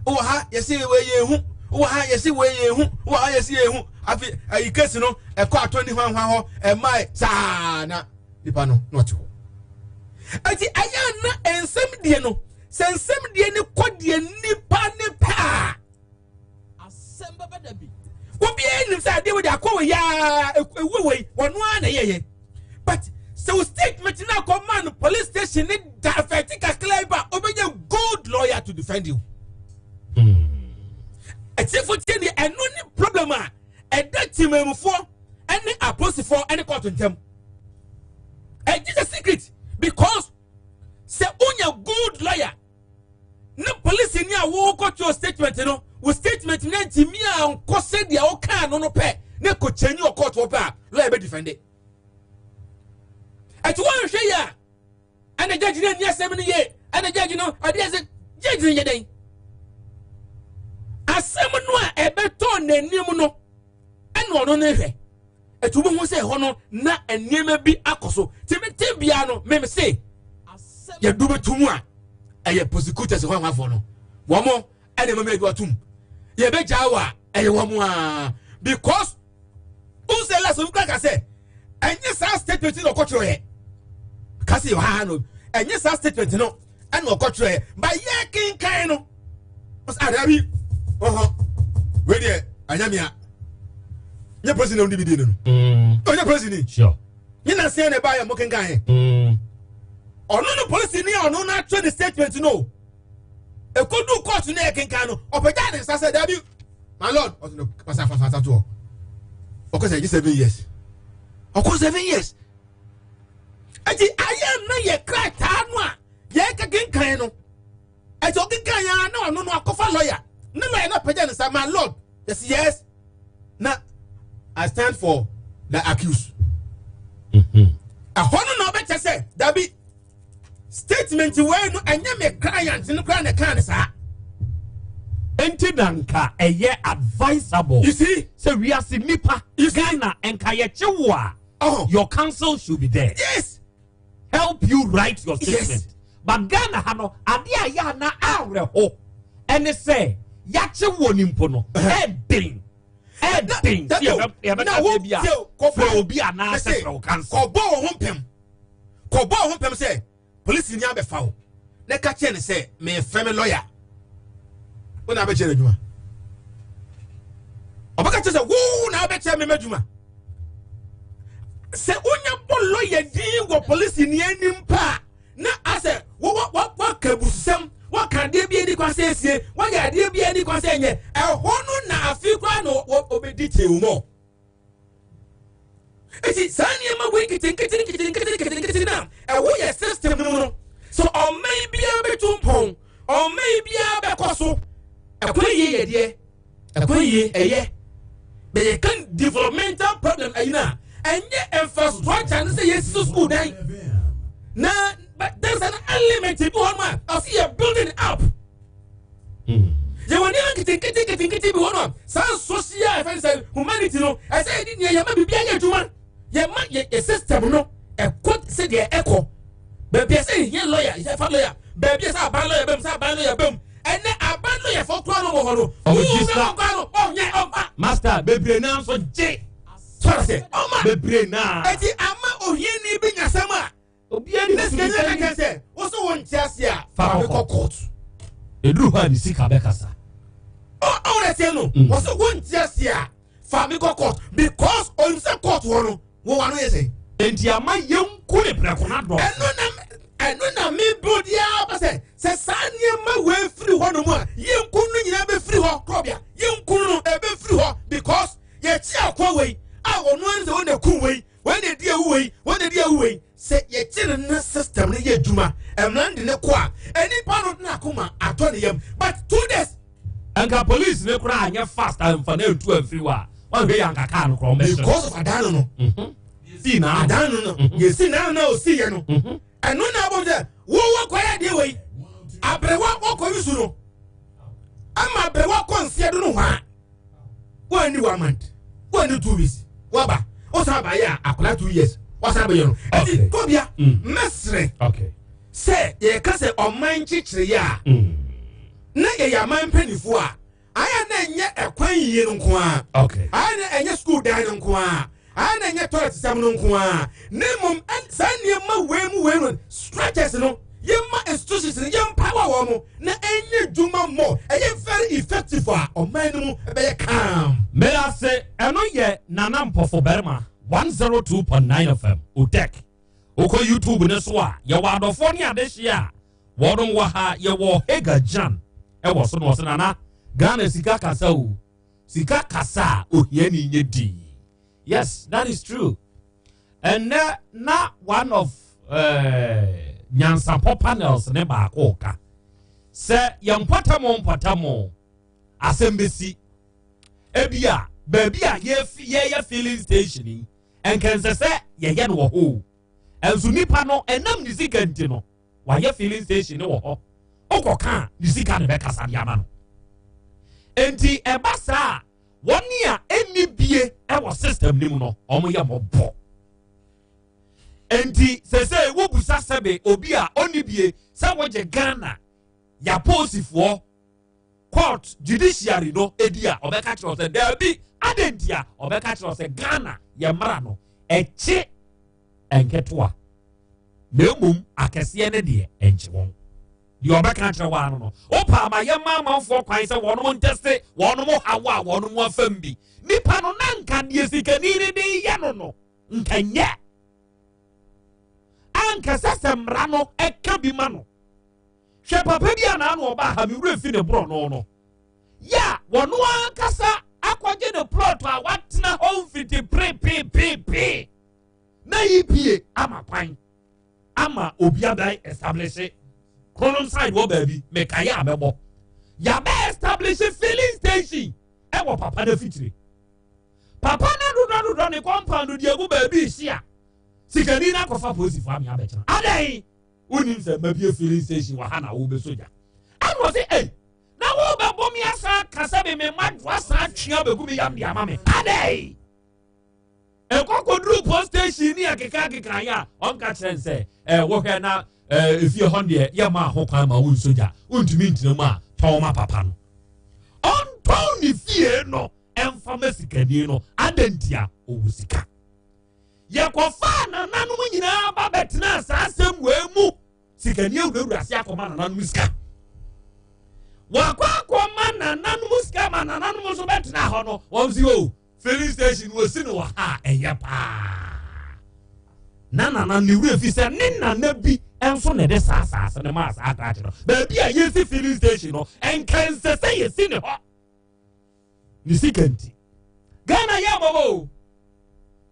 wɔ ha, yɛsi wɔ yɛ ehu wɔ ha, yɛsi wɔ yɛ ehu wɔ ha, yɛsi yɛ ehu. Afi ayi kesi no ɛkɔ atɔ ne hwanhwan hɔ ɛmaa saa na nipa no na ɔte hɔ. Eti ɛyɛ na nsɛm die no sɛ nsɛm die ne kɔ deɛ nipa ne pɛ a, obiara nim sɛ adeɛ wɔ de akɔ wɔ yaa ewu wɔ yi wɔn ara na ɛyɛ yɛ. But sɛ o statement na akɔ man no police station ne divert kakra yi ba, obɛnya good lawyer to defend you. Ɛtiefo tie ni, ɛno ne problem a ɛda tìmɛmufoɔ ɛne apolisifoɔ ɛne court ntɛm. Ɛgye sɛ secret, because sɛ wonya good lawyer ne polisi ni a wɔrekɔtwerɛ statement no, wo statement no ntumi a nkɔ sɛdeɛ wokaa no no pɛ ne kɔ kyɛnyi wɔ court wɔ pɛ a, lawyer bɛ defend it. Ɛti wɔnhwɛ yie a, ɛna judge no ani asɛm no yie, ɛna judge no ɔde ɛsɛ judge no yɛ dɛn asɛm no a ɛbɛtɔ n'anim no ɛna ɔno no hwɛ. Ɛti wobɛhu sɛ ɛhɔ no na nneɛma bi akɔ so. Tìmí tí bia no mɛm se yɛdu bɛtu mu a, ɛyɛ prosecutors hɔ ahoafoɔ no wɔn mo ɛna ɛma mi adu atum yɛbɛgyaa wɔ a ɛyɛ wɔn a, because n sɛ last obi kura ka sɛ ɛnyɛ saa statement na ɔkɔtwerɛ yɛ kasi yɛ ha no, ɛnyɛ saa statement no ɛna ɔkɔtwerɛ yɛ ba yɛ kenkan no ɔsɛ adabi ɔhɔ wei deɛ anyamia nyɛ polisi na ɔdi bi di no no ɔnyɛ polisi ni nye na sɛn na ɛba yɛ mo kenkan yɛ ɔno no polisi ni a ɔno na atwerɛ ne statement no ekodu court no yɛ kenkan no, ɔpɛgya ne nsa sɛ dabi, my lord, ɔsɛ no pasa fa fa toɔ ɔkɔ sɛ ɛgye 7 years, ɔkɔ 7 years. Eti ayɛ na yɛ krataa no a yɛka kenkan no, ɛti ɔkenkan yɛn na ɔno no akɔfa lawyer ne lawyer na pɛgya ne nsa, my lord, yes, na I stand for the accused. Ɛhɔ no na ɔbɛkyɛ sɛ dabi, statement wei no ɛnyɛ me client no koraa na ɛkaa ne saa. Nti na nka ɛyɛ advisable. You see, sɛ wiase nipa Ghana nka yɛkye wo a, your counsel should be there. Help you write your statement. But Ghana ha no, ade a yɛ ana awerɛho ɛne sɛ yɛakye wo ni mpo no, ɛden ɛden sɛ yɛbɛka sɛ bi a frɛ obi anaasɛ frɛ wo counsel. Kɔbɔ wo ho mpɛm, kɔbɔ wo ho mpɛm sɛ polisi ni abɛfa wo na ka kyerɛ ne sɛ mefrɛ me lawyer, wo na abɛkyerɛ n'adwuma. Ɔbɛka kyerɛ sɛ wo na abɛkyerɛ me m'adwuma. Sɛ wonya bɔ lawyer din wɔ polisi ni anim pa a, na asɛ wɔka abususɛm, wɔka adeɛ bi ani kwan sɛ esie, wɔyɛ adeɛ bi ani kwan sɛ ɛnyɛ. Ɛhɔ no na afi koraa na ɔbɛdi tie wo mɔ. Eti saa nneɛma wei nketenkete nketenkete nketenkete na ɛwɔ yɛ system no mu no so, ɔman biara bɛtu mpɔn, ɔman biara bɛkɔ so. Ɛkwan yie yɛ deɛ ɛkwan yie ɛyɛ bɛyɛ kan developmental problem ayi na ɛnyɛ infrastructure ne sɛ yɛsi so school dan na, but there's an element bi hɔ nom a ɔsi yɛ building up. Yɛwɔ nneɛma nketenkete nketenkete bi hɔ no a saa social ɛfɛn sɛ humanity no ɛsɛ yɛde nea yɛma biribi ayɛ adwuma, yɛma yɛ system no ɛkɔ sɛdeɛ ɛkɔ. Baabi a sɛ yɛhia lawyer, yɛfa lawyer. Baabi a sɛ aban lawyer bɛm, sɛ aban lawyer bɛm, ɛnɛ aban lawyer fɔ kura no wɔ hɔ no Ɔmo wuu gye bɛ sa. wɔ kura no ɔnyɛ ɔma. Master, bebree naa nso gye. Sɔrɔ sɛ ɔma bebree naa. Eti ama ohiani bi nyasɛm a obiara ni ne sika nyɛ kɛkɛ sɛ woso wɔn nti ase a fa fa mi kɔ kɔ court. Eduru hɔ a ne sika bɛkasa. Ɔwɔ na tiɛ no wɔsɛ wɔn nti ase a fa mi kɔ court, because onim sɛ court hɔ no wɔn ano yɛ sɛ. Nti ama yɛnku ne prɛko na dɔɔso. Ɛno na mi bro diaa ba sɛ saa nneɛma wei firi hɔ nom a, yɛnku no nyinaa bɛ firi hɔ korɔbea yɛnku. obi awu yi sɛ yɛkye no na system no yɛ adwuma mmara no de ne kɔ a nipa no n'akoma atɔ ne yam but 2 days. Nka police ne koraa anyɛ fast amfa na ntu amfiri hɔ a wɔnhwɛ yɛ anka kaa no koraa wɔbɛhyɛ. Because of adan no no. Yɛsii n'ano. Adan no no yɛsi n'ano na osi yɛ no ɛno na abɔ sɛ wo wɔkɔyɛ adeɛ wɔ yi aberewa wɔkɔ yi su no ama aberewa kɔ nseɛ do no hɔ a wɔnni 1 month, wɔnni 2 weeks, wɔba wosan ba yɛ a akwadaa 2 years wɔsan bɛyɛ no. Ɛti kɔbia mɛsrɛ sɛ yɛka sɛ ɔman nkyekyere yɛ a na yɛyɛ aman mpanimfoɔ a ayɛ na ɛnyɛ ɛkwan yie no nko a, ayɛ na ɛnyɛ school dan no nko a, ayɛ na ɛnyɛ toilet sɛm no nko a, na mmom saa nneɛma wei mu wei no structures no, yɛma institutions no yɛmpower wɔn mo na ɛnyɛ dwuma mmɔ ɛyɛ very effective a ɔman no mu ɛbɛyɛ calm. Mmerɛ ase ɛno yɛ Nana Mpɔfo Barima 102.9 FM Odek. Wokɔ YouTube ne so a yɛwɔ adɔfoɔ ne adehyeɛ a wɔnom wɔ ha. Yɛwɔ Hega Jan ɛwɔ so na ɔsɛ Nana Ghana sika kasa o, sika kasa a ohiani nye dii. Yes, that is true. Ɛnɛ na one of nyansapɔ panels ne baako ka sɛ yɛn mpɔtɛmo mpɔtɛmo asɛm bɛsi ebi a baabi a yɛfi yɛyɛ filling station yi nkɛnsɛ sɛ yɛyɛ no wɔ hɔ o, ɛnso nipa no ɛnam ne sika nti no wayɛ filling station no wɔ hɔ. Wokɔka a ne sika ne bɛkasa de ama no. Nti ɛba saa a wɔn a ɛnni bie ɛwɔ system no mu no wɔn yɛ mɔbɔ. Nti sese wobusa sɛbe obi a ɔnni bie sɛ wogye Ghana yapolisifoɔ court judiciary no edi a, ɔbɛka kyerɛ sɛ daabi. Adanti a ɔbɛka kyerɛ sɛ Ghana yɛ mmara no ɛkye nketewa na emom akɛseɛ ne deɛ ɛnkye wɔn. Deɛ ɔbɛka kyerɛ wɔn ano no wopa ama yɛ mma amanfoɔ kwan sɛ wɔnom ntɛse wɔnom haw a wɔnom afam bi. Nipa no na nka deɛ sikani ne de yɛ no nka nyɛ ankasa sɛ mmara no ɛka bi ma no. Hwɛ papa bi a n'ano ɔba ha, me wura fi ne borɔ no yɛ a wɔn ankasa akɔgye ne plot a watena hɔ mfiti perepeepeepee na yi pie ama kwan ama obi aban establish kronom side wɔ baabi. Mekaeɛ a mɛbɔ yabɛ establish filling station ɛwɔ papa no afikyire. Papa no dodɔdodɔ ne compound deɛ egu baabi hyia sikani no akɔfa polisifoɔ ame abɛkyerɛ adan wonim sɛ mabie filling station wɔ ha na wobɛsɔ gya. Ɛna ɔse ei, na wobɛbɔ me asa kasa me me ma doa saa twea bɛgu me yam de ama me adɛn. Ɛkɔkɔduru post station ne akeka akeka yɛ a ɔnka kyerɛ n sɛ wohwɛ na efie hɔ deɛ yɛma ho kwan ma wo nsɔ gya, wontumi ntena mu a tɔn ma papa no ɔntɔn ne fie no ɛmfa ma sikani no. Adanti a ɔwɔ sika. Yɛkɔfaa nananom nyinaa ba bɛtena saa asɛm wei mu. Sikani awurawura ase akɔma nananom sika, wakɔ akɔma nananom sika ma nananom nso bɛtena hɔ no wɔn si o filling station wɔsi no wɔ ha a ɛyɛ paa na nana ne wura fi sɛ ne nana bi nso na ɛde saa asase no maa saa akrakye no. Baabi a yɛsi filling station no nkɛnsɛ sɛ yɛsi ne hɔ ne sika nti Ghana yɛ mɔbɔ o,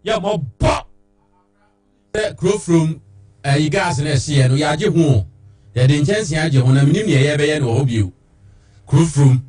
yɛ mɔbɔ. Sɛ kuro furom ɛyi gas na ɛhyeɛ no yɛagye ho o, yɛde nkyɛnsee agye ho na menim nea yɛbɛyɛ no wɔ hɔ bio. Kuro furom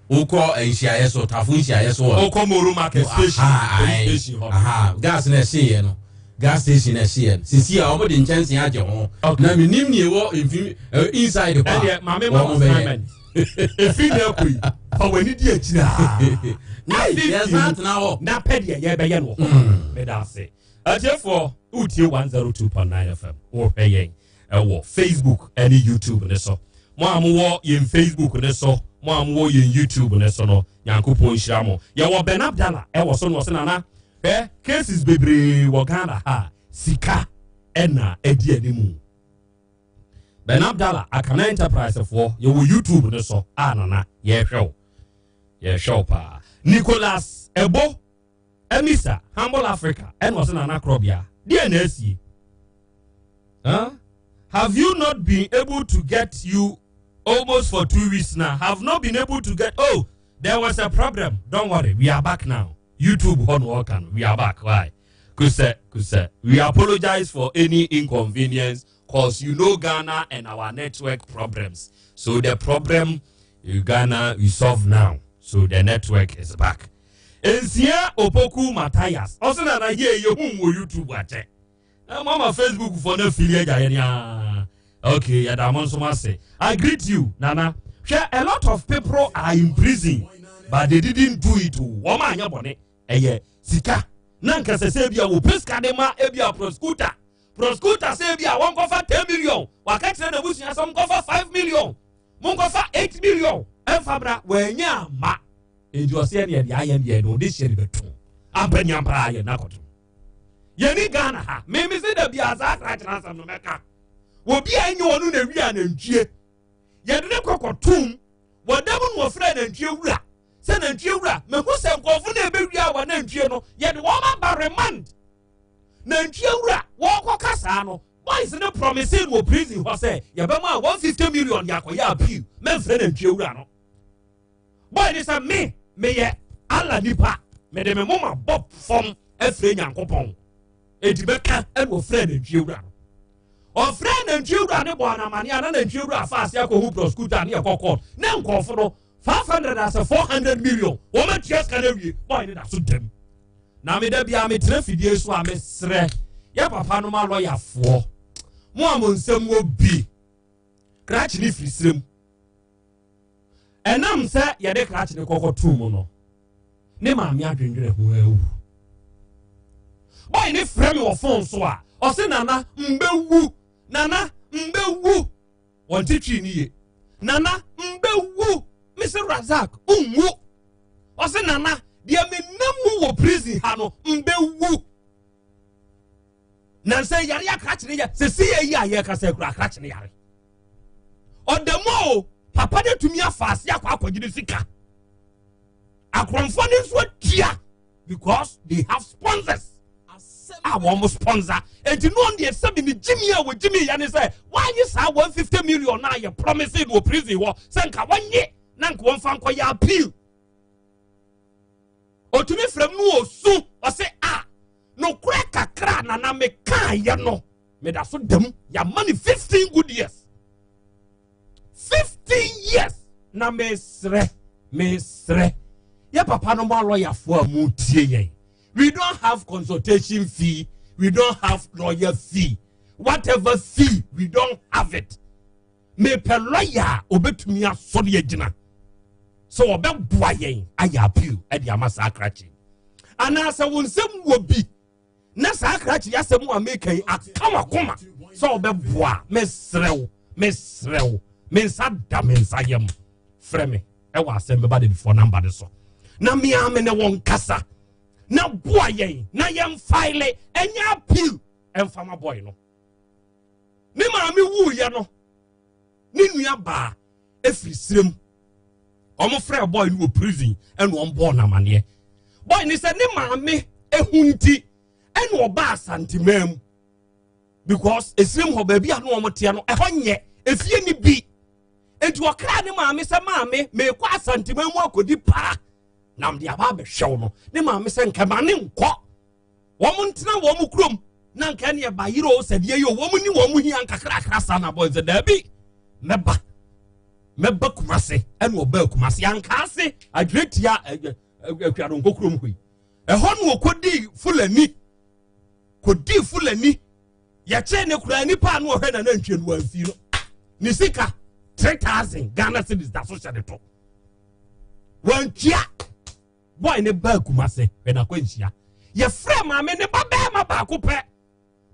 wokɔ nhyiaeɛ so, tafo nhyiaeɛ so wɔ wokɔ Moro Market station, police station hɔ. Aha, gas na ɛhyeeɛ no, gas station na ɛhyeeɛ no sisi a wɔde nkyɛnsee agye ho na menim nea ɛwɔ mfim inside hɔ a ɛdeɛ maame ma wɔn bɛyɛ. Efi na ɛkɔ yi fa w'ani di akyire a na yɛsan tena hɔ na pɛ deɛ yɛbɛyɛ no wɔ hɔ. Meda ase. Atiefoɔ, wotie 102.9 FM, wohwɛ yɛn ɛwɔ Facebook ɛne YouTube ne so. Mo a mowɔ yɛn Facebook ne so, mo a mowɔ yɛn YouTube ne so no, Nyankopɔn nhyira mo. Yɛwɔ Ben Abdallah ɛwɔ so no ɔsɛ Nana hwɛ cases bebree wɔ Ghana ha sika ɛna ɛdi animu. Ben Abdallah Akana Enterprise foɔ, yɛwɔ YouTube ne so a Nana yɛhwɛ wo, yɛhwɛ wo paa. Nicholas Ebo Emisa Humble Africa ɛna ɔsɛ Nana Korɔbea deɛ na asie. Huh? Have you not been able to get you almost for 2 weeks now? Have not been able to get. Oh, there was a problem. Don't worry, we are back now. YouTube hɔ no ɔka no, we are back. Why? Kusɛ, kusɛ. We apologize for any inconvenience cause you know Ghana and our network problems. So the problem in Ghana we solve now. So the network is back. Nsia Opoku Matthias. Ɔsɛ na na yie yɛ hu wɔ YouTube akyɛ. Na mo ama Facebook fo na fili agya yɛ nia. Okay, yɛda mo nso ase. I greet you, Nana. Hwɛ, a lot of people are in prison but they didn't do it. Wɔn anyɛ bɔne. Ɛyɛ sika. Na nkɛsɛ sɛ ebi a wɔpɛ sika de ma ebi a prosecutor. Prosecutor sɛ ebi a wɔnkɔfa 10 million. Waka kyerɛ n'abusua sɛ wɔnkɔfa 5 million. Monkɔfa 8 million. Ɛmfa bra wɔanya ama. Enti ɔsɛ ɛne ɛde ayɛ deɛ no ɔde hyɛ ne bɛto. Ampa ni ampa ayɛ n'akɔto. Yɛni Ghana ha. Mimi se da bi a saa akra kyerɛ asɛm no mɛka. Obi a ɛnyɛ ɔno na wi anantwie. Yɛde ne kɔkɔtom. Wɔda mu na wɔfrɛ nantwie wura. Sɛ nantwie wura, mehu sɛ nkurɔfo na ɛbɛwia wɔ nantwie no, yɛde wɔn aba remand. Nantwie wura, wɔkɔka saa no, boys ne promise no wɔ prison hɔ sɛ yɛbɛma a 150 million de akɔyɛ appeal. Mɛmfrɛ nantwie wura no. Boy ne sɛ me, meyɛ Allah nipa, mede me moma bɔ fam afrɛ Nyankopɔn. Enti bɛka ɛna ɔfrɛ nantwie wura no. Ɔfrɛ nantwie wura ne bɔ anamane a na nantwie wura afa ase akɔhu prosecutor ne ɛkɔ court. Ne nkɔɔfo no 500 asɛ 400 million wɔn atua sika no awie. Boy ne da so dam. Na meda bia metena fidie so a mesrɛ yɛ papa no ma lɔyafoɔ mo a mo nsɛm wɔ bi krakye ne firi serem. Ɛnam sɛ yɛde krakye ne kɔkɔ too mu no, ne maame adwendwene ho awu. Boy ne frɛ me wɔ phone so a ɔse nana mbɛwu, nana mbɛwu. Wɔnte twi ne ye. Nana mbɛwu. Mese Razak nwu. Ɔse nana deɛ menam mu wɔ prison ha no mbɛwu. Nansa yare akrakye ne yɛ sɛ si yɛ yi a yɛkasa kura akrakye ne yare. Ɔda mu o, papa no atumi afa ase akɔ akɔgye ne sika. Akorɔmfoɔ no nso atua because they have sponsors. A wɔn sponsor. Enti no deɛ sɛbi ne gyimi a wɔgyimi yɛ ne sɛ wɔanye saa 150 million na yɛ promise no wɔ prison hɔ sɛ nka wɔnye na nka wɔmfa nkɔyɛ appeal. Otumi frɛ mu no osu ɔse a nokorɛ kakra na na mekaayɛ no meda so dam yɛama ne 15 good years. 15 years na mesrɛ mesrɛ yɛ papa no mo alɔyafoɔ a motie yɛn. We don't have consultation fee, we don't have lawyer fee, whatever fee, we don't have it. Mepɛ lawyer a obetumi asɔre agyina sɛ ɔbɛboa yɛn ayɛ appeal ɛde ama saa krakye. Anaasɛ wo nsɛm wɔ bi na saa krakye asɛm a meka yi aka wakoma sɛ ɔbɛboa, mesrɛ wo, mesrɛ wo, me nsa da me nsa yam, frɛ me ɛwɔ asɛm bɛba de before number de so. Na mea me ne wɔn kasa na boa yɛn na yɛn file ɛnyɛ appeal ɛmfa ma boy no. Ne maame wuiɛ no, ne nua baa efiri sirem. Wɔn frɛ boy no wɔ prison ɛna wɔn bɔɔ n'amaneɛ. Boy ne sɛ ne maame ehu nti ɛna ɔbaa Asanteman mu because esirim hɔ baabi a no wɔn teɛ no ɛhɔ nyɛ efie ni bi. Enti ɔkra ne maame sɛ maame meekɔ Asanteman mu akɔdi paa na mede aba abɛhwɛw no. Ne maame sɛ nkɛma ne nkɔ wɔn ntena wɔn kurom na nka ne ɛba yere o sɛdeɛ yi o wɔn ni wɔn hia nkakrakra saa na bɔ nsɛ daabi mɛba mɛba Kumase. Ɛna ɔbaa Kumase ankaase adwene tia Akuadonko kurom hɔ yi ɛhɔ no ɔkɔdii Fulani kɔdii Fulani yɛkyee ne koraa nipa a no ɔhwɛ na nantwie no wamfi no ne sika 3000 Ghana cedis da so hyɛ ne to wantua. Boy ne baa Kumase hwɛ n'akwanhyia. Yɛfrɛ maame ne ba bɛrima baako pɛ.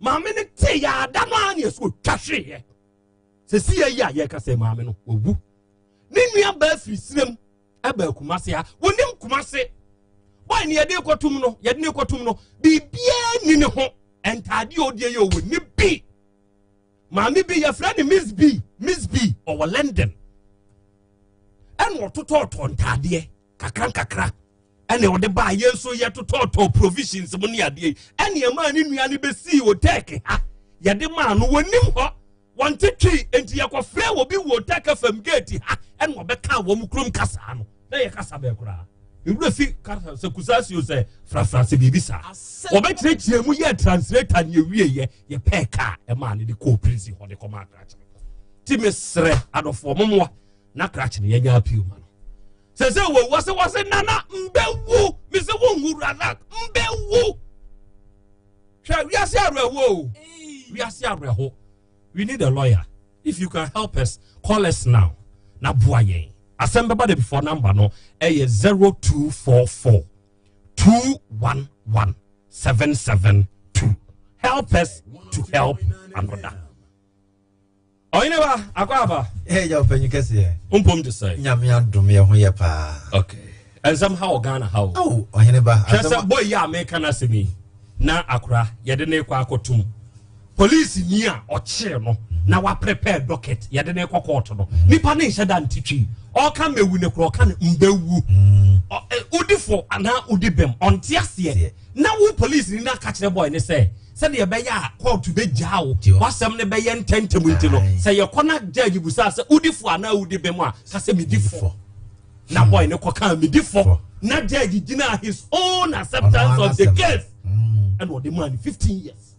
Maame ne te yɛ ada no ara ne ɛso otwa hweeɛ. Sɛsi yɛ yi a yɛka sɛ maame no wawu. Ne nua baa firi sirem ɛbaa Kumase ha. Wɔnim Kumase. Boy ne yɛde kɔtum no, yɛde ne kɔtum no, biribiara ni ne ho. Ntaade a ɔdeɛ yɛ ɔwɔ ne bi. Maame bi yɛfrɛ ne Miss B, Miss B ɔwɔ London. Ɛna ɔtotɔɔtɔ ntaadeɛ kakra nkakra ɛna ɔde baa yɛn nso yɛtotɔɔtɔ provisions mu ne adeɛ yi ɛna ɛmaa ne nua no bɛsii otɛɛke ha yɛde maa no wɔnim hɔ wɔnte twi nti yɛkɔfrɛ wɔ bi wɔ otɛɛke fam gate ha ɛna ɔbɛka wɔn kurom kasaa no na yɛ kasa bɛɛ koraa Ewura fi kasa sɛ kusasi o sɛ frafra sɛ biribi saa. Wɔbɛkyerɛkyerɛ mu yɛ translator ne ewie yɛ yɛpɛɛ kaa ɛmaa ne de kɔɔ prison hɔ de kɔmaa krakye no. Ti mesrɛ adɔfoɔ momoa na krakye no yɛnya appeal ma no. Sɛ sɛ wɔ wɔse wɔse nana mbɛwu mesɛ wonwu razak mbɛwu. Hwɛ wiase awerɛhoɔ o wiase awerɛho we need a lawyer if you can help us call us now na boa yɛn asɛm bɛba da before number no ɛyɛ 0244 211 772 help us to help another ɔyene ba akɔ aba. ɛ yɛ ɔpanyin kɛseɛ. mpom te sɛ. nyame adom yɛ ho yɛ paa. okay ɛnsɛm ha wɔ ghana ha o. awo ɔhene ba. hwɛ sɛ boy yi a meka no asɛm yi na akora yɛde ne kɔ akɔtum polisi ni a ɔkyee no na wa prepare docket yɛde ne kɔ court no nipa ne nhyɛ da ntitwi ɔka mɛwu ne korɔ ɔka ne mbɛwu wodi fo anaa wodi bɛm ɔnte aseɛ na wo polisi ni na ka kyerɛ boy ne sɛ sɛdeɛ ɛbɛyɛ a kɔɔto bɛgyaa wo w'asɛm no bɛyɛ ntɛntɛm nti no sɛ yɛkɔ na judge busaa sɛ wodi fo anaa wodi bɛm a ka sɛ medi fo na boy no kɔkaa medi fo na judge gyina his own acceptance of the case ɛna ɔde maa no 15 years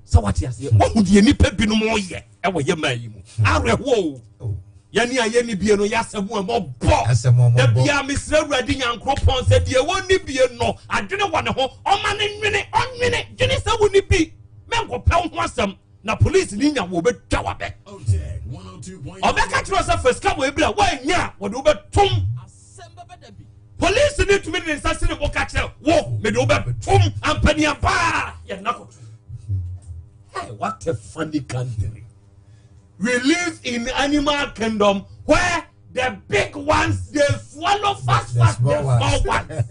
sɛ wate aseɛ wahu deɛ nnipa binom yɛ ɛwɔ yɛ maa yi mu awerɛhoɔ o yɛne a yɛne bie no yɛasɛm a mɔbɔ da bia mesrɛ awurade nyankoropɔn sɛ deɛ wɔne bie no adwene wɔ ne ho ɔma ne nwene ɔnwene dwene sɛ wo ne bi mɛnkɔpɛ wo ho asɛm na polisi ne nya wɔ bɛtwa wabɛ ɔbɛka kyerɛ sɛ fa sika wɔ ebira woanya a wɔde wobɛtom polisi ne tumi de ne nsa si ne bo ka kyerɛ wo mede wobɛtom ampaniampaa yɛnna kɔto. Hey, what a funny country. We live in animal kingdom where the big ones they swallow fast fast the small ones.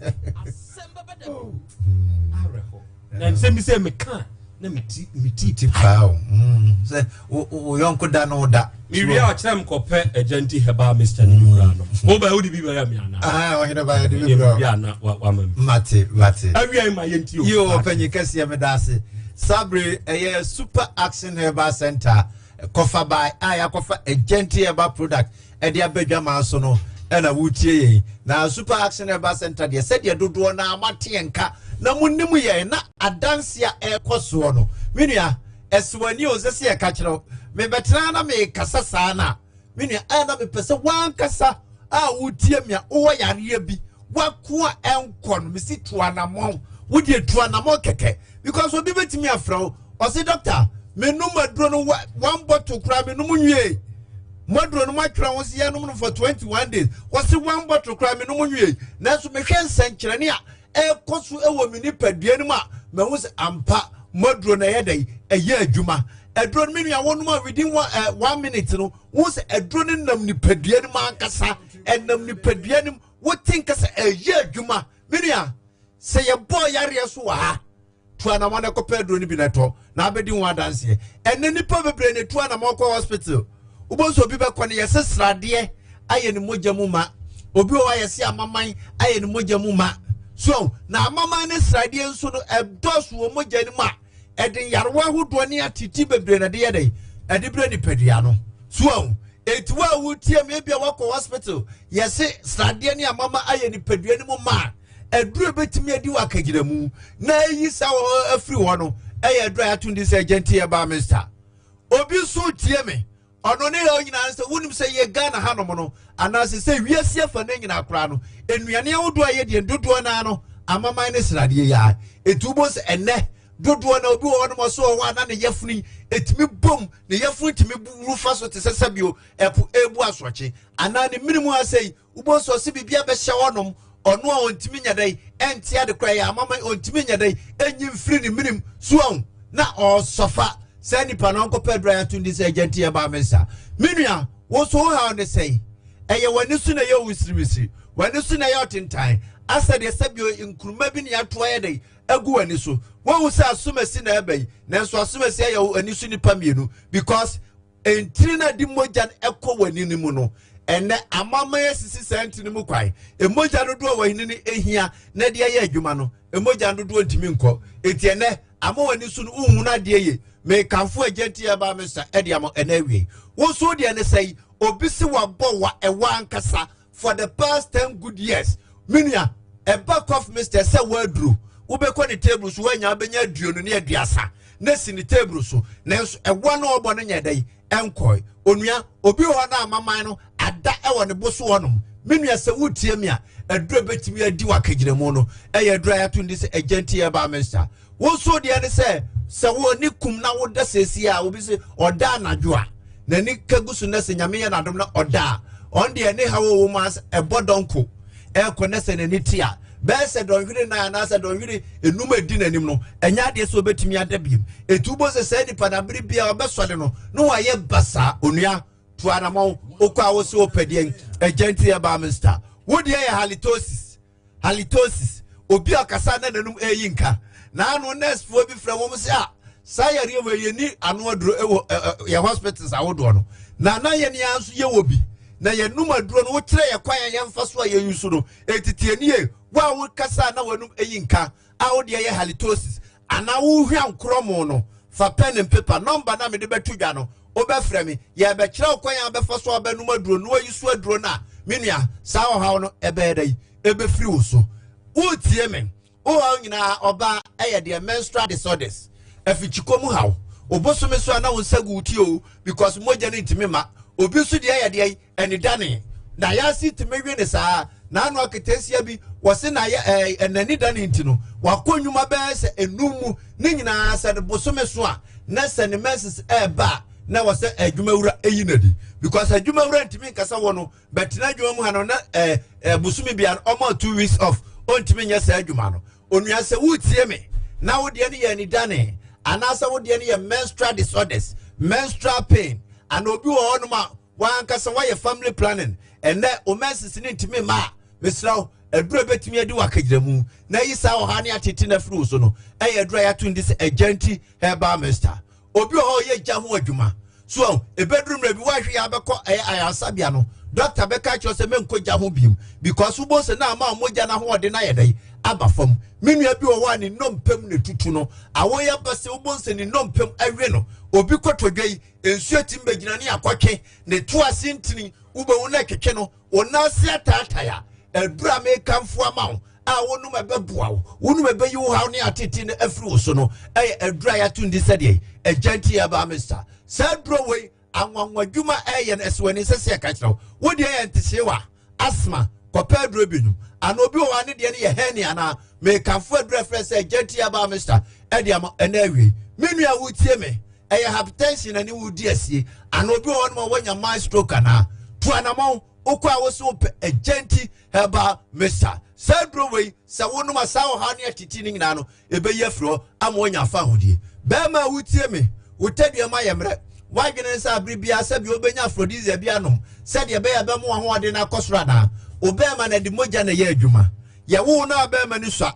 Na nsɛm bi sɛ meka na meti meti ti paa o sɛ wo yɔnko da no da. Mewie a ɔkyerɛ m kɔpɛ agya nti herbal mixture no bi koraa no. Wo ba wode bi bɛyɛ me anaa? Ah, ɔhene ba yɛde bi brɛ. Bi ana wama mi. Mate mate. Awia yi ma yɛnti o. Yo ɔpanyin kɛseɛ meda ase. Sabre ɛyɛ Super Action Herbal Center kɔfa by a yɛakɔfa agya nti herbal product ɛde aba dwamaa so no ɛna wotie yɛn na Super Action Herbal Center deɛ sɛdeɛ dodoɔ na amate yɛn nka na monim yɛn na adanse a ɛrekɔ soɔ no me nua ɛsɛ w'ani o sɛ sɛ yɛka kyerɛ wo mebɛtena na mekasa saa no a me nua ɛna na mepɛ sɛ wankasa a wotie me a wowɔ yareɛ bi wako a ɛnkɔ no mesi tu anammɔn wodeɛ tu anammɔn kɛkɛ because obi bɛtumi afrɛ wo ɔse doctor menom aduro no one bottle koraa menom nwie mo aduro no moatwerɛ ho sɛ yɛnom no for 21 days wɔse one bottle koraa menom nwie nanso mehwɛ nsɛnkyerɛnne a ɛrekɔ so wɔ me nipadua no mu a mahu sɛ ampa mo aduro no ɛyɛ dɛn ɛyɛ adwuma aduro no me nua wɔnom a within one, uh, one minute no wo sɛ aduro no nam nipadua no mu ankasa ɛnam nipadua no mu wote nka sɛ ɛyɛ adwuma me nua sɛ yɛbɔɔ yareɛ so wɔ ha tu anamɔ na ɛkɔpɛ aduro no bi na ɛtɔ na abɛdi ho adanseɛ ɛnɛ nipa bebree na etu anamɔ kɔ hospital wobɔ nso obi bɛkɔ no yɛsɛ sradeɛ ayɛ ne mogya mu ma obi wɔ hɔ a yɛsɛ amaman ayɛ ne mogya mu ma so na amaman ne sradeɛ nso no ɛdɔɔso wɔ mogya no mu a ɛde nyarewa ahodoɔ ne atete bebree na ɛde yɛ dɛ ɛde brɛ nipadua no so eti wo a wotie mi ebi a wakɔ hospital yɛse sradeɛ ne amama ayɛ nipadua no mu ma aduro betumi adi wɔ akagyinamu na eyi sa wɔ afiri hɔ no ɛyɛ aduro a yɛato ndi sɛ agyanti ɛbaa mista obi nso tie me ɔno ne yɛ nyinaa sɛ wonim sɛ yɛ Ghana hanom no anaasɛ sɛ wiase afa no nyinaa koraa no nnuane ahodoɔ a yɛdeɛ dodoɔ naa no amaman ne sradeɛ yɛ a ɛtu wobɔ sɛ ɛnɛ dodoɔ na obi wɔ hɔ nom ɔso wɔ hɔ a na ne yafunu yi ɛtumi bom ne yafunu tumi wuru fa so te sɛ sɛbio ɛpo ɛbu asorɔkye anaa ne mene mu asɛ yi wobɔ sɛ ɔse biribi abɛhyɛ hɔnom ɔno a ɔntumi nyɛ dɛn ɛnte ade koraa yɛ amama ɔntumi nyɛ dɛn ɛnyi mfiri ne menem so ahu na ɔsɔfa saa nipa no ɔnkɔpɛ adura yɛato ndi sɛ agya nti ɛbaa me nsa me nua wo nso wo haw ne sɛn ɛyɛ w'ani so na ɛyɛ wo siriwisiri w'ani so na ɛyɛ ɔtentan asɛ deɛ sɛbio nkuruma bi ne ato ayɛ dɛn agu w'ani so wohu sɛ asomasi na ɛba yi nanso asomasi ayɛ w'ani so nipa mmienu because ntini no a ɛde mogya no ɛkɔ w'ani no mu no ɛnɛ amamman asisi saa ntini mu kwan mogya dodoɔ a w'ani no ehia na ɛde ayɛ adwuma no mogya dodoɔ ntumi nkɔ eti ɛnɛ ama w'ani so no wohunu adeɛ yie mekamfo agya nti ɛba me sa ɛde ama ɛnɛ awie wo nso deɛ ne sɛ obi si wabɔ wa ɛwɔ ankasa for the past 10 good years. Me nua, ɛba cough mixture sɛ woaduro, wobɛkɔ ne table so woanya wobɛnya 20 ne 30 na si ne table so, nanso ɛwa no ɔbɔ no nyɛ dɛn ɛnkɔe. Onua, obi wɔ hɔ no amaman no ada ɛwɔ ne bo so hɔnom. Me nua, sɛ wotie me a, aduro bɛtumi adi w'akagyinamu no ɛyɛ aduro a yɛato ndi sɛ agyanti herbal mixture. Wo nso deɛ ne sɛ, sɛ wo ani kum na woda seesie a, obi sɛ ɔda anadwo a n'ani ka gu so na sɛ Nyame yɛ n'adom na ɔda a, ɔn deɛ ne haw wɔ mu asɛ ɛbɔ dɔnko ɛkɔ na sɛ n'ani te a, bɛyɛ sɛ dɔnhwere 4 anaasɛ dɔnhwere 5 adi n'anim no, ɛnyɛ adeɛ sɛ ɔbɛtumi ada biem. Ɛtu wobɔ sɛ saa nipa no abere biara ɔbɛsɔre no na wayɛ basaa. Onua, tu anamɔn, wokɔ a wo sɛ wopɛ deɛn? Agya nti ɛbaa mista. Wo deɛ yɛ halitosis. Halitosis, obi a ɔkasa na n'anum ɛreyi nka. Naano nursefoɔ bi frɛ wɔn sɛ a saa yareɛ wɔ yɛni ano aduro wɔ yɛ hospitals ahodoɔ no, na na yɛn ara nso yɛwɔ bi, na yɛnum aduro no, wokyerɛ yɛ kwan a yɛmfa so a yɛyi so no, ɛtete ani wo a wokasa na w'anum ɛyi nka a wodeɛ yɛ halitosis anaa wohwɛ nkorɔmo no, fa pen and paper, nɔmba na mede bɛto dwa no, wobɛfrɛ me, yɛbɛkyerɛ wo kwan a wobɛfa so abɛnum aduro no, wayi so aduro no a, me nua, saa ɔhaw no ɛbɛyɛ dɛ ɛbɛfiri wo so. Wotie me, wo haw nyinaa ɔbaa ɛyɛ deɛ menstrual disorders, afikyikɔ mu haw, obosome so a na wo nsa gu wo ti o, because mogya no ntumi ma. Obi nso deɛ ɛyɛ deɛ anidane na yɛase tumi we ne saa. N'ano aketeesia bi wɔse na yɛ ɛɛ n'anidane nti no wakɔ nnwuma bɛyɛ sɛ enum mu ne nyinaa sɛ ne bosome so a na sɛ ne menses ɛɛba a na wɔsɛ adwumawura eyi n'adi, because adwumawura ntumi nkasa wɔ no bɛtena adwuma mu ha no na ɛɛ ɛɛ bosome bia no ɔma 2 weeks off, ɔntumi nyɛ saa adwuma no. Onua, sɛ wotie me na wodeɛ no yɛ anidane anaasɛ wodeɛ no yɛ menstrual disorders, menstrual pain, ana obi wɔ hɔnom a wankasa wayɛ family planning, ɛnɛ o menses ne ntumi mma a, mesrɛ wo, aduro a ɛbɛtumi adi w'akagyina mu na ayi saa ɔhaw ne atete no afiri wo so no ɛyɛ aduro a yɛato ndi sɛ agyanti herbal mixture. Obi wɔ hɔ a ɔyɛ gya ho adwuma so a, ɛbɛduru mmerɛ bi woahwe yɛ abɛkɔ ɛyɛ ayaresabea no, dɔkta bɛka kyerɛ sɛ menkɔ gya ho biom, because wobɔ sɛ na ama mogya no ahoɔden no ayɛ dɛn aba fam. Me nua bi wɔ hɔ a ne nnompem na tutu no, awoyɛ ba sɛ wobɔ sɛ ne nnompem awe no, obi kɔtɔdwa yi nsuo tim bɛgyina ne akɔtwe ne to ase ntini, wobɛhu na ɛtwetwe no, wo nan ase ataatae a, aduru a mekamfo ama wo a wonom ɛbɛboa wo, wonom ɛbɛyi wo haw ne atete no afiri wo so no, ɛyɛ aduru a yɛato ndi sɛdeɛ agya nti ɛbaa me sa. Saa aduro wei anwanwadwuma ɛyɛ no, ɛsɛ w'ani sɛ sɛ yɛka kyerɛ wo, wo deɛ yɛ ntehyewa, asthma, kɔpɛ aduro bi nom, ana obi wɔ hɔ a ne deɛ no yɛ hernia anaa, mekamfo aduru a ɛfrɛ sɛ agya nti ɛbaa me sa ɛde ama ɛna awie. Me nua wotie me, ɛyɛ hypertension na ne wodi asie, ana obi wɔ hɔ nom a wanya mild stroke anaa, tu anamɔn wokɔ a wosɛ wopɛ agya nti herbal mixture. Saa aduro wei sɛ wonom a, saa ɔhaw ne atete no nyinaa no ɛbɛyi afiri hɔ ama woanya afa ahodie. Bɛrima a wotie me, wo tadua mu ayɛ mmerɛ, woadwene ne sɛ abere biara sɛbi wobɛnya aphrodisiac bi anom sɛdeɛ ɛbɛyɛ bɛma w'ahoɔden no akɔ soro anaa? Wo bɛrima no de mogya na ɛyɛ adwuma. Yɛwoo no a bɛrima no sua,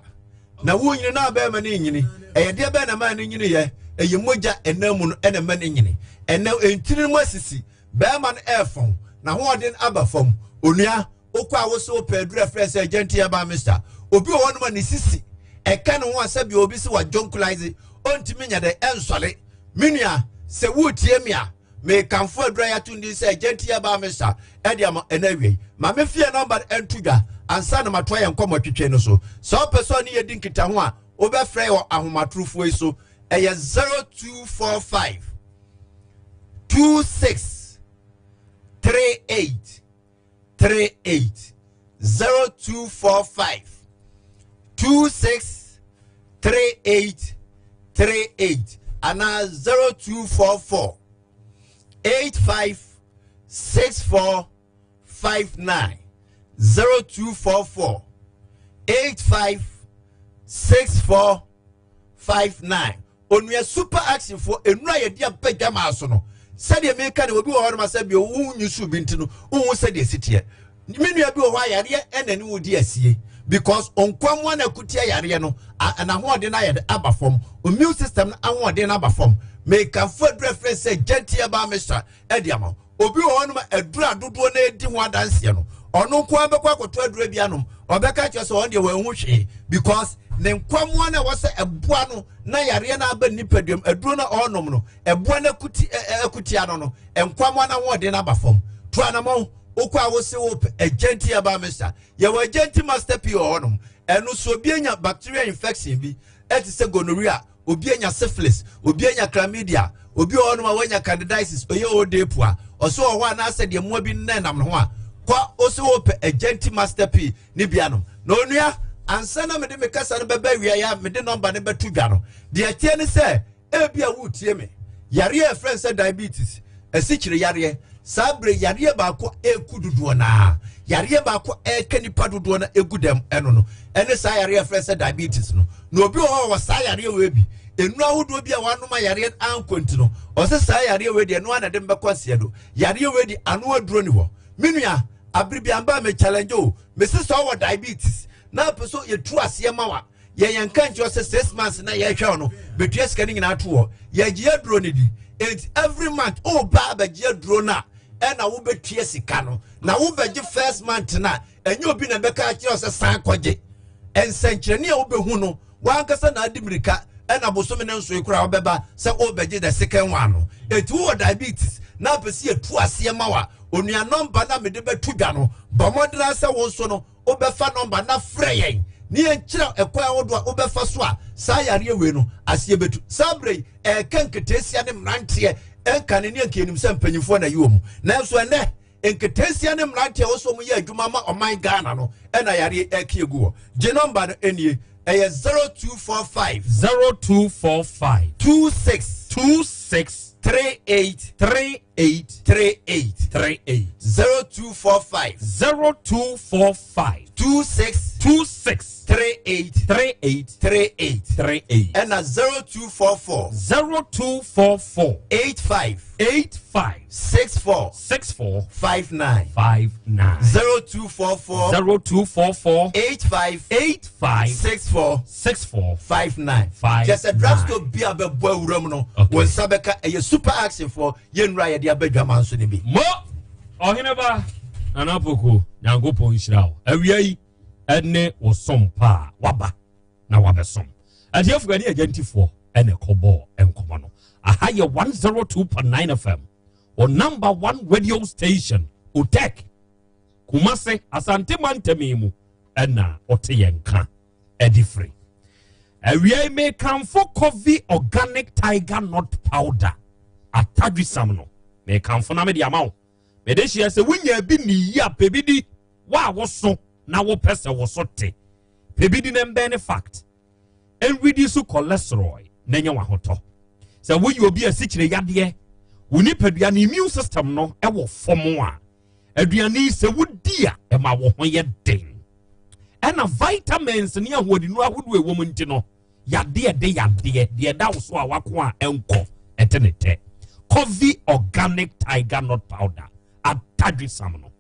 na wonyini no a bɛrima no nyini. Ɛyɛ deɛ bɛn na ma no nyini yɛ? Ɛyɛ mogya ɛnam mu no ɛna ɛma no nyini. Ɛnɛ ntini no mu asisi, bɛrima no ɛɛfɔn, n'ahoɔden aba fam. Onua, wokɔ a wosɛ wopɛ aduru a ɛfrɛ sɛ agyanti herbal mixture. Obi wɔ hɔnom a ne sisi ɛka ne ho a sɛbi obi sɛ wajonkulaize, ɔntumi nyɛ dɛ ɛnsɔre. Me nua, sɛ woretie me a, mekamfo aduru a yɛato ndin sɛ agyanti herbal mixture ɛde ama ɛna awiei. Ma me fie nɔmba no ɛnto dwa ansa na matoa yɛn nkɔmmɔ twetwe no so. Sɛ wopɛ sɛ ɔne yɛdi nkitaho a, wobɛfrɛ wɔ ahomatorofoɔ yi so. Ɛyɛ 0245 26 38 38, 0245 26 38 38 anaa 0244 85 64 59, 0244 85 64 59. Onua Super Action foɔ nnuro a yɛde aba dwamaa so no, sɛdeɛ meka no, obi wɔ hɔ nom asɛ bi wo nyi so bi nti no wohu sɛdeɛ ɛsi teɛ. Me nua bi wɔ hɔ a yareɛ ɛna ne wodi asie, because nkwammoa no akutia yareɛ no n'ahoɔden no ayɛ de aba fam, immune system no ahoɔden no aba fam. Mekamfo aduro afrɛ sɛ gentle herbal mixture ɛde ama obi wɔ hɔnom a aduru adodoɔ no adi ho adanseɛ no, ɔno nko ara bɛkɔ akɔtɔ aduro bi anom, ɔbɛka kyerɛ sɛ ɔno deɛ wɔnhu hwee, because ne nkwammoa no a ɛwɔ sɛ ɛboa no na yareɛ no aba nipaduam, aduro no a ɔrenom no ɛboa no akuti akutia no no, nkwammoa no ahoɔden no aba fam. To anamɔn. Wokɔ a wose wopɛ Agyanti Herbal Mixture. Yɛwɔ Agyanti Master P wɔ hɔnom. Ɛno so obi anya bacterial infection bi ɛte sɛ gonorrhea, obi anya syphilis, obi anya chlamydia, obi wɔ hɔnom a wanya candidiasis, ɔyɛ odepu a ɔso wɔ hɔ anaasɛ deɛ mmoa bi nnɛ nam ne ho a, kɔ wose wopɛ Agyanti Master P ne bi anom. Na onua, ansa na mede me kasa no bɛba awieeɛ a mede nɔmba no bɛto dwa no, deɛ ɛteɛ ne sɛ Ebia woretie me. Yareɛ a yɛfrɛ no sɛ diabetes, asikyire yareɛ, saa berɛ yareɛ baako a ɛreku dodoɔ no ara, yareɛ baako a ɛreka nipa dodoɔ no ɛgu dɛm ɛno no, ɛne saa yareɛ a yɛfrɛ sɛ diabetes no. Na obi wɔ hɔ a ɔwɔ saa yareɛ wei bi, nnuro ahodoɔ bi a wanom a yareɛ no ankɔ nti no, ɔsɛ saa yareɛ wei deɛ ɛno ara na ɛde mbɛkɔ aseɛ do. Yareɛ wei de ano aduro ni hɔ. Me nua, abere bi amba me challenge o, mese sɛ ɔwɔ diabetes na apɛ so yɛtu aseɛ ma wa, yɛn yɛn nka nkyerɛ sɛ 6 months na yɛhwɛ wo no bɛtua sika no nyinaa to hɔ. Yɛgye aduro no di, enti every month woba abɛgye aduro no a ɛna wobɛtua sika no, na wobɛgye first month no a ɛnyɛ obi na ɛbɛka akyerɛ sɛ san kɔgye. Nsɛnkyerɛnne a wobɛhu no wankasa na adi mmirika ɛna bosome ne nsoe koraa wobɛba sɛ wobɛgye the second one no. Enti wowɔ diabetes na apɛ sɛ yɛtu aseɛ ma wa, onua, nɔmba na mede bɛto dwa no, bɔ mmɔdena sɛ wo nso no wobɛfa nɔmba na frɛ yɛn ne yɛnkyerɛ ɛkwan ahodoɔ a wobɛfa so a saa yareɛ wei no aseɛ bɛtu. Saa berɛ yi ɛɛka nketeesia ne mmeranteɛ ɛnka ne ne ɛnka yɛnim sɛ mpanyimfoɔ na yi wɔ mu, nanso ɛnɛ nketeesia ne mmeranteɛ wɔ so wɔn yɛ adwuma ma ɔman Ghana no ɛna yareɛ ɛka egu hɔ. Gye nɔmba no ɛnie, ɛyɛ 0245 0245 26 26 38 38 38 38. 0245 0245 26 26 38 38 38 38. Ɛna 0244 0244 85 85 64 64 59. 59. 0244 0244 85 85 64 64 59. 5 Kyɛ sɛ drugstore bi a bɛbɔ awura mu no, wɔn nsa bɛka. Ɛyɛ Super Action foɔ yɛnnura yɛde aba dwama nso no bi. Mo ɔhene ba Nana Poko, Nyankopɔn nhyira wo awia yi ɛne wo som pa a waba na wabɛsom atiefo ne agyantifoɔ ɛna ɛkɔbɔɔ nkɔmmɔ no. Aha yɛ 102.9 FM o, number one radio station, Otec Kumase, Asante mantam mu ɛna ɔte yɛn ka ɛde firi. Awia yi mekamfo Coffee Organic Tiger Nut Powder atadwisam no, mekamfo na mede ama wo. Mede hyɛ sɛ wonya bi ne yi a, pɛ bi di. Wo a woso na wopɛ sɛ wo so te, pɛ bi di na mbɛn ne fact ɛnredi so cholesterol na nya wahotɔ. Sɛ woyɛ obi a sikyire yadeɛ, wo nipadua ne immune system no ɛwɔ fam a, aduane yi sɛ wodi a ɛma wo ho yɛ den, ɛna vitamins ne ahoɔdinu ahodoɔ ɛwɔ mu nti no, yadeɛ de yadeɛ deɛ ɛda wo so a wako a ɛnkɔ ɛte ne tɛ. Coffee Organic Tiger Nut Powder atadwe sam no,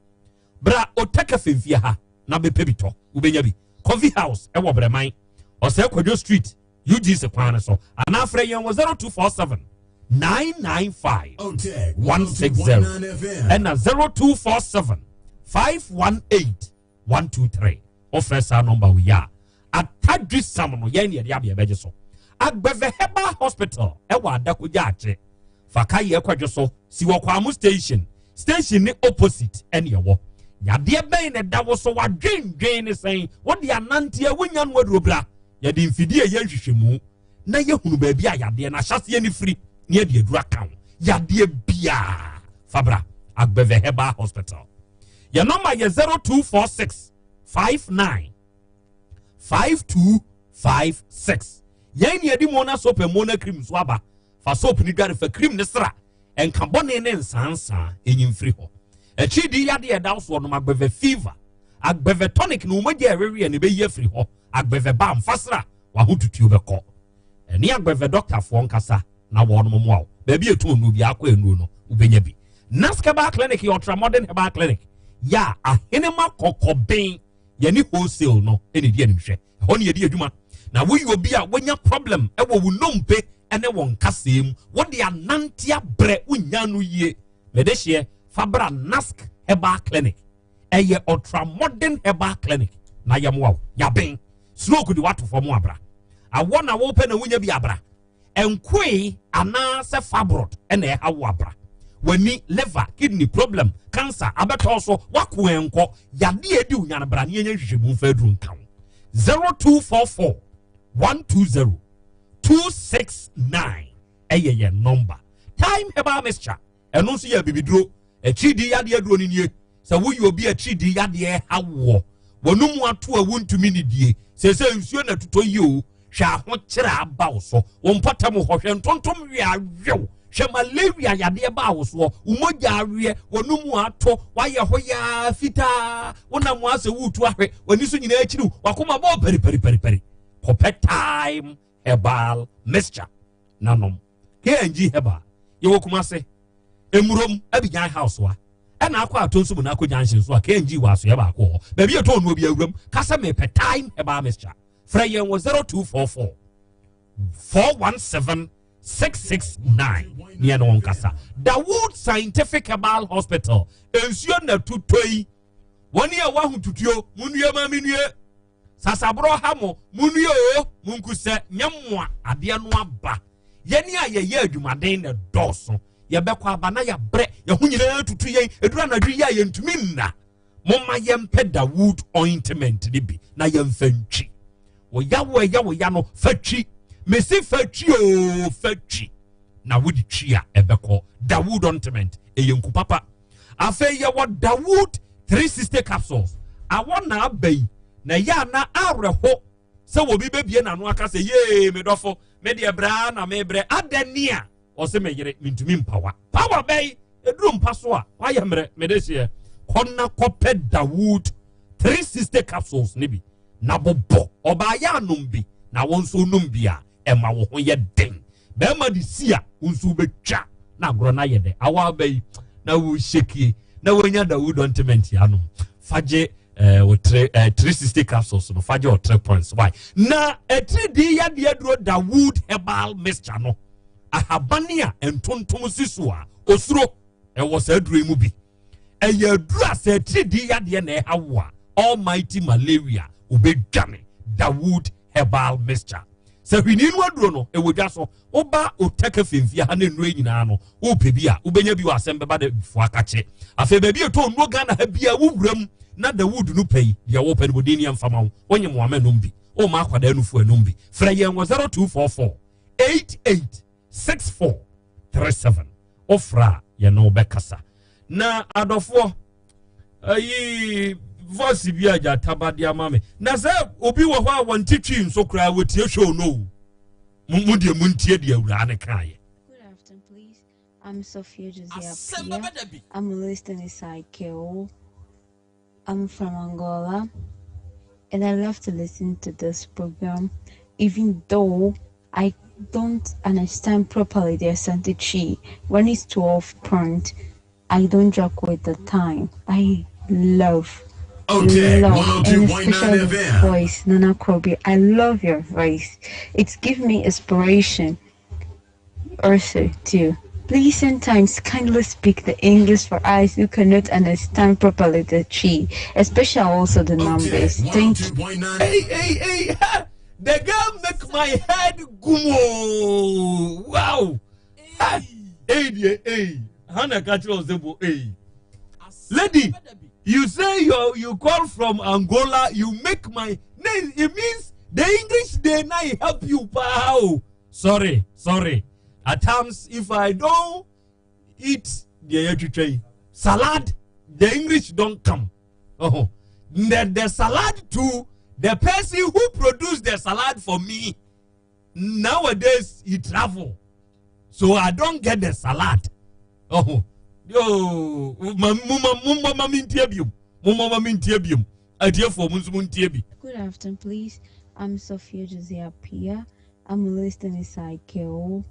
bra Otaka Fɛmfie ha na bɛpɛ bi tɔ. Wobɛnya bi Coffee House ɛwɔ Brɛman Ɔsɛ Kwadwo Street, UGC kwan no so, anaa frɛ yɛn wɔ 0247 995 160 ɛna 0247 518 123. Wofrɛ saa nɔmba wo yi a, atadwe sam no yɛn ne yɛde abeɛ bɛgye so. Agbɛvɛ Herbal Hospital ɛwɔ Adakogya Akye fa ka yɛ kwadwo so si wɔ Kwamo station, station ne opposite ɛne ɛwɔ. Yadeɛ bɛn na ɛda wo so? Wadwendwen ne sɛn? Wode anante a wonya no aduro, bra. Yɛde mfidie yɛ nhwehwɛmu na yɛhunu baabi a yadeɛ no ahyɛseɛ no firi ne yɛde aduro aka ho. Yadeɛ biaa fa bra Agbɛvɛ Herbal Hospital. Yɛ nɔmba yɛ 0246 59 5256. Yɛn ne yɛde Mona soap and Mona cream so aba. Fa soap ne dware, fa cream ne sra nka bɔne ne nsansa ɛnyi mfiri hɔ. Akyiri di yadeɛ ɛda soɔ nom Agbɛvɛ Fever, Agbɛvɛ Tonic ne wɔmagya ɛweweɛ ne bɛyi afiri hɔ. Agbɛvɛ Balm fa sra wahotutuo bɛkɔ. Ɛne Agbɛvɛ dɔktafoɔ nkasa na wɔnom mmoa wo. Baabi ɛtu nnuro bi akɔ nnuro no wobɛnya bi. Nask Herbal Clinic yɛ ultra modern herbal clinic yɛ a ahenema kɔkɔben yɛne wholesale no ɛna ɛdi animhwɛ. Ɛhɔ ne yɛdi adwuma. Na woyɛ obi a wonya problem ɛwɔ wo nnompe ɛne wɔn nkasɛɛ mu, wode anante abrɛ wonya no yie, mede hyeɛ fa bra Nask Herbal Clinic. Ɛyɛ ultra modern herbal clinic na yɛmoa wo. Yaben stroke de wato fam abra, awɔ na wopɛ na wonya bi abra, nkoe anaasɛ fibroid ɛna ɛha wo abra. W'ani, liver, kidney problem, cancer abɛtɔ so, w'ako ɛnkɔ, yadeɛ edi wo nyan bra ne yɛnyɛ nhwehwɛmu mfa aduru nka ho. 0244 120 269 ɛyɛ yɛn nɔmba. Time Herbal Mixture, ɛno nso yɛ abibiduro, akyiridii yadeɛ aduro no nie. Sɛ woyɛ obi akyiridii yadeɛ ha woɔ, wɔn mu ato a wontumi nidie, sɛ nsuo na tutɔ yi o, hwɛ ahokyerɛ aba wo so, wo mpɔtam hɔ, hwɛ ntontom we awew, hwɛ malaria yadeɛ baa wo soɔ, wo mogya aweɛ, wɔn mu ato, wayɛ hɔ yaa fitaa, wonam asɛ woretu ahwɛ, w'ani so nyinaa akyiriw, wakoma bɔɔ pɛripɛripɛripɛri. Kɔpɛ Time Herbal Mixture na nom. KNG Herbal, yɛwɔ Kumase, Emurom, Abidjan House wa. Ɛna akɔ ato nso mu na akɔ junction so a KNG wɔ asoɛ baako hɔ. Baabi yɛtɔn nnuo bi awuram, kasa mepɛ Time Herbal Mixture. Frɛ yɛn wɔ 0244 417 669 ne yɛne wɔn kasa. Dawood Scientific Herbal Hospital, nsuo na tutɔ yi. Wɔn a wɔaho tutuo, munnue ma menue. Sasaborɔ ha mo, munnue o, munku sɛ nyɛ mmoa adeɛ no aba. Yɛne a yɛyɛ adwumaden na dɔɔso. Yɛbɛkɔ aba na yɛabrɛ, yɛn ho nyinaa tutu yɛn, ɛduru anadwo yi a yɛntumi nna. Momma yɛmpɛ Dawood ointment no bi na yɛmfa ntwi. Wo yawo ɛyɛ wo ya no, fa twi. Mesi fa twi o, fa twi. Na wode twi a ɛbɛkɔ. Dawood ointment, ɛyɛ nku papa. Afei yɛwɔ Dawood 360 capsules. Awɔ na aba yi, na ɛyɛ a na awerɛho sɛ obi bɛbie n'ano aka sɛ yee me dɔfo, me deɛ brɛ na mebrɛ. Adɛn ni a ɔse me yere mentumi mpawa. Power bɛyi eduru mpa so a wayɛ mmerɛ mede hyeɛ. Kɔ na kɔpɛ Dawood 360 capsules ne bi na bobɔ. Ɔbaayɛ anom bi na wo nso nom bi a ɛma wo ho yɛ den. Bɛrima de si a wo nso wobɛtwa na agorɔ no ayɛ dɛ. Awɔ aba yi na wo hyɛkie na woanya Dawood ointment anom. Fagye wo 360 capsules no, fagye wo 3 points. Why? Na atiridii yadeɛ aduro Dawood herbal mixture no, ahabane a ntontom si so a osuro ɛwɔ saa aduro yi mu bi. Ɛyɛ aduro a sɛ atiridii yadeɛ na ɛha wo a, almighty malaria obɛdwane. Dawood herbal mixture. Sɛ hwini no aduro no ɛwɔ dwa so, woba otɛkɛ femfia ha ne nnuro yi nyinaa no, wopɛ bi a wobɛnya bi wɔ asɛm bɛba de fo akakye. Afei baabi ɛtɔ nnuro Ghana ha bia wowura mu na Dawood no pɛ yi, deɛ wopɛ no bɔdin ne ɛmfa ma wo, wonye mmoama nom bi, woma akwadaa nufu anom bi. Frɛ yɛn wɔ 0244 88 64 37. Wofrɛ a yɛne wo bɛkasa. Na adɔfoɔ, ayi voice bi a gyata de ama me. Na sɛ obi wɔ hɔ a wɔnte twi nso koraa wɔtie show no o. Mo deɛ montie deɛ awuraa ne kaeɛ. Good afternoon, please. I'm Sophia Josia Pia. I'm listening Psycho. I'm from Angola, and I love to listen to this program, even though I don't understand properly the Asante Chi. When it's 12 point, I don't joke with the time. I love, Okay, love, and 102.9 especially the FM. voice, Nana Kobe. I love your voice. It gives me inspiration also too. Please sometimes kindly speak the English for us who cannot understand properly the tree, especially also the numbers. Thank you. Hey, hey, hey, the girl make my head gumo. Wow. Hey, hey, hey. Hannah catch us, hey. Lady, you say you call from Angola, you make my name. It means the English they now help you. Wow. Sorry, sorry. At times, if I don't eat the salad, the English don't come. Oh, the salad too, the person who produced the salad for me, nowadays he travel. So I don't get the salad. Oh, yo, mama mintie biom. Mama mintie biom. Idea for munsu bi. Good afternoon, please. I'm Sophia Josia Pia. I'm listening Psycho.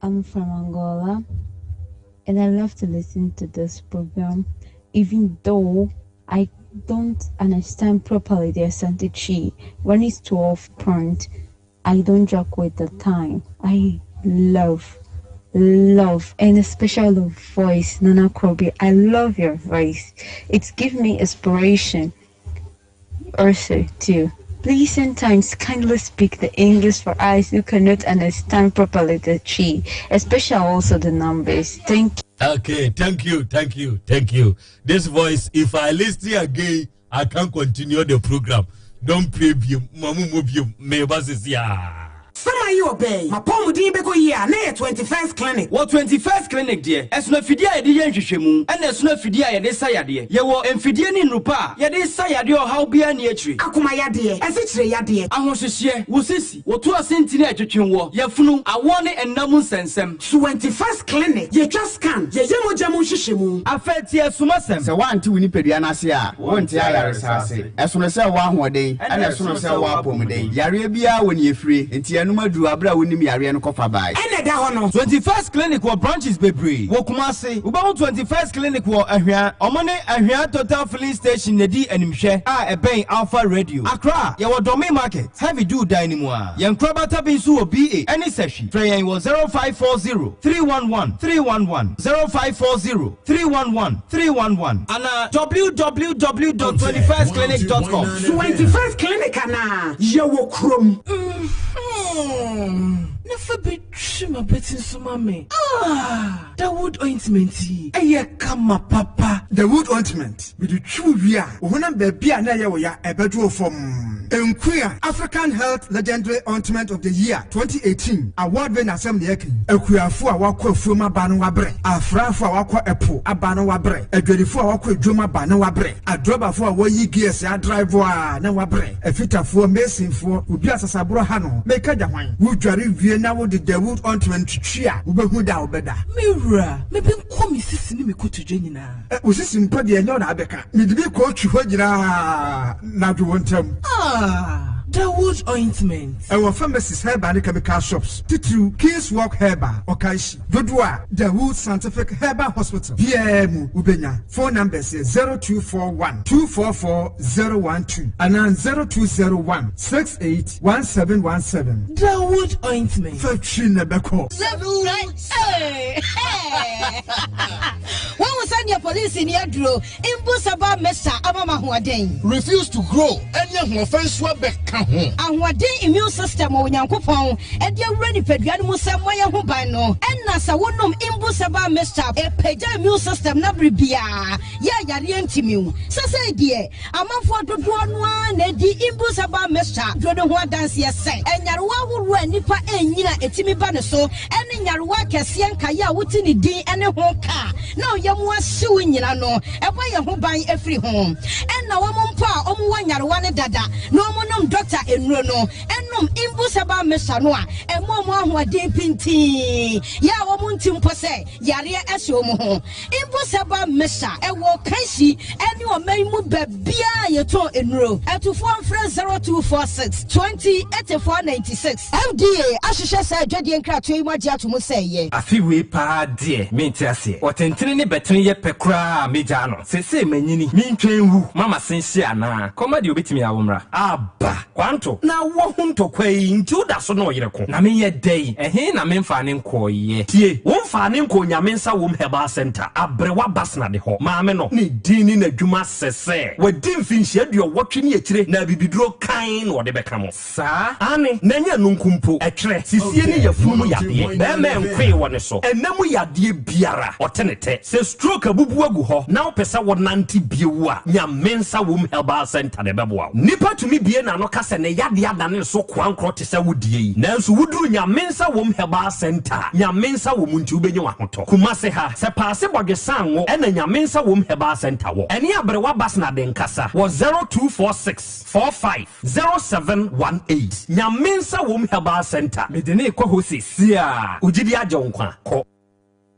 I'm from Angola, and I love to listen to this program, even though I don't understand properly the Asante Chi. When it's 12 point, I don't joke with the time. I love, love, and especially the voice, Nana Kobe. I love your voice. It gives me inspiration also too. Please sometimes kindly speak the English for us who cannot understand properly the Twi, especially also the numbers. Thank you. Okay, thank you, thank you, thank you. This voice, if I listen again, I can't continue the program. Don't pray, mamu mo biom, me ba sisi ah. Sama yi ɔbɛn, m'apɔwmuden bɛkɔ yie a, na ɛyɛ 21st Clinic. Wɔ 21st Clinic deɛ, ɛsono afidie a yɛde yɛ nhwehwɛmu, ɛna ɛsono afidie a yɛde sa yadeɛ. Yɛwɔ mfidie ne nnuru pa a yɛde sa yadeɛ a ɔhaw biara nni akyire. Akoma yadeɛ, asikyire yadeɛ. Ahohyehyeɛ, wo sisi, wo to ase ntini a ɛtwetwe woɔ, yafunu, awoɔ ne nna mu nsɛnsɛm. 21st Clinic, yɛtwa scan, yɛyɛ mogya mu nhwehwɛmu. Afei tie asumasɛm. Sɛ woante wo nipadua no ase a, wonte ayaresa ase. Ɛsono sɛ wowɔ ahoɔden, ɛna ɛsono sɛ wowɔ apɔmuden. Yareɛ biara wɔ nea ɛfire, enti ɛnom aduru aberɛ a wonim yareɛ no kɔfa bae. Ɛna ɛda hɔ no. 21st Clinic wɔ branches bebree wɔ Kumasi. Wobɛhu 21st Clinic wɔ Ahwea. Ɔmo ne Ahwea Total Filling Station na ɛdi animhwɛ a ɛbɛn Alpha Radio. Accra, yɛwɔ Dɔme Market, Heavy Dew dan no mu ara. Yɛn nkorabata bi nso wɔ BA ɛne Sahwi. Frɛ yɛn wɔ 0540 311 311, 0540 311 311 anaa www dot 21stclinic dot com. 21st Clinic anaa? Yɛwɔ kurom. Mm-hmm. Na fa bi twi m'abati nso ma me. Ah! Dawood ointment yi, ɛyɛ kama papa. Dawood ointment, mede twi wo wie a, wo honam baabi a na ɛyɛ wo ya, ɛbɛdwo wo fɔmm. Nkuya African Health Legendary Ointment of the Year 2018 award winner asɛm na yɛreka yi. Akuafo a wɔakɔ afuom aba no wɔabrɛ, afrafo a wɔakɔ ɛpo aba no wɔabrɛ, adwadifo a wɔakɔ adwam aba no wɔabrɛ, adrɔbafo a wɔyi gears adrive a na wɔabrɛ, afitafoɔ, masonfoɔ, obi a sasaborɔ ha no, meka gya hwan? Wodware wie na wode Dawood ointment twitwi a, wobɛhu da a wobɛda. Me wura, me benko me sisi ne me kotodwe nyinaa. Wo sisi mpo deɛ ɛnyɛ wo na abɛka. Mede bi kɔɔtwi hɔ nyinaa na dwo wo ntam. Ah, Dawood ointment. Ɛwɔ pharmacies, herbal ne chemical shops, titiriw King's Walk Herbal, Okaishie, dodoɔ a Dawood Scientific Herbal Hospital biara mu wobɛnya. Phone numbers yɛ 0241 244 012 anaa 0201 68 1717. Dawood ointment. Fa twi na ɛbɛkɔ. Woahu sɛdeɛ polisini aduro mbu sɛ ba mesa ama ma ahoɔden. Refuse to grow ɛne ahoɔfɛ nso abɛka ho. Ahoɔden immune system wɔ Onyankopɔn de awura nipadua no mu sɛ mmɔ yɛn ho ban no. Ɛna sɛ wonom mbu sɛ ba mesa ɛpagya immune system na bere biara yɛ yareɛ ntimi wo. Sɛsɛi deɛ amanfoɔ dodoɔ no ara na adi mbu sɛ ba mesa duro no ho adanseɛ sɛ nyarewa ahoroɔ a nnipa ɛnyina ɛtumi ba ne so ɛne nyarewa akɛseɛ nkaeɛ a wote ne din ɛne ho ka na ɔyɛ mu ahyew nyina no ɛbɔ yɛn ho ban afiri ho. Ɛna wɔn mpo a wɔn wɔ nyarewa ne dada na wɔn nom dɔkta nnuro no ɛnom mbu sɛ ba mesa no a ɛmo wɔn ahoɔden pintin yɛ a wɔn nti mpo sɛ yareɛ ɛhyɛ wɔn ho. Mbu sɛ ba mesa ɛwɔ kansi ɛne ɔman mu baabiara yɛtɔn nnuro. Ɛtufoɔ mfrɛ 0246 20 84 96. FDA ahyehyɛ saa adwadie nkratoɔ yi mu agye ato mu sɛ ɛyɛ. Afe wei paa deɛ mente aseɛ. Ɔtentene ne bɛtene yɛ pɛ koraa a megyaa no. Seesei manyini, mentwɛn nwu ma m'ase nhye anaa? Kɔma deɛ obɛtumi awo mmra. Aba, Kwanto, na woahu ntɔkwa yi nti woda so ne ɔyere ko. Na menyɛ dɛn? Ɛhe na memfaa ne nkɔeɛ? Tie, womfaa ne nkɔɔ Nyame Nsa Wom Herbal Centre, Aberewa Basnade hɔ. Maame no, ne din ne n'adwuma sɛ sɛ wadi mfinhyia aduɔwɔtwe ne akyire na abibiduro kann na ɔde bɛka mo. Saa, aane, na ɛnyɛ ɛno nko mpo, ɛtwerɛ, sisie ne yafunu mu yadeɛ, bɛɛma nkoe wɔ ne so, ɛna mu yadeɛ biara, ɔte ne tɛ. Sɛ stroke abubu agu hɔ na wopɛ sɛ wonante bio a, Nyame Nsa Wom Herbal Centre na ɛbɛboa wo. Nnipa tumi bue n'ano ka sɛ ne yadeɛ adane ne so koankorɔ te sɛ wo deɛ yi, nanso woduru Nyame Nsa Wom Herbal Centre a, Nyame Nsa Wom nti wobɛnya w'ahotɔ. Kumase ha, sɛ Paase Bɔdwe Sango ɛna Nyame Nsa Wom Herbal Centre wɔ. Ɛne Aberewa Basnade nkasa wɔ 0246 45 0718 Nyame Nsa Wom Herbal Centre. Mede no rekɔ hɔ seesei a. Wo gyidi agye wo nkwa. Kɔ.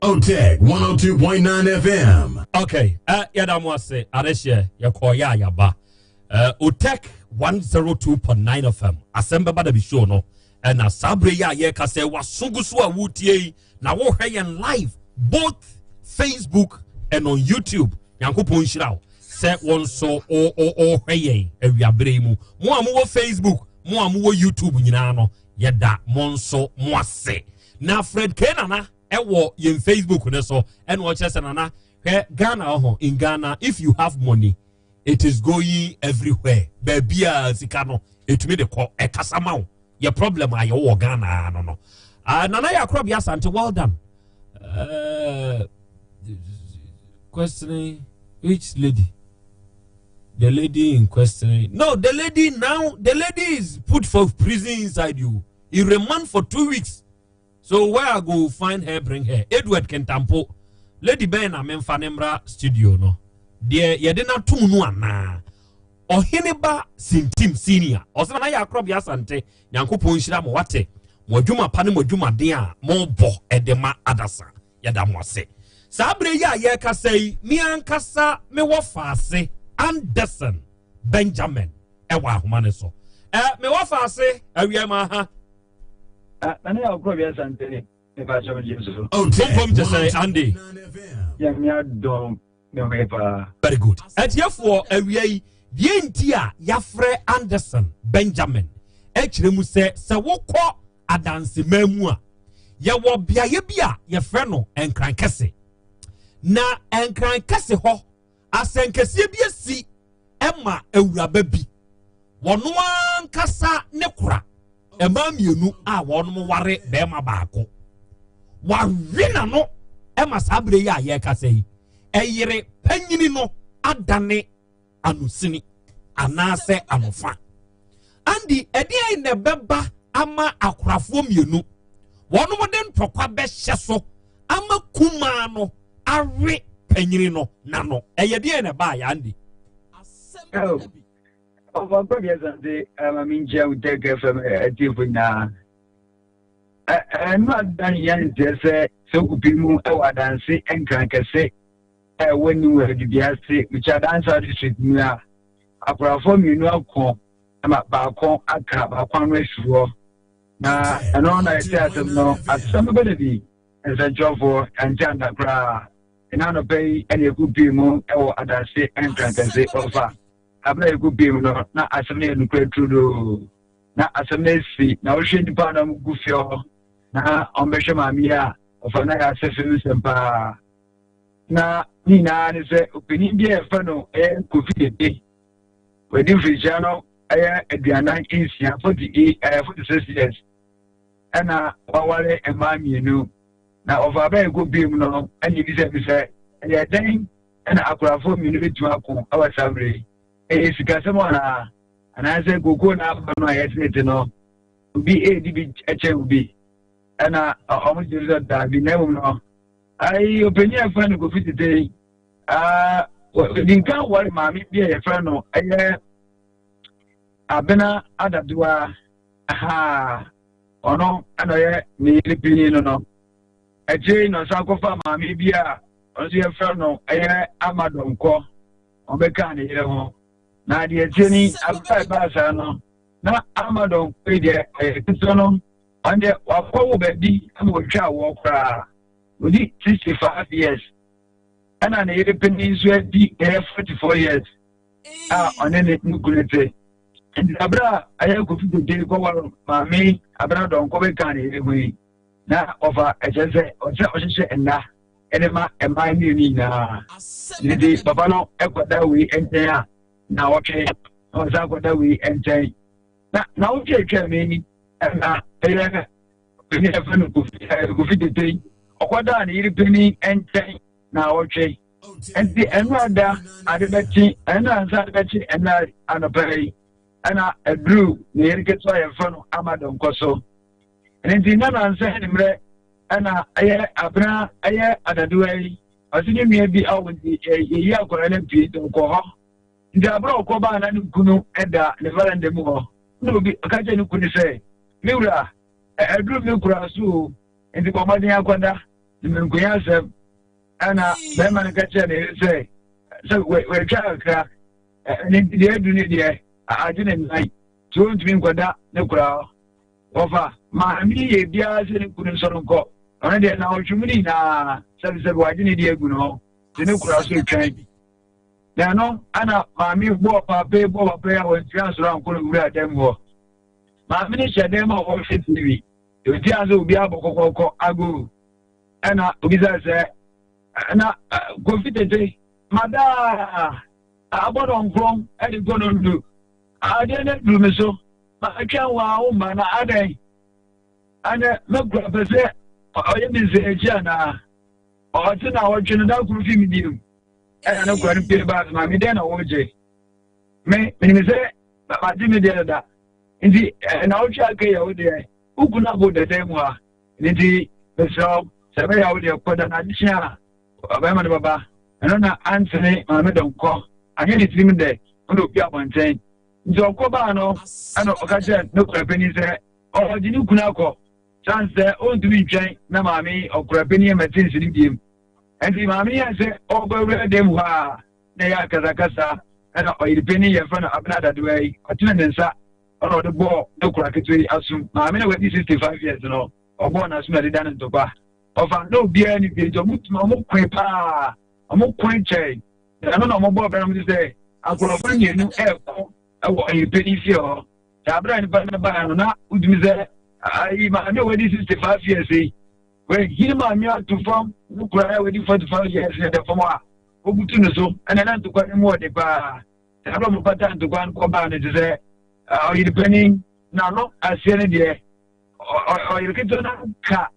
Otec 102.9 FM. Okay, yɛda mo ase adehyeɛ yɛkɔɔ yɛ a yɛaba Otec 102.9 FM asɛm bɛba da bi show no ɛna saa berɛ yi a yɛreka sɛ waso gu so a wotie yi na wohwɛ yɛn live both Facebook and on YouTube. Nyankopɔn nhyira wo sɛ wɔn nso ɔhwɛ yɛn awiaberɛ yi mu. Mo a mowɔ Facebook, mo a mowɔ YouTube nyinaa no, yɛda mo nso mo ase. Na Fred K. Nana ɛwɔ yɛn Facebook ne so ɛna ɔkyerɛ sɛ Nana hwɛ Ghana ɔho in Ghana if you have money it is going everywhere. Baabi a sika no Ɛtumi de kɔ ɛkasa ma wo. Yɛ problem a yɛwɔ wɔ Ghana no no. Uh, Nana yɛ akorɔbea Asante, well done. Uh, questioning which lady? The lady in question. No, the lady now, the lady is put for prison inside you. He remand for 2 weeks. So where I go find her, bring her. Edward Kentampo. Lady Ben na memfa ne mmra studio no. Deɛ yɛde no atom no anaa? Ɔhene ba Sintim senior. Ɔsɛ na yɛ akorɔbea Asante. Nyankopɔn nhyira mo wate. Mo adwuma pa ne mo adwumaden a mobɔ ɛde ma adasa. Yɛda mo ase. Saa berɛ yi a yɛrekasa yi, me ankasa mewɔ faase Anderson Benjamin ɛwɔ ahoma no so. Ɛ mewɔ faase awia ma ha. Nana yɛ akorɔbea Asante ne mepa kyɛw gye so. Pompom te sɛ Andy. Nyame adom me ho paa. Very good. Atiefoɔ awia yi deɛ nti a yɛafrɛ Anderson Benjamin ɛkyerɛ mu sɛ sɛ wokɔ adanseman mu a yɛwɔ beaeɛ bi a yɛfrɛ no Nkrankɛse. Na Nkrankɛse hɔ asɛnkɛseɛ bi asi ɛma awuraba bi wɔn ankasa ne kora mmaa mmienu a wɔn ware bɛrima baako wawe n'ano ɛma saa bere yi a yɛrekasa yi ɛyere panyini no adane anosini anaasɛ anofa. Andy, ɛdeɛn na ɛbɛba ama akorafoɔ mmienu wɔn de ntɔkwa bɛhyɛ so ama kumaa no awe panyini no n'ano? Ɛyɛ deɛn na ɛbaa yɛ, Andy? Ɔfa nkɔ deɛ sante ama me nkyia wo Tech FM atiefo nyinaa. Ɛno adan yɛ nteɛ sɛ sɛ wokɔpie mu wɔ adanse nkran kɛse a ɛwɔ New Adubiase, Mukyia Dansa district mu a, akorafoɔ mmienu ako ma baako aka baako ano asi hɔ. Na ɛno na yɛte asɛm no, asɛm no bɛda bi nsɛnkyerɛwfoɔ ɛnkyɛ anda koraa. Ɛna anɔpa yi ɛna yɛkɔpie mu wɔ adanse nkran kɛse ɔfa. Abere a yɛkɔpie mu no, na asɛm no yɛ nokorɛ turodoo. Na asɛm no asi, na wohwɛ nnipa a na wɔgu fie hɔ na wɔbɛhwɛ maame yi a, ɔfa na yɛ asɛ fam nsɛm paa. Na ne nyinaa ne sɛ ɔpanin bi a yɛfrɛ no ɛyɛ Kofi Dede, wadi mfirihyia no ɛyɛ 46, 48 ɛyɛ 46 years, ɛna waware mmaa mmienu. Na ɔfa abɛ ɛkɔ bie mu no, ɛna ebisa bi sɛ ɛyɛ dɛn ɛna akorafoɔ mmienu bɛtumi ako ɛwɔ saa mmerɛ yi? Ɛyɛ sikasɛm anaa? Anaasɛ kokoo na aba no a yɛtenete no, obi ɛredi bi kyɛn obi? Ɛna wɔn gyina sɛ daabi, na mmom no ayi ɔpanyin a yɛfrɛ no Kofi Tete yi, ɔdi nka ware maame bi a yɛfrɛ no ɛyɛ Abena Adadoa. Ha ɔno ɛna ɔyɛ ne yere panyin no no. Akyire yi na ɔsan kɔfa maame bi a ɔno nso yɛfrɛ no ɛyɛ Ama Dɔnkɔ, ɔbɛkaa ne yere ho. Na deɛ akyire ni abere a ɛbaa saa no, na Ama Dɔnkɔ yi deɛ ɛyɛ ketewa no, ɔno deɛ wakɔwo baabi ama wɔtwa awoɔ koraa. Ɔdi 65 years, ɛna ne yere panin nso adi ɛyɛ 44 years a ɔne ne ne kunu te. Nti abere a ɛyɛ Kofi Dede kɔware maame Abena Dɔnkɔ bɛka ne yere ho yi, na ɔfa ɛkyɛ sɛ ɔsɛ ɔhyehyɛ nna ɛde ma mmaa mmienu nyinaa. Nti papa no ɛkɔda wei nkyɛn a na ɔtwe, na ɔsan kɔda wei nkyɛn. Na na wotwe atwa mi ɛna ɛyɛ panin a yɛfrɛ no Kofi ɛɛ Kofi Tete yi, ɔkɔdaa ne yere panin nkyɛn na ɔtwe. Nti ɛno ada ade bɛkye, ɛno ansa ade bɛkye ɛna anɔpa yi, ɛna aduru ne yere ketewa a yɛfrɛ no Ama Donkɔ so. Ɛno nti na nansa anwummerɛ ɛna ɛyɛ abena ɛyɛ adadewa yi, ɔse ne nua bi awo nti yɛyi akwadaa no apue nti ɔkɔ hɔ. Nti abere a ɔkɔ baa na ne kunu ɛda ne veranda mu hɔ, na obi ɔka kyerɛ ne kunu sɛ, me wura, aduru me kura so o, nti bɔ mmɔden akɔda na menkonya asɛm. Ɛna bɛrima no ka kyerɛ ne yere sɛ, sɛ wɔatwa kakra, ɛne nti deɛ aduru ne deɛ agye ne nan, nti ɔntumi nkɔda ne kura hɔ. Wɔfa maame yi yɛ biara sɛ ne kunu nsɔre nkɔ, ɔno deɛ na ɔtwe mu ne nyinaa sɛbisɛbi wagye ne deɛ agu ne hɔ, nti ne kura so retwɛn. Na ɛno ana maame bɔɔ paapa yi bɔɔ papa yi a wɔntumi ansɔre ankɔ no wura dan mu hɔ. Maame no hyɛ dan mu a wɔhwɛ TV. Ɔti ansa obi abɔ kɔkɔkɔ agoru. Ɛna obisa sɛ, na Kofi Tete, madaa abɔ no nkorɔn de kɔ no ndu. Adeɛ no aduru me so. Matwɛn wo a womma na adɛn? Ɛnɛ mɛkura pɛ sɛ ɔyɛ me nsɛakyi anaa? Ɔte na ɔtwe no da koro fi me diem. Ɛna ne kura no pie baa sɛ maame dɛn na wogye? Me menim sɛ magye me deɛ dada. Nti na wotwe aka yɛ wo deɛ. Wo kunu abo dada mu ha. Nti mesrɛ wo sɛ ɛbɛyɛ a wo deɛ kɔda na adekye a ɔbarima no bɛba. Ɛno na antene maame dɔnkɔ. Anyɛ ne tirim dɛ ɔna opie abɔnten. Nti ɔkɔ baa no ɛna ɔka kyerɛ ne kura panin sɛ ɔgye ne kunu akɔ sane sɛ ɔntumi ntwɛn na maame yi ɔkura panin mmɛte nsi ne biem. Nti maame yi sɛ ɔbɔ awura dɛm hɔ a na ɛyɛ akasakasa ɛna ɔyere panin yɛfrɛ no Abena Dadoa yi ɔtene ne nsa ɛna ɔde bɔɔ ne kura ketewa yi asom. Maame na wadi 65 years no ɔbɔɔ n'asom na ɛde da ne ntɔkwa. Ɔfa na obiara ne fie nti ɔmo tumi ɔmo koe paa ɔmo koe kyɛe. Na ɛno na ɔmo bɔɔ bra no mo sɛ akorɔfo no mmienu ɛɛko ɛwɔ ɔyere panin fie hɔ. Saa abere a nipa no baeɛ no na wotumi sɛ ayi maame a wadi 65 years yi wahini maame ato fam no kura a wadi 45 years na ɛda fam a wobutu no so ɛna na ntokwa no mu ɔde paa. Saa abere a ɔmo pata ntokwa no kɔ baa no te sɛ ɔyere panin n'ano aseɛ no deɛ ɔyere ketewa no ka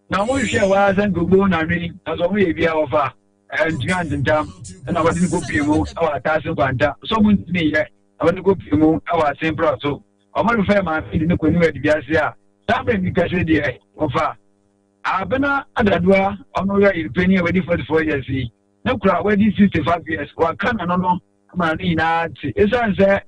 na wɔn nhwɛ hɔ ara sɛ nka obohu n'ano yi na sɛ wɔn yɛ bi a wɔfa ntumi antentam ɛna wɔde no kɔ pie mu ɛwɔ ataase nkwanta sɛ wɔn ntumi yɛ na wɔde kɔ pie mu ɛwɔ asen pra so wɔn de fɛ maame de ne kɔ niwa adibi ase a saa bere mi kɛse deɛ wɔfa abena adadoa ɔno yɛ yɛrepɛni a wɔadi 44 years yi ne kura wɔadi 65 years wɔaka n'ano no ama ne nyinaa te esiane sɛ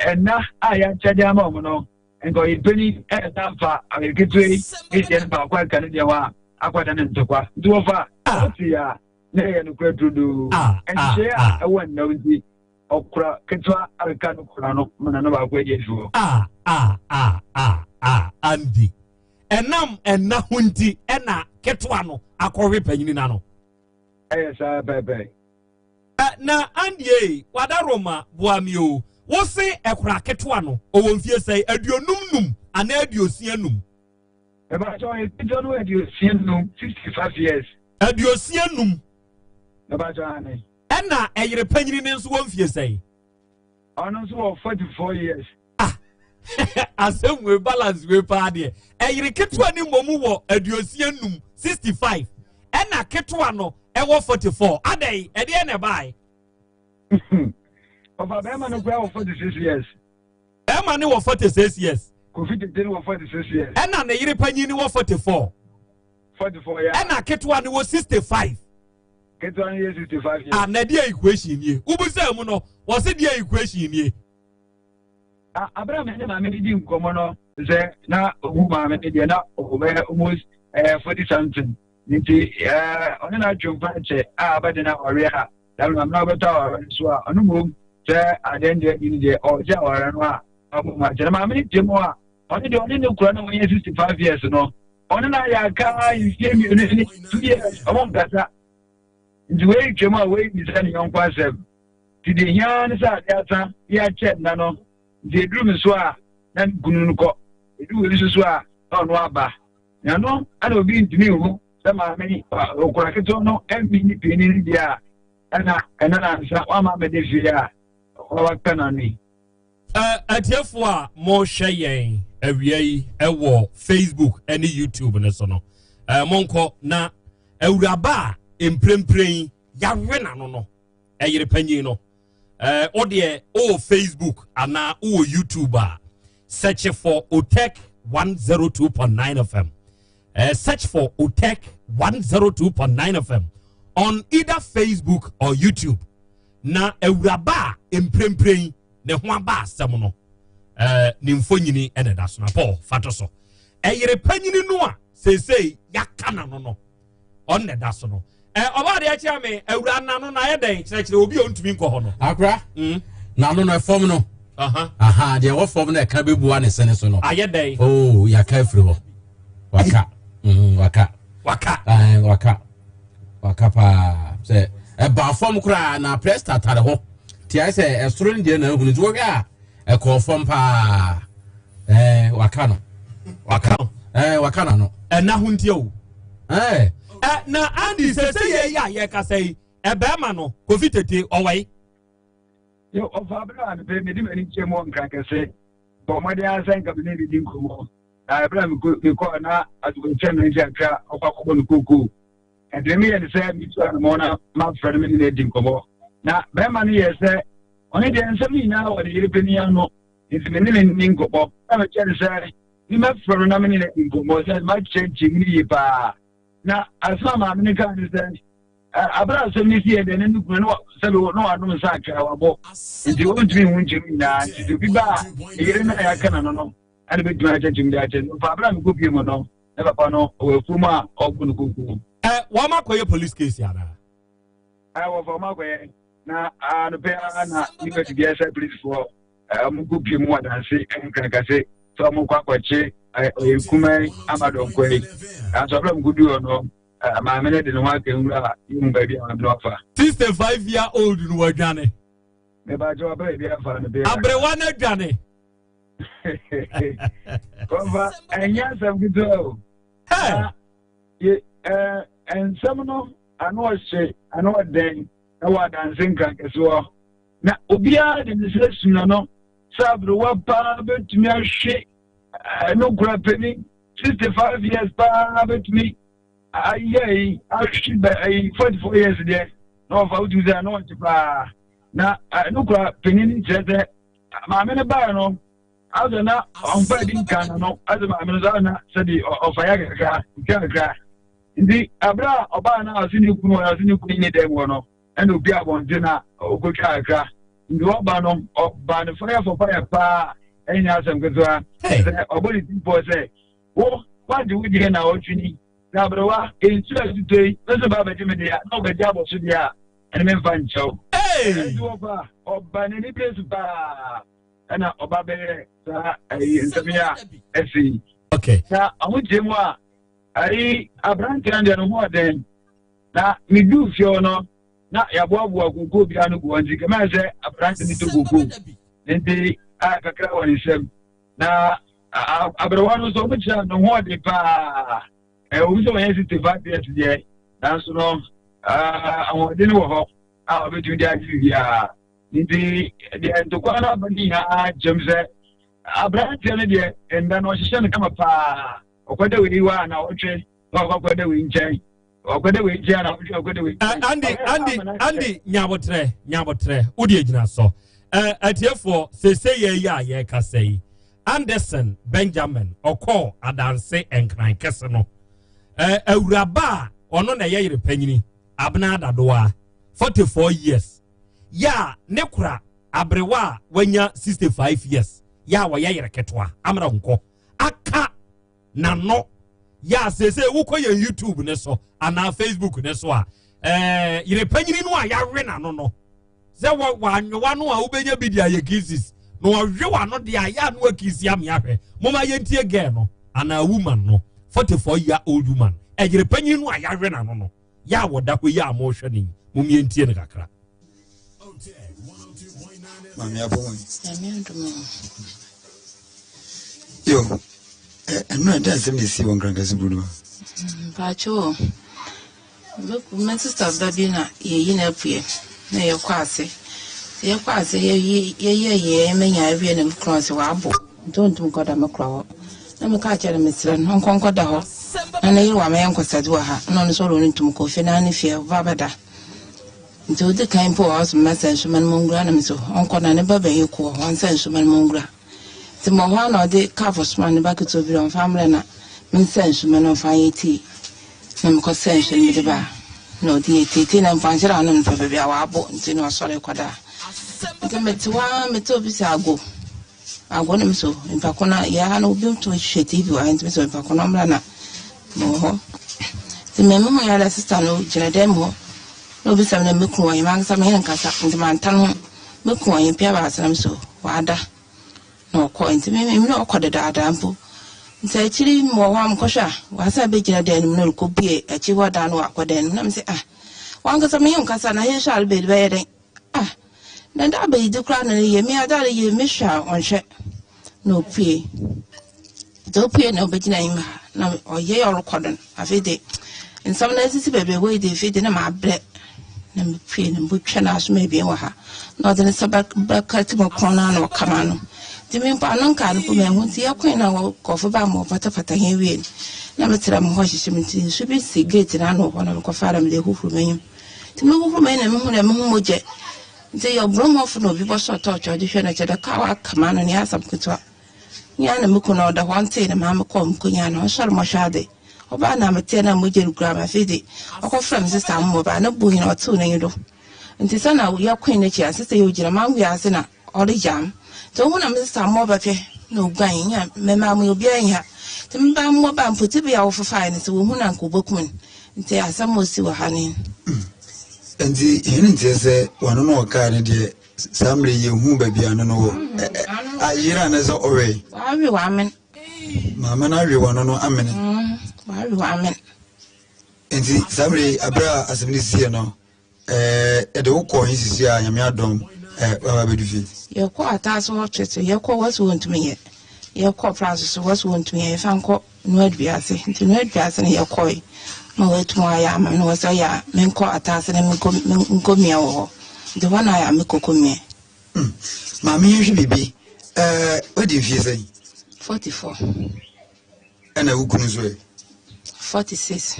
ɛnna a yɛakyɛ de ama wɔn no Nka ɔyɛ panyin ɛna mfa ɔyɛ ketewa yi ne deɛ no baako aka ne deɛ hɔ a akɔda ne ntɔkwa nti wɔfa ɔte a na ɛyɛ nokorɛ turodoo nhyehyɛeɛ a ɛwɔ nnɛw nti ɔkora ketewa abɛka no kora no ma nano baako adi afi hɔ. A a a a a Andy ɛnam ɛna ho nti ɛna ketewa no akɔwe panyini no ano. Ɛyɛ saa pɛpɛ. Na Andy ei, w'adaworoma boa me o. Wo se ɛkora ketewa no, ɔwɔ mfie sɛn? Aduonum num anaa 65? Mepakyɛw, ɔyɛ ketewa no wɔ 65, 65 years. 65? Mepakyɛw, aane. Ɛna ɛyere panyini no nso wɔ mfie sɛn? Ɔno nso wɔ 44 years. Ah, asɛm wei balance wei paa deɛ. Ɛyere ketewa no mmom wɔ 65, 65, ɛna ketewa no ɛwɔ 44. Adɛn, ɛdeɛ na ɛbae? Ɔfa bɛrima no koraa wɔ 46 years. Bɛrima no wɔ 46 years. Kofi Tete no wɔ 46 years. Ɛna ne yere panyin no wɔ 44. 44 yeah. Ɛna ketewa no wɔ 65. Ketewa no yɛ 65 years. Ah, na deɛ equation nie. Wobisa mu no, wɔse deɛ equation nie. Abere a me ne maame no di nkɔmmɔ no sɛ na obu maame no deɛ na ɔbɛyɛ almost 40 something nti ɔne no atwe mpa nkyɛ a abɛde no awareɛ a na maame no ɔbɛtɔ awareɛ no so a ɔno mmom sɛ adeɛ no deɛ di no deɛ ɔgye awareɛ no a ɔbɔ mu akyɛ na maame no gye mu a ɔno deɛ ɔne ne kura no wɔnyɛ 65 years no ɔne no ayɛ aka mfie mmienu ne 2 years ɔmo nkasa nti wei twam a wei bisa ne yɔnko asɛm Nti deɛ hia ara ne sɛ adeɛ asa de akyɛ nna no, nti ɛduru me so a na ne kunu no kɔ, ɛduru wei nso so a na ɔno aba. Na no ɛna obi ntumi nhu sɛ maame okura ketewa no ɛmmi ne panin no deɛ a ɛna ɛna nansa wama amɛde fie a waka n'ano yi. Atiefoɔ a mohwɛ yɛn awia yi wɔ Facebook ne YouTube no so no, monkɔ na awuraba a mprempren yɛawe n'ano no ɛyere panyin no ɛɛ o deɛ o Facebook anaa o YouTube a search for Otec 102.9 FM ɛɛ search for Otec 102.9 FM on either Facebook or YouTube na awuraba a mprempren ne ho aba asɛm no ɛɛ ne mfonyini ɛna ɛda so na Paul fato so ɛyere panyin no a seesei yaka n'ano no. ɔno na ɛda so no ɛ ɔbaa deɛ kyerɛ me awura nano na ayɛ dɛn kyerɛkyerɛ obi a ɔntumi nkɔ hɔ no. akora mm. n'ano no ɛfam no aha deɛ ɛwɔ fam no ɛka bɛbua ne sene so no. ayɛ dɛn. oo oh, yaka afiri hɔ waka mm, waka waka waka waka paa sɛ ɛbaa fam koraa na presta tare hɔ te ayɛ sɛ ɛsoro no deɛ na ahunu nti wɔhwɛ a ɛkɔɔ fam paa ɛɛ waka no waka no ɛɛ waka na no. ɛna ho nti o. ɛɛ. ɛ na Andy sɛ sɛ yɛ yi a yɛkasa yi ɛbɛɛma no Kofi Tete ɔwɔ yi. Yo ɔfa abere a mepɛ mede m'ani kyerɛ mu wɔ nkran kɛse. Bɔ mmɔden ara sɛ nka me ne no di nkɔmmɔ. Na ɛberɛ a mekɔɔ na atokyerɛm no nti akra ɔkɔ akɔbɔ no kookoo. Ɛnti meyɛ no sɛ metu anamɔ na mafrɛ no me ne no adi nkɔmmɔ. Na bɛrima no yɛɛ sɛ ɔno deɛ nsɛm no nyinaa wɔ ne yere panin ano, nti me ne no nni nkɔmmɔ. Na mekyerɛ no sɛ me mɛfrɛ no na me ne no adi nkɔmmɔ sɛ makyerɛkyerɛ mu no yie paa. Na asɛm a maame no kaa ne sɛ abere a asɛm no si yɛ deɛ ne ne kunu no sɛbi na wanom nsa akra wabɔ nti wɔntumi nhu nkyɛm nyinaa nti sɛ obi ba a ne yere no a yɛaka n'ano no ɛna bɛtumi akyɛkyɛm de akyɛ no fa abere a mekɔ pie mu no ne papa no ɔwɔ afuom a ɔbɔ no koko. Ɛ wɔn akɔyɛ police case anaa? Ɛ wɔfa wɔn akɔyɛ na anɔpɛ ara na nipa ti biara sɛ polisifoɔ wɔn kɔ pie mu wɔ adanse nkrankase sɛ wɔn kɔ akɔkye ɔyɛ kuman ama dɔnkɔ yi nanso abere a wɔn kɔ du hɔ no maame no de ne ho aka nwura a yɛhu baabi a maame no afa. 65 year old no wadwane. Mebaakyɛ waba baabi afa no bɛɛ. Aberewa no adwane. Kɔfa ɛnyɛ asɛm ketewa o. Na yɛ ɛɛ nsɛm no ano ɔhye ano ɔdɛn ɛwɔ adanse nkrankɛseɛ na obiara de ne sɛ sua no sɛ aberewa paa bɛtumi ahwe ɛno kura panin 65 years paa bɛtumi ayɛ yi ahwe bɛ ayi 44 years deɛ na ɔfa wotumi sɛ ano ɔhye paa na ɛno kura panin kyerɛ sɛ maame no bae no asɛ na ɔmfa adi nka no no asɛ maame no saa na sɛde ɔfa yɛ kakra nka kakra nti abere a ɔbaa no a ɔse ne kunu ɔse ne kunu ne dɛm wɔ no ɛna obi abɔnten a ɔkɔtwa kakra nti ɔba no ɔba no fire for fire paa ɛnyɛ asɛm ketewa sɛ ɔbɔ ne ti pɔ sɛ wo wagye wo deɛ na ɔtwe ni na aberewa nsu atutɔ yi nso ba abɛgye me deɛ na ɔbɛgye abɔ so deɛ a ɛne me mfa nkyɛw. Ɛnti wɔfa ɔba n'ani bere so paa ɛna ɔba bɛyɛ saa ɛyi nsɛm yi a ɛsi yi. Okay. Na ahokyere mu a ayi aberanteɛ no deɛ no ho ɔden na medu fie hɔ no na yɛaboaboa kookoo biara no gu hɔ nti kɛmɛ sɛ aberante no tɔ kookoo nti a kakra wɔ ne nsam na aberewa no nso ɔmo kyerɛ no ho ɔden paa. Ɛwom sɛ wɔnyɛ 65 years deɛ, nanso no ahoɔden wɔ hɔ a wɔbɛtumi de agye biribiara. Nti deɛ ntokwa no aba no nyinaa kyɛm sɛ aberanteɛ no deɛ nda no ɔhyehyɛ no kama paa. Ɔkɔda wei hɔ a na ɔtwe na ɔkɔkɔda wei nkyɛn. Ɔkɔda wei nkyɛn a na ɔtwe ɔkɔda wei nkyɛn. Andy, Andy, Andy, nyabotrɛ, nyabotrɛ, wode agyina sɔ. Atiefoɔ, sese yɛ yi a yɛrekasa yi, Anderson Benjamin ɔkɔɔ adanse nkran kɛse no. Awuraba a ɔno na ɛyɛ yere panyini, Abena Adadoa, 44 years, yɛ a ne kora aberewa a wanya 65 years, yɛ a wɔyɛ yere ketewa, amena nkɔ, aka n'ano yɛ a seesei wokɔ yɛn YouTube ne so anaa Facebook ne so a, yere panyini no a yɛawe n'ano no, sɛ wɔ wɔanwe w'ano a wobɛnya bi de ayɛ kisses na wɔwe w'ano deɛ a yɛ ano akisi ame ahwɛ moma yɛntie girl no anaa woman no 44 year old woman ɛyere panyin no a yɛawe n'ano no yɛ a wɔda hɔ yi a mohwɛ no yi mom yɛntie no kakra. Maame abɔ wɔn. Nyame adom o. Yo, ɛno ɛdɛ asɛm na esi wɔ nkrankɛse kuro no mu. Mpakyɛ o. Me sista ba bi na yeyi no apue na yɛkɔ ase. Yɛkɔ ase yɛyɛ yɛn manya awie na me kunu ɔse wabo nti ɔntum nkɔda me kora hɔ. Na meka kyerɛ no mesrɛ no ɔnkɔ nkɔda hɔ na ne yere wama yɛn nkɔsɛdze wɔ ha na ɔno nso ɔde ɔntum kɔ fie na ne fie ɔba bɛda. Nti ɔdi kan mpo ɔse mɛsɛ nsuma no mu ngura na mese ɔnkɔ na ne ba bɛyɛ ku wɔ hɔ ɔnsɛ nsuma no mu ngura. Nti mɔ hɔ a na ɔde kaafo soma ne ba ketewa bi dɛ ɔmfa mbrɛ na mensɛ nsuma no ɔmfa nyɛ tii. Na mekɔsɛɛ nsu no mede baa, na ɔde yɛɛ tietie na mpo ankyɛ dɛ ɔnom no pɛ baabi a ɔabɔ ntsi na ɔsɔree kɔdaa. Ntsi metse hɔ ara metse obi se ago, ago na mese nyimpa ko no yɛ ha no obi tum hwɛ TV wɔ ha ntsi mese nyimpa ko no ɔmbra na mowɔ hɔ. Ntsi ma muhui ara dɛ sista no gyina dan mu hɔ na obisa me dɛ me kun wɔ he, mankasa menye no nnkasa ntsi manntan ho, me kun wɔ he, pia baasa na mese ɔada. Na ɔkɔe, ntsi me me ɔkɔ dedaadaa mpo. Ntsi ekyir yi mowɔ hɔ a mokɔhwɛ a, ɔasan ebegyina dan no mu na orukobue ekyir hɔ dan no ɔakɔ dan no mu. Na mese, Ah, wankasa menye wo nkasa na hɛn so arebɛdi bɛyɛ dɛn? Ah, na dɛ abayidzi koraa na ereyɛ, me adze a ereyɛ yi mehwɛ a ɔnnhwɛ. Na opue. Dza opue na obegyina enyim ha na ɔyɛ ɔrokɔ do no, afei de nsɛm no esisi beebi a ewɔ yi de afei de na mabrɛ. Na mepue na mobotwa n'asom ebien wɔ ha na ɔdze ne nsa bɛkɛtse mo kɔn no ano ɔka m'ano. Ntsi me mpo ano nkaa no mpo mennhu ntsi yɛkoe na nkorɔfo baa ma wɔpatapata hɛn wiei no na metsena mo hɔ hyehyɛ me ntsi nsu bi si gate n'ano wɔ hɔ na mekɔfaa na medze ehuhur m'enyim. Ntsi muhuhur m'enyim na muhun dɛ moho mogya ntsi yɛ ɔbrɔmɔfo na obi bɔsɔɔ torch a ɔdze hwɛ no kyerɛ dɛ kaw aka m'ano no nnyɛ asɛm ketsewa. Nyia na mo kun no ɔda hɔ ɔnntsee no maa mokɔr mukonyaa no ɔsoɛr mɔhwɛ adze. Ɔbaa na metsee na mogya rugura me afei dze ɔkɔfrɛɛ me sista ma ɔbaa no bo nyina ɔtseew n'enyi do. Ntsi sɛ na yɛkoe n'ekyir a sista yi ogyina m'angoa ase na ɔregyaa me. Ntsi ohun na me sista mɔbɛhwɛ na oguan nya memaa mu obiara nnyi ha. Ntsi mebaa mobaa mpo tsebea a wɔfefae no sɛ wohu no a nka woboku me. Ntsi asɛm a osi wɔ ha nye no. Ntsi hɛn nntseɛ sɛ wɔano na ɔkaa no deɛ saa mmerɛ yi yɛnhu baabi ano no wɔ. Ayera anaasɛ ɔwɛe? Wɔawe w'amen. Maame no awe w'ano no amene. Wɔawe w'amen. Nti saa mmerɛ yi aberɛ a asɛm no siiɛ no ɛde wo kɔɔ he sisi a Nyame adom waba abɛdu fie? Yɛkɔɔ ataase hɔ tete yɛkɔ wɔ so wɔntumi nyɛ yɛkɔ pra so so wɔ so wɔntumi nyɛ yɛfa nkɔ Noa ase nti Noa ase no yɛkɔe ma wɔatum ayɛ ama me na wɔsɛ yɛ a menkɔ ataase na menkɔ mia wɔ hɔ nti hɔ na ayɛ a mekɔkɔ mia. Maame yɛnhwɛ biribi ɛɛ wadi mfie sɛn? 44. Ɛna wo kunu nso ɛ? 46.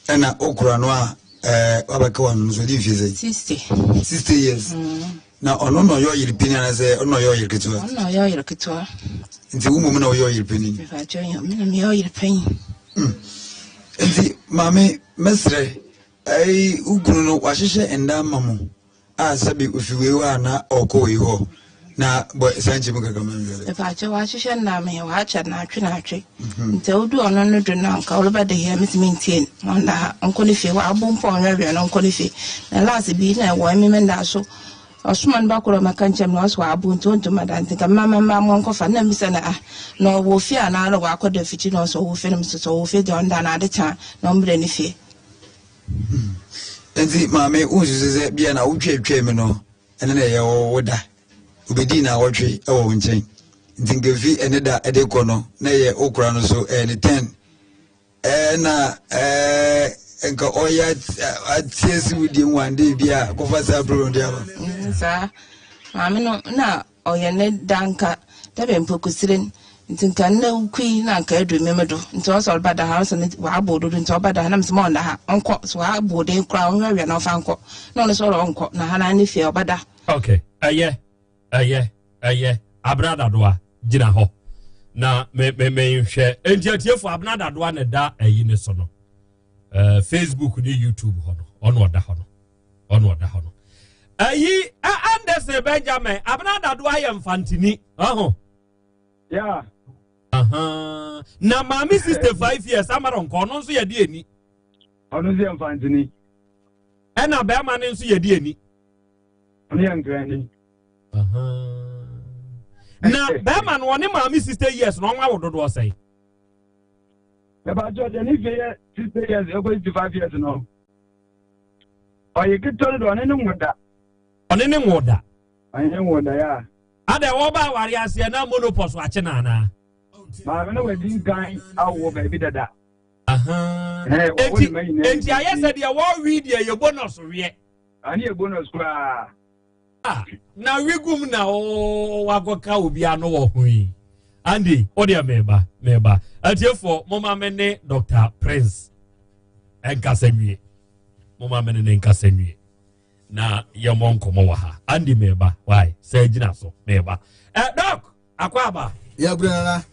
Ɛna okura no a ɛɛ wabɛka wano nso ɔdi mfie sɛn? 60. 60 years. Na ɔno na ɔyɛ ɔyere panin anaasɛ ɔno na ɔyɛ ɔyere ketewa? Ɔno na ɔyɛ ɔyere ketewa. Nti wo mmom na ɔyɛ ɔyere panin? Mepakyɛ yɛ, me na meyɛ ɔyere panin. Nti maame mɛsrɛ ɛyi wo kunu no wahyehyɛ nda ama mo a sɛbi ofi wei hɔ a na ɔkɔ wei hɔ na bɔ saa nkyɛn mu kakra ma mi hwɛ. Mepakyɛ wahyehyɛ nda ama yɛ wakyɛ naatwe naatwe. Nti odu ɔno no do no anka ɔreba de hia metumi ntie no ɔnda ha ɔnkɔ ne fie wabo mpo ɔnwɛwɛ no ɔnkɔ ne fie na last bi na ɛwɔ ɛmi me nda so ɔsoma no ba koro ɔmɛka nkyɛn na ɔsɛ wabo nti ɔntumi ada nti nka mma mma mo nkɔfa na mbisa na ah na ɔwɔ fie anaa na wakɔ da fikyi na ɔsɛ ɔwɔ fie na mesɛ sɛ ɔwɔ fie deɛ ɔnda na ade kya na ɔmbrɛ ne fie. Nti maame wonsusu sɛ bia na wotwatwaa mu no ɛne na ɛyɛ wo da obɛdii na awɔtwe wɔ wo nkyɛn nti nka fi ɛne da ɛde kɔ no na ɛyɛ wo kora no so ɛyɛ ne tɛn ɛna ɛɛ nka ɔyɛ atie si wo die mu one day bi a kɔfa saa problem de aba. Saa maame no na Ɔyɛ ne da nka dɛ bɛ mpokusire n ntsi nka ndɛ wokui na nka edu me me do ntsi ɔsɛ ɔreba da ha ɔsɛ ne ɔabow dodo ntsi ɔba da ha na mese ma ɔnda ha ɔnkɔ sɛ ɔabow den koraa ɔnhwɛhwɛ na ɔmfa nkɔ na ɔno so ɔrɛ ɔnkɔ na ha na ne fie ɔbɛda. Ok ɛyɛ ɛyɛ ɛyɛ Abena Dadoa gyina hɔ na me me me nhwɛ enti atiefo Abena Dadoa na ɛda ɛyi ne so no ɛɛ Facebook ne YouTube hɔ no ɔno ɔda hɔ no. ɔno ɔda hɔ no ayi Anderson Benjamin abena dado ayɛ mfantini ɔho yeah. Uh-huh. na maame 65 years amara nkɔ ɔno nso yɛde ani ɔno nso yɛ mfantini ɛna bɛrima no nso yɛde ani ɔno yɛ nkrani na bɛrima no ɔne maame 60 years na ɔnwa wo dodoɔ sɛn ɛbɛkyɛ deɛ ne fie yɛ 60 years ɛkɔ 65 years no Ɔyɛ ketewa no de ɔne ne nwo da. Ɔne ne nwo da. Ɔne ne nwo da ya. Adɛ wɔba aware aseɛ na monopɔs akye no anaa? Maame no wadi nkan awo baabi dada. Enti enti ayɛ sɛ deɛ wɔwe deɛ yɛ bonus weɛ. Ane yɛ bonus koraa. Ah, na wigum na wakɔka obi ano wɔ ho yi. Andy, wo deɛ meba, meba. Atiefoɔ, moma me ne Dr. Prince nkasa nwie. Moma me ne ne nkasa nwie. Na yɛmmɔ nkɔmmɔ wɔ ha. Andy meba, why? Sɛ gyina so, meba. Eh, Doc! Akwaaba. Yɛbrɛ nana.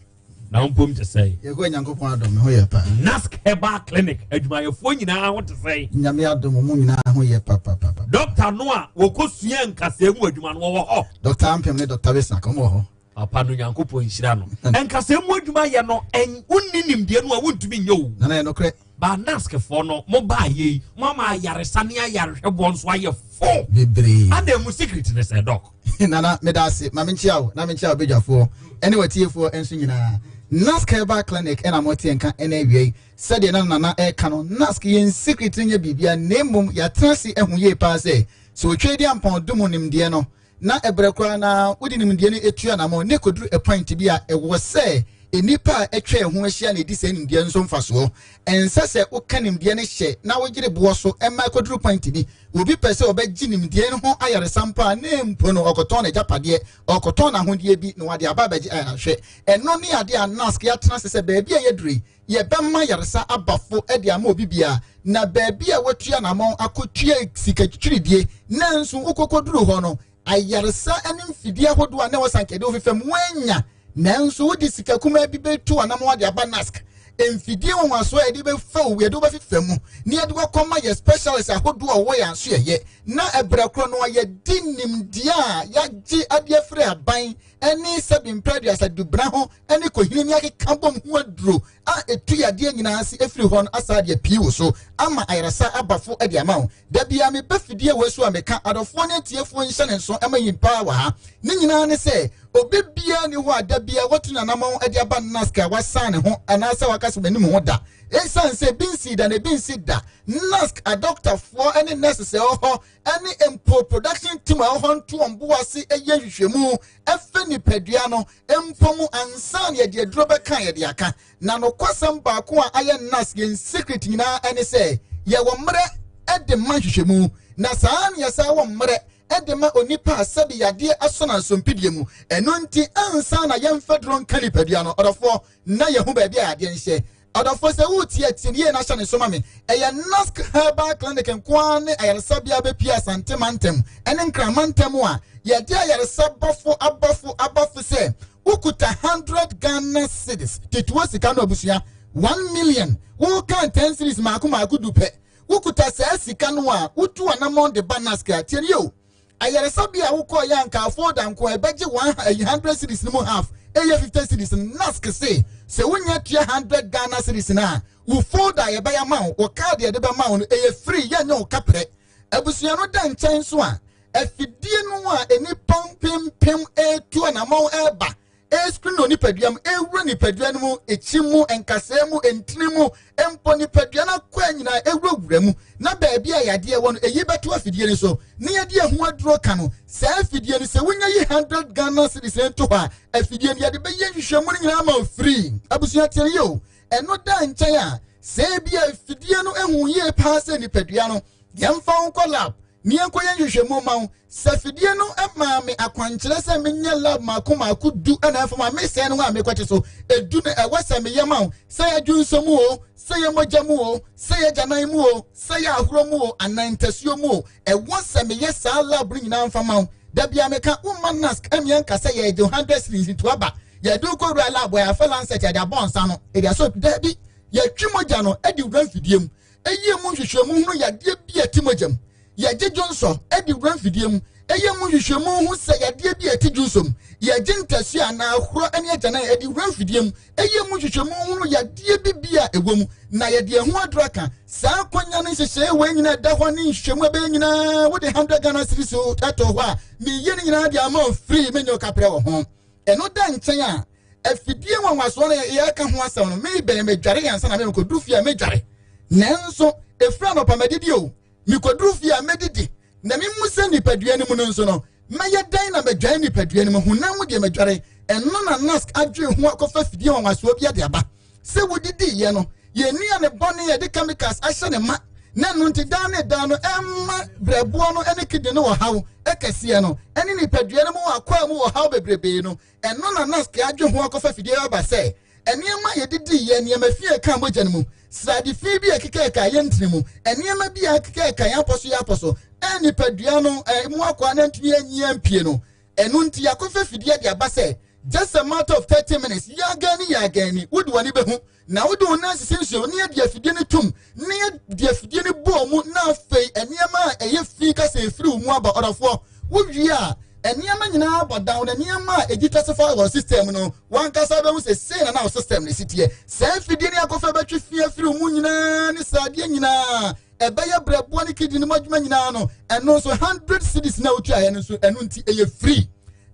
Na wo mpom te sɛn? Yɛkɔ Nyankopɔn adom me ho yɛ paa. Nask Herbal Clinic adwumayɛfoɔ nyinaa ho te sɛn? Nyame adom ɔmo nyinaa ho yɛ papapapa. Doctor no a wɔkɔ sua nkasɛɛ mu adwuma no wɔwɔ hɔ? Doctor Ampem ne Doctor Bismarck ɔmo wɔ hɔ. Papa no Nyankopɔn nhyira no. Nkasɛɛ mu adwuma yɛ no wonni nimdeɛ no a wontumi nyɛ o. Nana yɛ nokorɛ. Ba Nask foɔ no mo baa yɛ yi mo ama ayaresa ne ayarehwɛboɔ nso ayɛ fo. Bebree. Adɛn mo secret ne sɛ doc? Nana meda ase ma menkyia wo na menkyia w'abadwafoɔ ɛne w'atiefoɔ nso nyinaa. Nask Herbal Clinic ɛna mote nka ɛna awia yi. Sɛdeɛ na Nana ɛreka no, Nask yɛn secret no nyɛ biribia na mmom yɛatena ase ahu yie paa sɛ, sɛ otwa di ampɔn dom nimdeɛ no na ɛbrɛ koraa na wode nimdeɛ no tu anamɔn na ɛkɔduru a point bi a ɛwɔ sɛ. Nnipa a atwa yɛn ho ahyia na ɛdi saa nimdeɛ nso mfasoɔ. Ɛnsɛ sɛ woka nimdeɛ no hyɛ na wogyere boɔ so ma ɛkɔduru pɔinte bi. Obi pɛ sɛ ɔbɛgye nimdeɛ no ho ayaresa mpo a, na mpo no ɔkɔtɔn n'agyapadeɛ, ɔkɔtɔn n'ahodeɛ bi na wɔde aba abɛgye ayarehwɛ. Ɛno ne adeɛ a NASC yɛatena ase sɛ baabi a yɛaduru yi, yɛbɛma yaresa aba fo de ama obi biara, na baabi a watu anammɔn akɔtua sikatwiridie, nanso wokɔkɔduru hɔ no, ayaresa ne mfidie ahodoɔ a na ɛwɔ sanka yɛde wo fefam woanya, nanso wode sika kumaa bi bɛtu anammɔn de aba NASC. Mfidie nwanwasoɔ a yɛde bɛfa wo, yɛde wobɛfefa mu, na yɛde wakɔma yɛ specialist ahodoɔ a wɔwɔ yɛn aso yɛyɛ, na ɛberɛ korɔ no a yɛde nimdeɛ a yɛagye ade afiri aban ne sɛbi mpɛ aduasa dubena ho ne kohini ne akeka bom ho aduro a ɛtu yadeɛ nyinaa ase ɛfiri hɔ no asa de apii wo so ama ayaresa abafo de ama wo. Da biara meba fidie wei so a meka adɔfoɔ ne atiefoɔ nhyɛ ne nso ɛma yin paa wɔ ha. Ne nyinaa ne sɛ obi biara ni hɔ a da biara watu n'anamɔn de aba NASC a wasan ne ho anaasɛ waka sɛ m'anim ho da. Ɛsiane sɛ ebi nsii da na ebi nsi da. NASC adɔktafoɔ ne nurses ɛwɔ hɔ ne mpo production team a ɛwɔ hɔ nto wɔn bo ase yɛ nhwehwɛmu ɛfɛ nipadua no mpo mu ansa na yɛde aduro bɛka yɛde aka. Na nokwasɛm baako a ayɛ NASC yɛn secret nyinaa ɛne sɛ yɛwɔ mmerɛ de ma nhwehwɛmu, na saa na yɛsan wɔ mmerɛ de ma onipa a sɛbi yadeɛ asɔ na nsompidie mu. Ɛno nti ansa na yɛmfa duro nka nipadua no, ɔdɔfoɔ, na yɛhu baabi a yadeɛ nhyɛ. Adɔfo, sɛ woretie a, tie no yie na hyɛ ne nso ma me. Ɛyɛ Nask Herbal Clinic nko ara ne ayaresabea bɛpue Asante mantam ne Nkran mantam a yɛde ayaresa bɔfo abɔfo abɔfo sɛ wokuta 100 Ghana cedis tetewa sika no abusua 1 million wokan 10 cedis maako maako du pɛ wokuta saa sika no a wotu anamɔn de ba Nask a, tie no yie o. Ayaresabea a wokɔɔ yɛ anka folder nko a ɛbɛgye one ɛyi hundred cedis no mu half ɛyɛ 50 cedis no NASC se sɛ wonya tua hundred Ghana cedis no a wo folder a yɛbɛyɛ ama wo wo card yɛde bɛma wo no ɛyɛ free yɛnyɛ wo kaprɛ. Abusua no da nkyɛn nso a afidie no a nnipa mpempem ɛretu anamɔn ɛreba Ɛrescreen wɔ nipadua mu, ɛrewura nipadua no mu, ekyi mu, nkasɛɛ mu, ntini mu, mpo nipadua no akwaa nyinaa ɛwurawura mu, na baabi a yadeɛ wɔ no, ɛyi bɛto afidie no so, na yɛde ɛho aduro ka no. Saa afidie no, sɛ wonya yi 100 Ghana cedis no to hɔ a, afidie no yɛde bɛyɛ nhwehwɛmu no nyinaa ma wo free. Abusua tie no yie o. Ɛno da nkyɛn a, sɛ ebi a afidie no ehu yie paa sɛ nipadua no, yɛmfa wo nkɔ lab, na yɛnkɔyɛ nhwehwɛmu ma wo. Sɛ afidie no maa me akwankyerɛ sɛ menyɛ lab mako mako du na ɛmfa ma mesɛe no ho a mekɔte so edu no ɛwɔ sɛ meyɛ ma wo, sɛ yɛ dwonsɔ mu o, sɛ yɛ mogya mu o, sɛ yɛ gyanan mu o, sɛ yɛ ahorɔ mu o, anaa ntasuo mu o, ɛwɔ sɛ meyɛ saa lab no nyinaa mfa ma wo. Da biara meka, womma NASC mmea nka sɛ yɛregye 100 cedis nti waba, yɛde wo kɔwura lab a yɛafa lancet yɛde abɔ nsa no, ɛde asɔ, daabi, yɛtwe mogya no de wura mfidie mu. Ɛyɛ mu nhwehwɛmu hunu yadeɛ bi a ɛte mogya mu. Yɛgye dwonsɔ de wura mfidie mu. Ɛyɛ mu nhwehwɛmu hu sɛ yadeɛ bi a ɛte dwonsɔ mu. Yɛgye ntasuo anaa ahorɔ ne agyanan de wura mfidie mu. Ɛyɛ mu nhwehwɛmu hunu yadeɛ bi bi a ɛwɔ mu, na yɛde ɛho aduro aka. Saa akwanya ne nhyehyɛeɛ wei nyinaa ɛda hɔ ne nhwehwɛmu ɛbɛyɛ nyinaa, wode 100 Ghana cedis to hɔ a, meyɛ ne nyinaa de ama wo free, menyɛ wo kaprɛ wɔ ho. Ɛno da nkyɛn a, afidie nwanwasoɔ no yɛreka ho asɛm no, mebɛn medware ansa na mekɔduru fie a medware. Nanso, ɛfiri anɔpa madidi o, mekɔduru fie a mɛdidi. Na memu sɛ nipadua no mu no nso no, mɛyɛ dɛn na madware nipadua no mu? Honam mu deɛ madware. Ɛno na NASC adwene ho akɔfa afidie nwanwasoɔ bi de aba. Sɛ wodidiiɛ no, yɛn nnuane bɔne a yɛde chemicals ahyɛ ne ma, na ɛno nti daa ne daa no ɛma brɛboɔ no ne kidney no ɔhaw kɛseɛ no, ɛne nipadua no mu akwaa mu ɔhaw bebrebee no, ɛno na NASC adwe ho akɔfa fidie aba sɛ nneɛma a yɛdidiiɛ, nneɛma fi a ɛka mogya no mu, srade fi bi a ɛkekaɛka yɛn ntini mu, nneɛma bi a ɛkekaɛka yɛn apɔ so yɛn apɔ so, ɛne nipadua no mu akwaa no antumi anyi ampie no. Ɛno nti yɛakɔfa fidie de aba sɛ just a matter of 30 minutes, yɛagani yɛagani, wode w'ani bɛhu na wode wo nan sisi nsuo na yɛde afidie no tom na yɛde afidie no bɔɔ mu na afei nneɛma a ɛyɛ fi ka sɛ ɛfiri wo mu aba. Ɔdɔfoɔ, wowie a nneɛma nyinaa bɔ down na nneɛma a ɛdi testify wɔ system no wankasa bɛhu sɛ sei na na wo system no si teɛ. Saa afidie no akɔfa bɛtwe fi afiri wo mu nyinaa ne saa adeɛ nyinaa ɛbɛyɛ brɛboɔ ne kidney no mu adwuma nyinaa no, ɛno nso 100 cedis na wotuaeɛ no nso ɛno nti ɛyɛ free.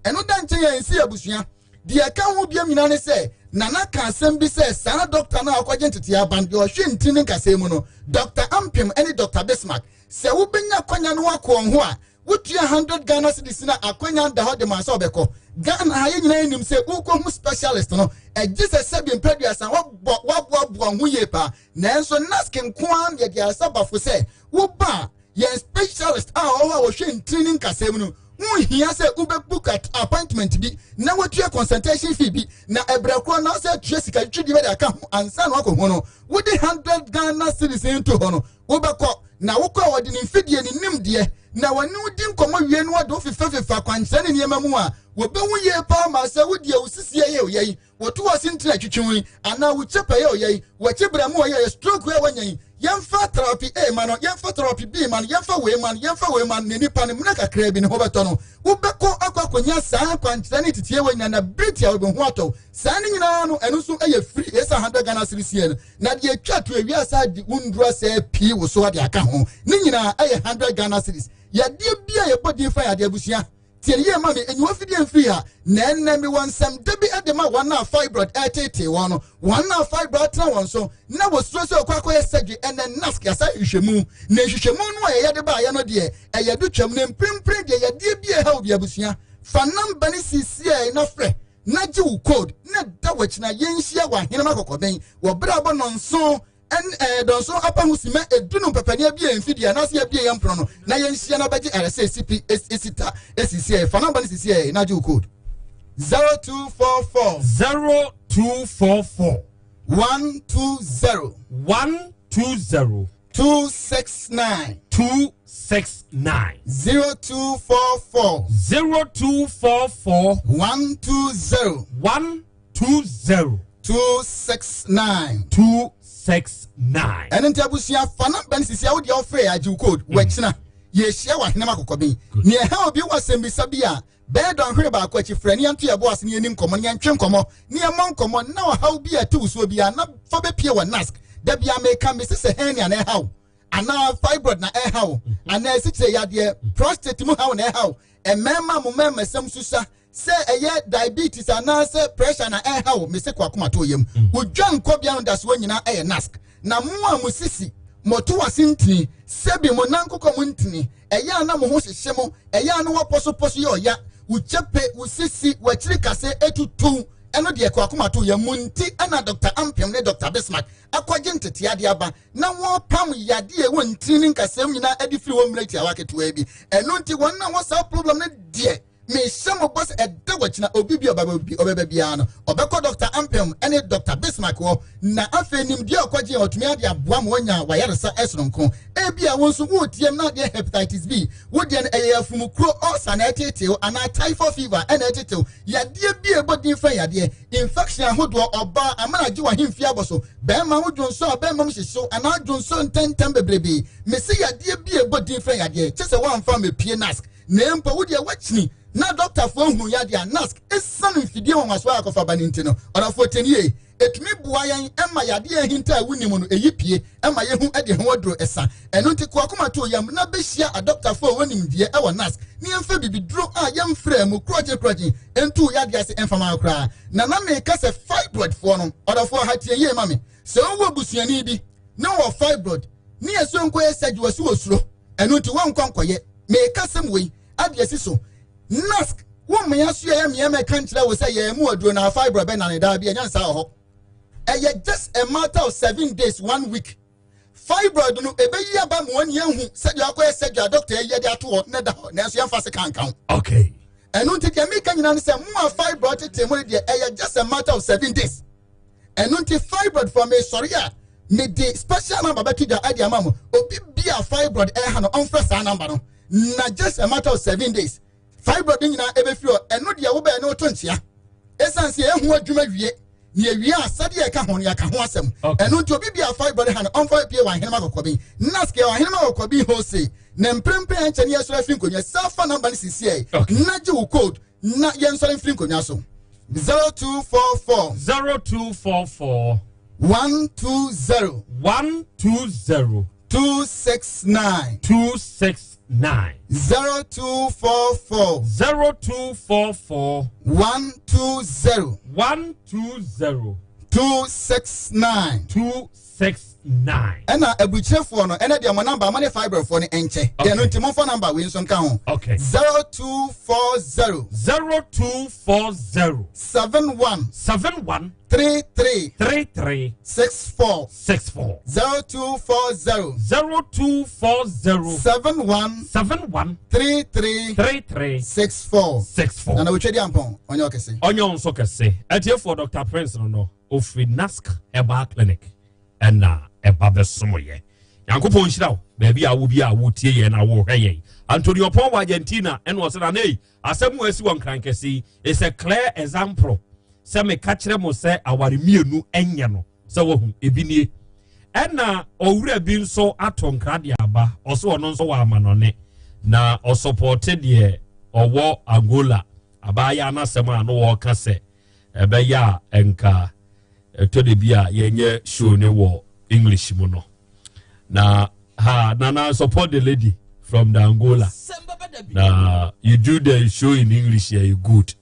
Ɛno da nkyɛn a ɛnsi abusua. Deɛ ɛka ho biam nyinaa ne sɛ Nana ka asɛm bi sɛ saa dɔkta no a ɔkɔgye ntetee aban deɛ ɔhwɛ ntini ne nkasɛɛ mu no, Dɔkta Ampem ne Dɔkta Bismarck, sɛ wobɛnya kwanya no akɔ wɔn ho a, Wotua 100 Ghana cedis no a, akwanya da hɔ de ma sɛ ɔbɛkɔ. Ghana ha yɛn nyinaa nim sɛ wokɔhu specialist no, ɛgye sɛ sɛbi mprɛduasa wɔbɔ woaboaboa ho yie paa. Nanso NASC nko ara na yɛde ayaresa bafo sɛ woba a, yɛn specialist a ɔwɔ hɔ a wɔhwɛ ntini ne nkasɛɛ mu no, wonhia sɛ wobɛ book appointment bi na woatua consultation fee bi na ɛbrɛ korɔ na sɛ tua sika twitwi bi de aka ho ansa na wakɔ ho no. Wode 100 Ghana cedis nto hɔ no, wobɛkɔ na wokɔ a wɔde ne mfidie ne nimdeɛ na wɔne wo di nkɔmmɔ wie no, wɔde wo fefafefa akwankyerɛ ne nneɛma mu a wɔbɛhu yie paa ma sɛ wodeɛ wo sisie yɛ oyɛ yi, wɔto wɔ ase ntena twitwi yi, anaa wo kyɛpɛ yɛ ɔyɛ yi, wɔakyi brɛ mu ɔyɛ yɛ stroke a wɔanya yi, yɛmfa therapy A ma no, yɛmfa therapy B ma no, yɛmfa wei ma no, yɛmfa wei ma no, na nipa no mmerɛ kakraa bi ne ho bɛtɔ no. Wobɛkɔ akɔ akɔnya saa akwankyerɛ ne teteɛ wɔ nyina na bere tia wobɛhu atɔ saa ne nyinaa no, ɛno nso ɛyɛ free, ɛsɛ 100 Ghana cedis yɛ no, na deɛ atwa to awia saa de wo nnuro sɛ pii wo so ade aka ho ne nyinaa ɛyɛ 100 Ghana cedis. Yadeɛ bi a yɛbɔ din fa yadeɛ abusua tie yie ma me, enyiwa fidie mfiri ha. Na ɛnnɛ mewɔ nsɛm da bi de ma wɔn a fibroid ɛretetee wɔn no, wɔn a fibroid atena wɔn so na wɔsuro sɛ wɔkɔ akɔyɛ surgery. Ɛnnɛ NASC yɛasa nhwehwɛmu, na nhwehwɛmu no a yɛyɛ de baayɛ no deɛ ɛyɛ do twam, na mprempren deɛ yadeɛ bi a ɛha obi abusua, fa namba no sisiɛ na frɛ na gye wo code na da w'akyi na yɛnhyia wɔ Ahenema Kɔkɔbɛn wɔ berɛ a bɔ nɔnson ɛn ɛɛ dɔnso apa ho sima edunum pɛpɛni abie mfidie anaasɛ abie yɛn mpono no na yɛnhyia na bɛgye ɛrɛsɛ esipi esita esisi ɛ fa namba no sisi ɛ na gye wo code 0244 0244 120 120 269 269 0244 0244 120 120 269 269. Ɛno nti abusua, fa namba no sisi a wodeɛ wofrɛ yɛ agye wo code. Wakyina yɛhyia wɔ Ahenem Akɔkɔben. Nea ɛha obi wɔ asɛmmisa bi a bɛyɛ dɔnhwere baako akyi, frɛ ne yɛnto yɛbo ase ne yɛni nkɔmmɔ ne yɛntwe nkɔmmɔ ne yɛmmɔ nkɔmmɔ na ɔhaw bi a ɛte wo soɔ biara na fa bɛpie wɔ NASC. Da bia meka mese sɛ hernia na ɛha wo, anaa fibroid na ɛha wo, anaa asikyire yadeɛ, prostate mu haw na ɛha wo, mmarima mo mmarima sɛm susa, sɛ ɛyɛ diabetes anaasɛ pressure na ɛha wo, mese kɔ akoma to yam. Wodwa nkɔbea no dasoɔ nyinaa ɛyɛ NASC. Na mo a mo sisi moto ase ntini, sɛbi mo nan kokɔ mo ntini, ɛyɛ a na mo ho hyehye mo, ɛyɛ a na wɔpɔsopɔso yɛ ɔya, wo kyɛpe, wo sisi, w'akyiri kase etutu, ɛno deɛ kɔ akoma to yam. Mo nti ɛna Dr. Ampem ne Dr. Bismarck akɔgye nteteade aba na wɔpam yadeɛ ɛwɔ ntini ne nkasɛm nyinaa adi firi hɔ mmerɛ tiawa ketewa bi. Ɛno nti wɔn a wɔ saa problem no deɛ, mehyɛ mo bɔ sɛ ɛda wɔkyena obi bi ɔbɛba biara no ɔbɛkɔ Dr. Ampem ne Dr. Bismarck hɔ, na afei nimdeɛ a ɔkɔgye a ɔtumi ade aboa ma wanya wayaresa ɛsoronko. Ebi a wo nso woretie na adeɛ hepatitis B wo deɛ no ɛyɛ afumukuro ɔsa na ɛtetew anaa typhoid fever ɛna ɛtetew, yadeɛ bi a ɛbɔ din fɛn yadeɛ infection ahodoɔ, ɔbaa amana agye w'ahemfie abɔ so, bɛrima wo dwonso a bɛrima mu hyehyew anaa dwonso ntɛntɛm bebrebe, mesi yadeɛ bi a ɛbɔ din fɛn yadeɛ kyɛ sɛ woamfa mepie NASC na mpo wo deɛ woakyini na dɔktafoɔ ahunu yadeɛ a NASC ɛsiane mfidie nwanwasoɔ a akɔfa ba no nti no, ɔdɔfoɔ tie nie, ɛtumi boa yɛn ɛma yadeɛ ahinta a wonim no ɛyi pie ɛma yɛhu ɛde ho aduro ɛsa. Ɛno nti kɔ akoma to yam na bɛhyia adɔktafoɔ a wɔnim deɛ ɛwɔ NASC ne yɛmfa bibiduro a yɛmfrɛ mu korɔgye korɔgye ntu yadeɛ ase ɛmfama koraa. Na na meka sɛ fibroid foɔ no, ɔdɔfoɔ ha tie yie ma me, sɛ wowɔ busuani bi na wɔ fibroid ne yɛsɛ nkɔyɛ surgery wɔ so wɔ suro, ɛno nti wɔnkɔ nkɔyɛ, meka sɛm wei ade asi so. NASC wo mmea so yɛ mmea mɛka nkyerɛ wo sɛ yɛn mu aduro na fibroid bɛ nane daa bi ɛnyɛ nsa wɔ hɔ. Ɛyɛ just a matter of 7 days, one week, fibroid no ɛbɛyi aba ma wɔn yɛn hu sɛdeɛ akɔyɛ surgery a doctor yɛ de ato hɔ na da hɔ, nanso yɛmfa se kankan ho. Ɛno nti deɛ meka nyinaa ne sɛ mo a fibroid tete mo no deɛ, ɛyɛ just a matter of 7 days. Ɛno nti fibroid fɔ me sɔre a mede special number bɛto dwa ɛde ama mo. Obi bi a fibroid ɛha no ɔmfrɛ saa number no na just a matter of 7 days fibroid nyinaa ɛbɛfiri hɔ. Ɛno deɛ wobɛyɛ ne woto nkyea ɛsiane sɛ ɛho adwuma wie ne awie a sɛdeɛ ɛka ho no yɛka ho asɛm. Ɛno nti obi bi a fibroid ha no ɔmfa pie wɔ Ahenema Kɔkɔben NASC wɔ Ahenema Kɔkɔben wholesale na mprempren ankyɛ ne yɛsɔrɔ afiri nkonnwa saa. Fa number no sisiɛ na gye wo code na yɛnsɔre mfiri nkonnwa so. 0244 0244 120 120 269 269 0244 0244 120 120 269 269. 9. Ɛna aburukyirefoɔ no, ɛnɛ deɛ mo number mo ne fibrofoɔ no nkyɛ. Deɛ no nti momfa number wei nso nka ho. Okay. 0240. 0240. 71. 71. 33. 33. 64. 64. 0240. 0240. 71. 71. 33. 33. 64. 64. Nana wotwa di ampɔn ɔnyɛ ɔkɛse. Ɔnyɛ ɔnso kɛse. Atiefoɔ Dr. Prince no no ofiri Nask Herbal Clinic ɛna ɛba bɛsom yɛ. Nyankopɔn nhyira wo baabi a wo bi a wotie yɛn na wohwɛ yɛn. Antonio Pɔn wɔ Argentina ɛna ɔsɛ na nei asɛm a asi wɔ Nkran kɛse yi is a clear example sɛ meka kyerɛ mo sɛ aware mmienu ɛnyɛ no sɛ wahu ebi nie. Ɛna owura bi nso ato nkra de aba ɔsɛ ɔno nso wɔ amanɔne na ɔsɔpɔte deɛ ɔwɔ Angola abaayewa n'asɛm a no wɔka sɛ ɛbɛyɛ a nka ɛtɔ de bi a yɛnyɛ show ne wɔ English mu no na ha nana support the lady from the Angola na you do the show in English yeah, you good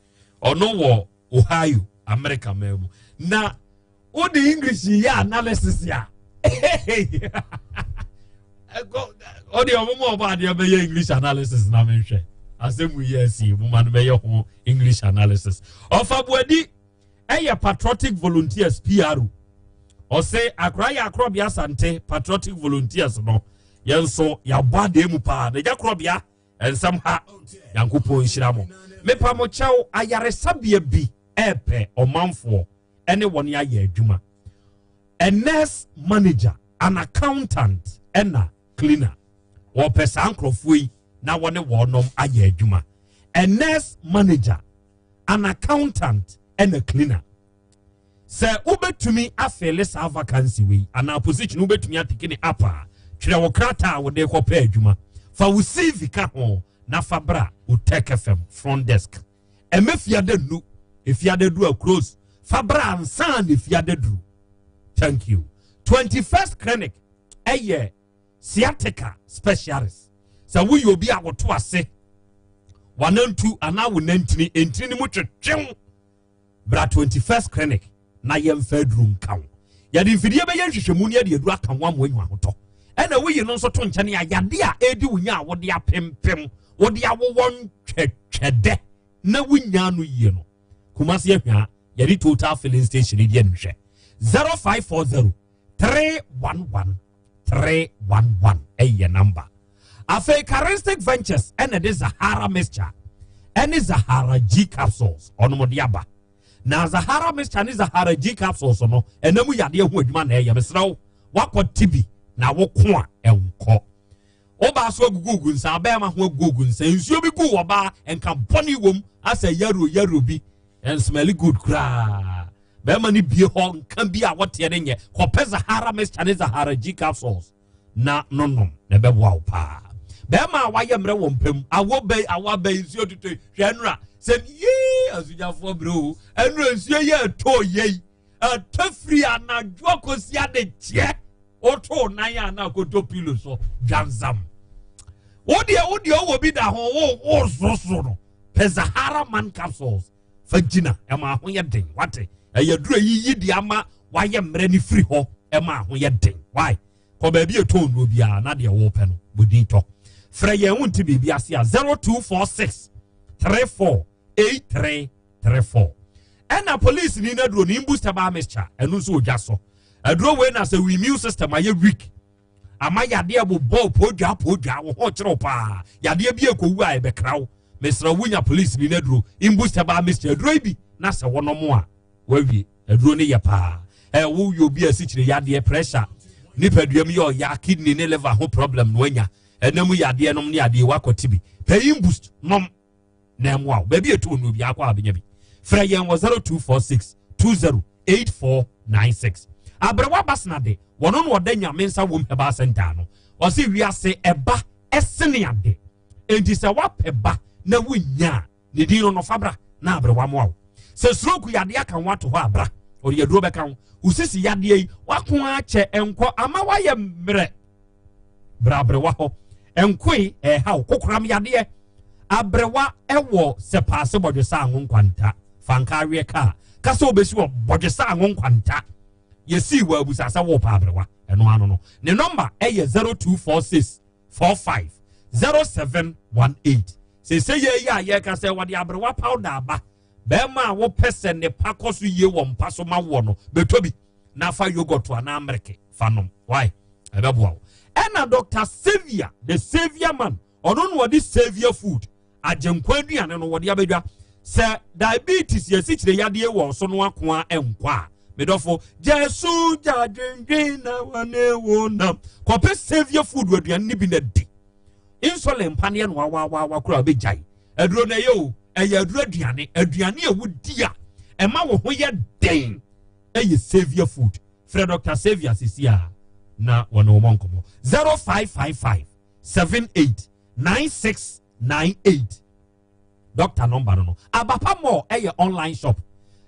ɔno wɔ Ohio America man mu na wode English yɛ analysis a ɔde ɔmo mu ɔbɔ adeɛ bɛyɛ English analysis na menhwɛ asɛm yi asi mo ma no bɛyɛ ho English analysis ɔfa buadi ɛyɛ patriotic volunteers PRO ɔse akora yɛ akorɔbea asante patriotic volunteers no yɛn nso yɛabɔ adeɛ mu paa na ɛgya korɔbea nsɛm ha nyankopɔn nhyira mo mepa mo kyɛw ayaresabea bi ɛɛpɛ ɔmanfoɔ ɛne wɔn ayɛ adwuma a nurse manager an accountant ɛna cleaner wɔpɛ saa nkurɔfoɔ yi na wɔne wɔnom ayɛ adwuma a nurse manager an accountant ɛna cleaner sɛ wobɛtumi afill saa vacancy wei anaa position wobɛtumi atake ne up a twerɛ wo krataa a wode kɔpɛ adwuma fa wo cv ka ho na fa bra Otec FM front desk ɛmɛ fiada nu efiada du a close fa bra ansa na efiada duru thank you 21st clinic ɛyɛ sciatica specialist sɛ woyɛ obi a woto ase wanantu anaa wo nantini ntini no mu twetwew bra 21st clinic na yɛmfa aduru nka wo yɛde mfidie bɛyɛ nhwehwɛmu ne yɛde aduru aka ho ama anyu ahotɔ ɛna woyi no nso to nkyɛn a yade a ɛredi wo nya a wode apempem wode awowɔ ntwɛtwɛdɛ na wonya no yie no Kumasi ahwia yɛde total filling station di animhwɛ 0540 311 311 ɛyɛ number afei charistic ventures ɛna de zahara mixture ɛne zahara g capsules ɔnom de aba na zahara mixture ne zahara g capsules no ɛnam yadeɛ ho adwuma na ɛyɛ mesrɛ wo wakɔ tibi na woko a ɛnkɔ ɔbaa so agugugu nsa abɛɛma ho agugugu nsa nsuo bi gu ɔbaa nka bɔne wom asɛ yaro yaro bi ɛnsmell good koraa bɛrima no bie hɔ nka bi a wɔteɛ ne nyɛ kɔpɛ zahara mixture ne zahara g capsules na nonom na ɛbɛboa wo paa bɛrima a wayɛ mmerɛ wɔ mpam awɔ bɛyi awɔ abɛyi nsuo tutu hwɛ nnura sɛ yee asogyafoɔ brɛ o nnura nsuo yɛ ɛtɔ yei ɛtɔ firi anadwo akɔsi adekyeɛ woto nan a na akoto pilo so dwansam wodeɛ wodeɛ wowɔ bi da ho wo wo sorosoro no pɛ zahara man capsules fa gyina ɛma aho yɛ den wate ɛyɛ duro yiyi de ama wayɛ mmerɛ ne firi hɔ ɛma aho yɛ den why kɔ baabi ɛtɔ nnuro biara na deɛ wɔpɛ no bodin tɔ frɛ yɛn wo nti biribi ase a 0246 34 83 34 ɛna police ni na duro ne imbu herbal mixture ɛno nso odwa so aduro wei na sɛ immune system ayɛ weak ama yadeɛ bobɔ podwa podwa wo ho kyerɛw paa yadeɛ bi ekowu a ɛbɛkra wo mesrɛ wonya police ni na duro imbu herbal mixture aduro yi bi na sɛ wɔnom a wawie aduro ne yɛ paa ɛ woyɛ obi a asikyire yadeɛ pressure nipadua mu yɛ ɔya kidney ne liver ho problem na wanya ɛnam yadeɛ nom ne adeɛ wakɔte bi pɛyin boost nom na ɛmoa wo baabi etu onu bi akɔ abenya bi frɛ yɛn wɔ 0246 20 8496 aberewa basena de wɔn no ɔda nyame nsa wɔm herbal center no ɔsi wiase ɛba ɛsene ade enti sɛ wapɛ ba na wonya a ne din no nɔfa bra na aberewa moa wo sɛ stroke yadeɛ aka ho ato hɔ abra ɔde aduro bɛka ho wosisi yadeɛ yi wako akyɛ nkɔ ama wayɛ mmerɛ bra aberewa hɔ nkoe ɛha wo kokoram yadeɛ aberewa ɛwɔ sɛ paase bɔdwesa anwo nkwanta fanka aweɛ kaa kasa obesi wɔ bɔdwesa anwo nkwanta. Yɛsii wɔ abusa sɛ wɔɔpɛ aberewa. Ɛno ano no. Ne nɔmba ɛyɛ 0246 45 0718. Sese yɛ yi a yɛka sɛ wɔde aberewa powder aba. Bɛrima a wopɛ sɛ ne pa kɔ so yie wɔ mpa so ma woɔ no, bɛtɔ bi na fa yogurt anaa mmereke fa nom. Why? Ɛbɛboa wo. Ɛna Dr. Saviour, the Saviour man, ɔno na ɔde Saviour food, agyenkwa aduane no wɔde abɛdwa. Sɛ diabetes yɛ asikyire yadeɛ wɔ so no ako a ɛnkɔ a, medɔfo, gyasu gyadwendwen na wane wo nam. Kɔpɛ Saviour food aduane no bi na di. Insulin mpaneɛ no awaawawa koraa wobɛgyae. Aduro no ɛyɛ o, ɛyɛ aduro aduane. Aduane a wodi a ɛma wo ho yɛ den ɛyɛ Saviour food. Frɛ Dr. Saviour sisi a na wɔne wɔn nkɔmmɔ. 0555 78 9698. Doctor number no no. Abapa Mall ɛyɛ online shop.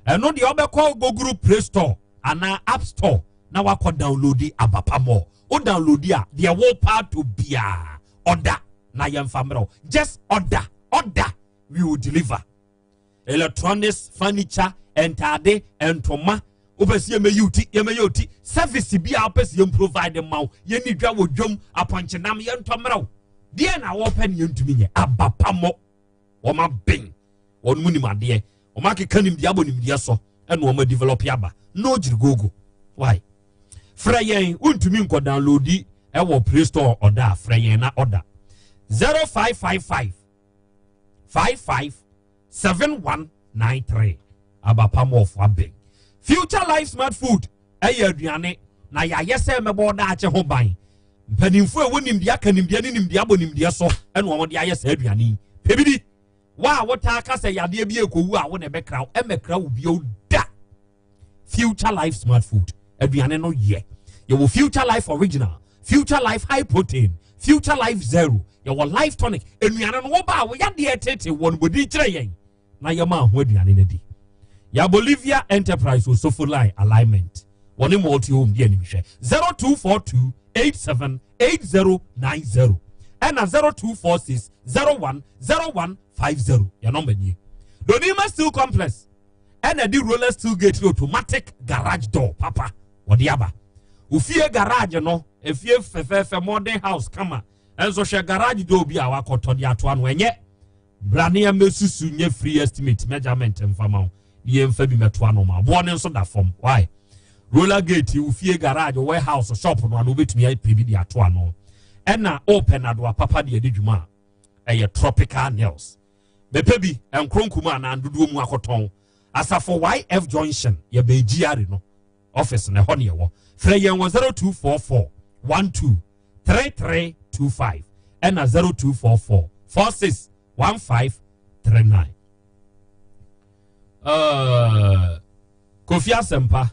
Ɛno deɛ ɔbɛkɔ Google Play Store anaa App Store na wakɔ download Abapa Mall. Wo download a deɛ wo pa to biara order na yɛmfa mmerɛ wo. Just order, order, we will deliver. Electronics, furniture, ntaade, ntoma, wopɛ sɛ yɛmɛyi wo ti, yɛmɛyɛ wo ti. Service bi a wopɛ sɛ yɛn provide ma wo, yɛnni dwa wɔ dwam, apɔnkyenam, yɛntɔ mmerɛ wo. Deɛ na wɔpɛ ne yɛntumi nyɛ. Abapa mɔ, wɔn aben, wɔn mu nim adeɛ, wɔn akeka nimdeɛ abɔ nimdeɛ so, ɛna wɔn adevelop aba. No gyirigogo. Why? Frɛ yɛn, wontumi nkɔ downloadi ɛwɔ Play Store ɔda a, frɛ yɛn na ɔda. 0555 55 7193. Abapa mɔfo abɛn. Future Life Smart Food ɛyɛ aduane na yɛayɛ sɛ mɛbɔ daakye ho ban. Mpanimfoɔ a ɛwɔ nimdeɛ aka nimdeɛ ne nimdeɛ abɔ nimdeɛ so ɛna wɔn de ayɛ saa aduane yi. Pɛ bi di. Wo a wotaa ka sɛ yadeɛ bi ekowu a wo na ɛbɛkra wo, ɛmɛkra wo bio da. Future Life Smart Food aduane no yɛ. Yɛwɔ Future Life Original, Future Life High Protein, Future Life Zero, yɛwɔ Life Tonic. Aduane no woba a woyadeɛ tete wɔ no bɔdin kyerɛ yɛn na yɛma ho aduane no di. Yɛ Bolivia Enterprise Osofo Line Alignment wɔne multi home di animhwɛ 0242 87 8090 ɛna 0246 01 0150 yɛ nɔmba nie. Donima Steel Complex ɛna de roller steel gate ne automatic garage door papa wɔde aba. Ofie garage no efie fɛfɛɛfɛ modern house kama ɛnso hwɛ garage door bi a wakɔtɔ de ato ano ɛnyɛ braneɛ mɛsusu nyɛ free estimate measurement mfama wo ne yɛmfa bi mɛto ano ma boɔ ne nso da fam. Why? Roller gate ofie garage warehouse shop no ano wobɛtumi apɛ bi de ato ano. Ɛna ɔpɛ nadoa papa de adi dwuma a ɛyɛ tropical nails. Bɛpɛ bi nkronkum anaa ndodoɔ mu akɔtɔn. Asafo YF Junction yɛbɛn GRA no office na ɛhɔ ne ɛwɔ. Frɛ yɛn wɔ 0244 12 3325 ɛna 0244 46 1539. Kofi Asempa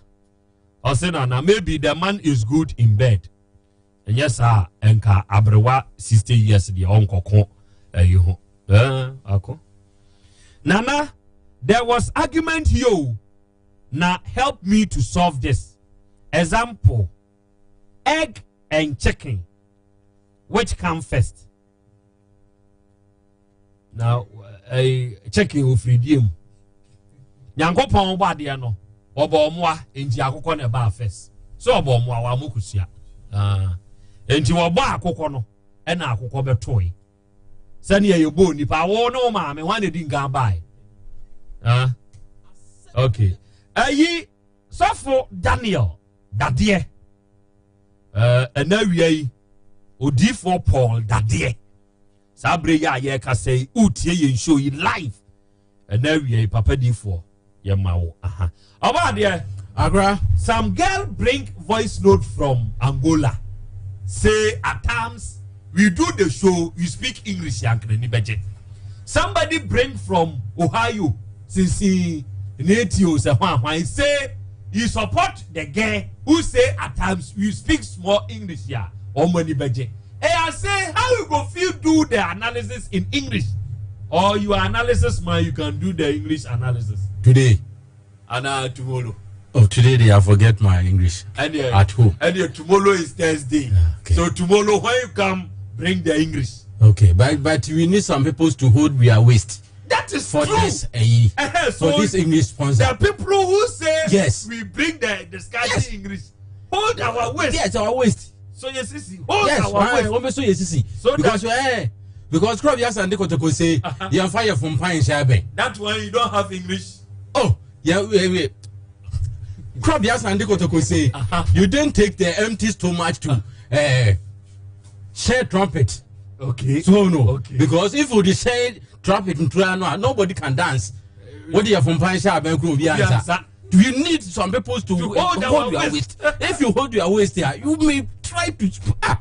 ɔse nana maybe the man is good in bed. Ɛnyɛ saa ɛnka aberewa 60 years deɛ ɔnkɔko ɛyi ho. Ako. Nana, there was argument here o. Na help me to solve this. Example, egg and chicken, which come first? Na chicken ofiridie mu. Nyankopɔn bɔ adeɛ no, ɔbɔ ɔmoa, nti akokɔ na ɛbaa first. So ɔbɔ ɔmoa, wa mo kusua. Nti wɔbɔ akokɔ no, ɛna akokɔ bɛtoe. Sɛnea yɛbɔ nipa, wo ne wo maame, hwan na edi nkan bae? Okay. Ayi, sɔfo Daniel Dadeɛ. Ɛna awia yi, odiifoɔ Paul Dadeɛ. Saa bere yi a yɛrekasa yi, wotie yɛn show yi live. Ɛna awia yi, papa diifoɔ, yɛma wo. Aha. Ɔba adeɛ. Agra. Some girl bring voice note from Angola. Say at times we do the show, you speak English, yankreni beje. Somebody bring from Ohio, since Natio say hwan hwan say you support the girl who say at times you speak small English ya or money beje. Hey, I say how you go feel do the analysis in English, or you are analysis man, you can do the English analysis today and tomorrow. Oh, today they I forget my English and at home. And tomorrow is Thursday. Yeah, okay. So tomorrow when you come, bring the English. Okay, but we need some people to hold their waist. That is for true. this ɛyi uh-huh, so for this English sponsor. The people who say yes we bring the discussion yes. English hold our waist. Yes, our waist. So yɛ sisi hold yes, our waist. Yes, wɔn bɛ so yɛ sisi. So because that eh, because kura bi asan de kotoko say yɛn fa yɛ fun pan nhyɛ abɛn. That one you don't have English. Oh yeah, yeah, yeah. Kura bi asan de kotoko say you don't take the empty stomach to share trumpet. Okay. So no. Okay. Because if you share trumpet ntura no, nobody can dance. What do you fun pan nhyɛ abɛn kuro bi ansa? You need some people to, to hold, hold your waist. waist. If you hold your waist here, you may try to. Ah.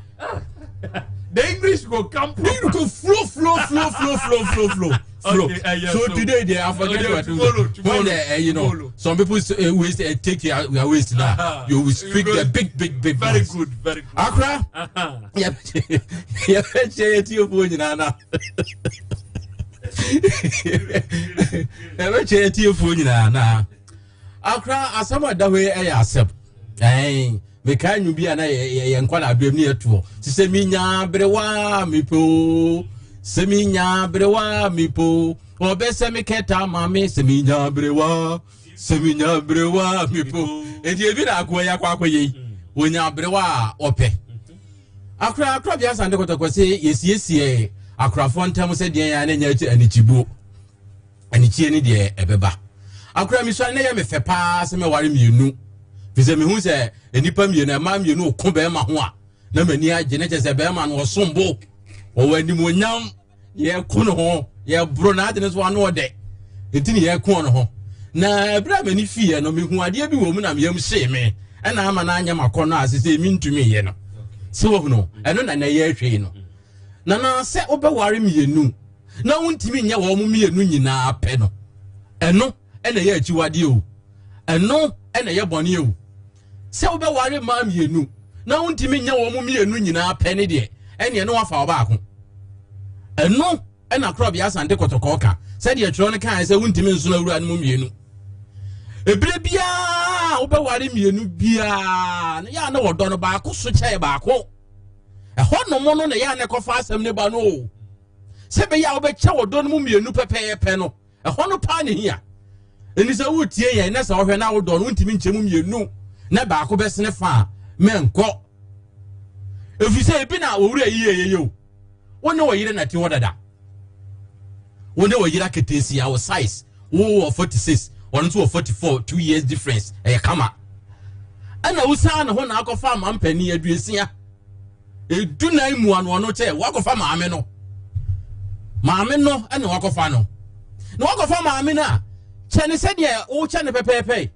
The English go come. The English go flow, flow, flow, flow, flow, flow, flow. Flow. Okay, yeah, so, today they are forget okay, what tomorrow, tomorrow, when you know tomorrow. some people waste take your waist now. You will speak You go, the big, big, big. Very ones. good, very good. Accra. Yeah, yeah, yeah. Yɛbɛkyɛ yɛtiefoɔ nyinaa na akora asɛm a ɛda hɔ yi ɛyɛ asɛm ɛn mekae nnwom bi a na yɛ nkwa na aberɛm ne yɛtoɔ te sɛ menya berewa mepɛ o sɛ menya berewa mepɛ o ɔbɛsɛ me kɛta ma me sɛ menya berewa sɛ menya berewa mepɛ o enti ebi na akoa yi akɔ akɔyɛ yi onya berewa a ɔpɛ akora akora bi asante kɔtɔkɔ sɛ yɛsiesie akorafoɔ ntam sɛ deɛ yɛn a na nyɛ anikyibuo anikyie ne deɛ ɛbɛba akora mi sua ne yɛ me fɛ paa sɛ mɛware mmienu fi sɛ mehu sɛ nnipa mmienu ɛmaa mmienu ko bɛrima ho a na m'ani agye ne kyɛ sɛ bɛrima no ɔsom bo ɔwɔ animuonyam yɛko ne ho yɛboro n'ade no so ano ɔdɛ nti ne yɛko no ho na ɛberɛ a m'ani fiiɛ no mehu adeɛ bi wɔ mu na meyam hyee me ɛna ama no anyɛ makɔ no a sɛ sɛ mentumi yɛ no sɛ wɔhunu ɛno na na ɛyɛ ahwei no na na sɛ wobɛware mmienu na wontumi nyɛ wɔn mmienu nyinaa pɛ no ɛno ɛna ɛyɛ akyiwadeɛ o ɛno ɛna ɛyɛ bɔne o sɛ wobɛware mmaa mmienu na wontumi nyɛ wɔn mmienu nyinaa pɛ ne deɛ ɛne ɛno wafa ɔbaako ɛno ɛna korɔbea asante kɔtɔkɔɔ ka sɛdeɛ twerɛ no kae sɛ wontumi nsono awura no mu mmienu ebire biara wobɛware mmienu biara no yɛ a na wɔdɔ no baako so kyɛɛ baako ɛhɔ nom no na yɛ a na ɛkɔfa asɛm ne ba no o sɛ bɛyɛ a wobɛkyɛ wɔdɔ no mu mmienu pɛpɛɛpɛ no ɛhɔ no paa ne hia ɛni sɛ wotie yɛn na sɛ wohwɛ na wodɔ no wontumi nkyɛ mu mmienu na baako bɛsene fa a mɛnkɔ ɛfiri sɛ ebi na wɔwura yie yɛyɛ o wo ne wɔyere na te hɔ dada wo ne wɔyere aketesia wo size wo wɔ 46 ɔno nso wɔ 44 2 years difference ɛyɛ kama ɛna wosan ne ho na akɔfa ama mpanin aduosia edu nan mu ano ɔno kyɛ wakɔfa maame no maame no ɛna wakɔfa no na wakɔfa maame no a kyɛ ne sɛdeɛ wokyɛ ne pɛpɛɛpɛ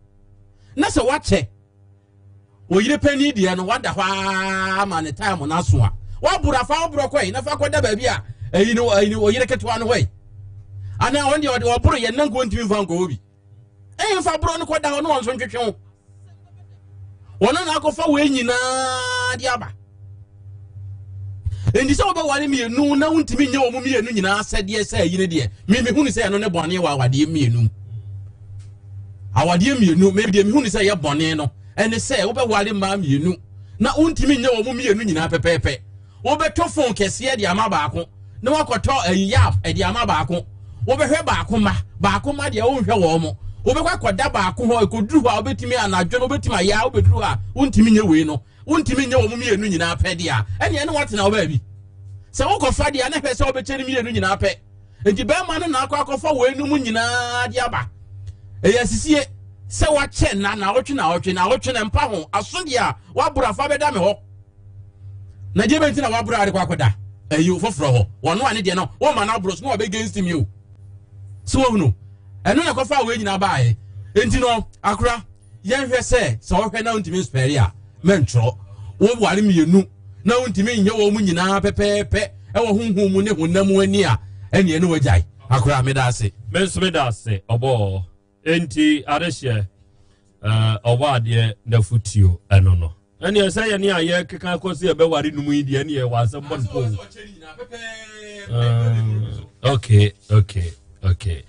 na sɛ wakyɛ oyere panyin deɛ no wada hɔ aa ma ne time no aso a waboro afa woborɔ kɔe na fa kɔda baabi a ɛyi no ɛyi no oyere ketewa no hɔ yi anaa wɔn deɛ ɔde ɔboro yɛ nanko ntumi nfa nkɔ hɔ bi ɛnfa borɔ no kɔda hɔ na wɔn nso ntwetwe ho wɔn na akɔfa wei nyinaa de aba nti sɛ wobɛware mmienu na wontumi nyɛ wɔn mmienu nyinaa sɛdeɛ sɛ ayi no deɛ memehunu sɛ ɛno ne bɔne wɔ awadeɛ mmienu awadeɛ mmienu medeɛ mehunu sɛ ɛyɛ bɔne no ɛne sɛ wobɛware mmaa mmienu na wontumi nyɛ wɔn mmienu nyinaa pɛpɛɛpɛ Wobɛtɔ fon kɛseɛ de ama baako na wakɔtɔ ayi yap de ama baako. Wobɛhwɛ baako mma, baako mma deɛ wonhwɛ wɔn mo. Wobɛkɔ akɔda baako hɔ, ɛkɔduru hɔ a wobɛtumi anadwo no wobɛtumi ayɛ a wobɛduru hɔ a wontumi nyɛ wei no. Wontumi nyɛ wɔn mmienu nyinaa pɛ deɛ a, ɛneɛ ne woatena wo baabi. Sɛ wokɔfa deɛ a na hwɛ sɛ wobɛkyɛ no mmienu nyinaa pɛ. Nti bɛrima no na akɔ akɔfa wei no mu nyinaa de aba. Ɛyɛ asisie sɛ wakyɛ nna naawɔtwe naawɔtwe naawɔtwe na mpa ho aso deɛ a waboro afa bɛda me hɔ. na deɛ bɛnti na waboro ade kɔ akɔda ɛyi foforɔ hɔ wɔn a ne deɛ no wɔn ma no aboro so na wɔbɛ against mi o so wɔn no ɛno na kɔfa wɔn nyinaa baayɛ nti no akora yɛnhwɛ sɛ sɛ ɔhwɛ na ntumi nsopɛre a mɛntwerɛ wɔware mmienu na ntumi nyɛ wɔn mu nyinaa pɛpɛɛpɛ ɛwɔ honhom mu ne honam mu ani a ɛneɛ ne wɔagyae akora meda ase. Me nso meda ase ɔbɔɔ enti adehyeɛ ɔbɔ adeɛ n'afutuo ɛno no. Ɛneɛ sɛ yɛne a yɛkeka kɔ sɛ yɛbɛware num yi deɛ ɛneɛ wɔ asɛm bɔ no po. Okay, okay, okay.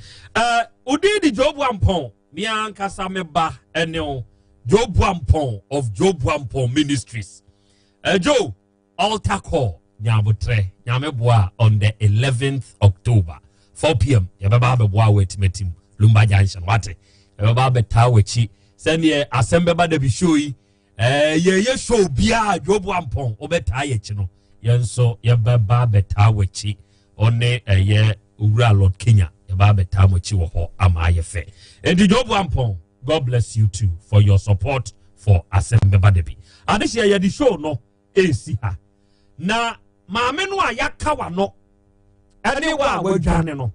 Wodin di Joe Boampɔn, me ankasa me ba ɛne wo, Joe Boampɔn of Joe Boampɔn Ministries. Joe, altar call, nyabotrɛ, nyame boa on the 11th October. 4 pm yɛbɛba abɛboa wɔ atimatim Lumba Junction wate yɛbɛba abɛtaa w'akyi sɛdeɛ asɛm bɛba da bi show yi ɛɛ yɛyɛ show biara dwobo ampɔn wobɛtaa yɛkyi no yɛn nso yɛbɛba abɛtaa w'akyi ɔne ɛyɛ owura Lord Kenya yɛba abɛtaa mo akyi wɔ hɔ ama ayɛ fɛ enti dwobo ampɔn God bless you too for your support for asɛm bɛba da bi adehyeɛ yɛde show no ɛresi ha na maame no a yɛaka w'ano ɛne wo a wadwane no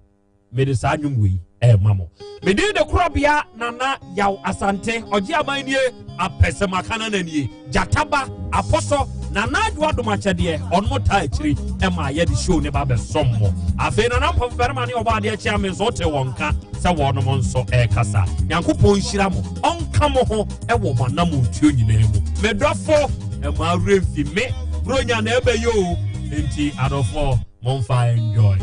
mede saa nnwom wei ɛrema mo mede de korɔbea nana yaw asante ɔgye aman nie apɛsɛm akana na nie gyataba apɔsɔ nana adwo adom akyɛdeɛ ɔno taa akyiri ɛma yɛde show ne ba bɛsɔm mo afei nana mpɔfo barima ne ɔbɔ adeɛ kyea me nso wote wɔn nka sɛ wɔnom nso ɛrekasa nyankopɔn nhyira mo ɔnka mo ho ɛwɔ mo anamontuo nyinaa mu medɔfo ɛma awerɛ mfi me buronya na ɛbɛyɛ o enti adɔfoɔ momfa enjoy.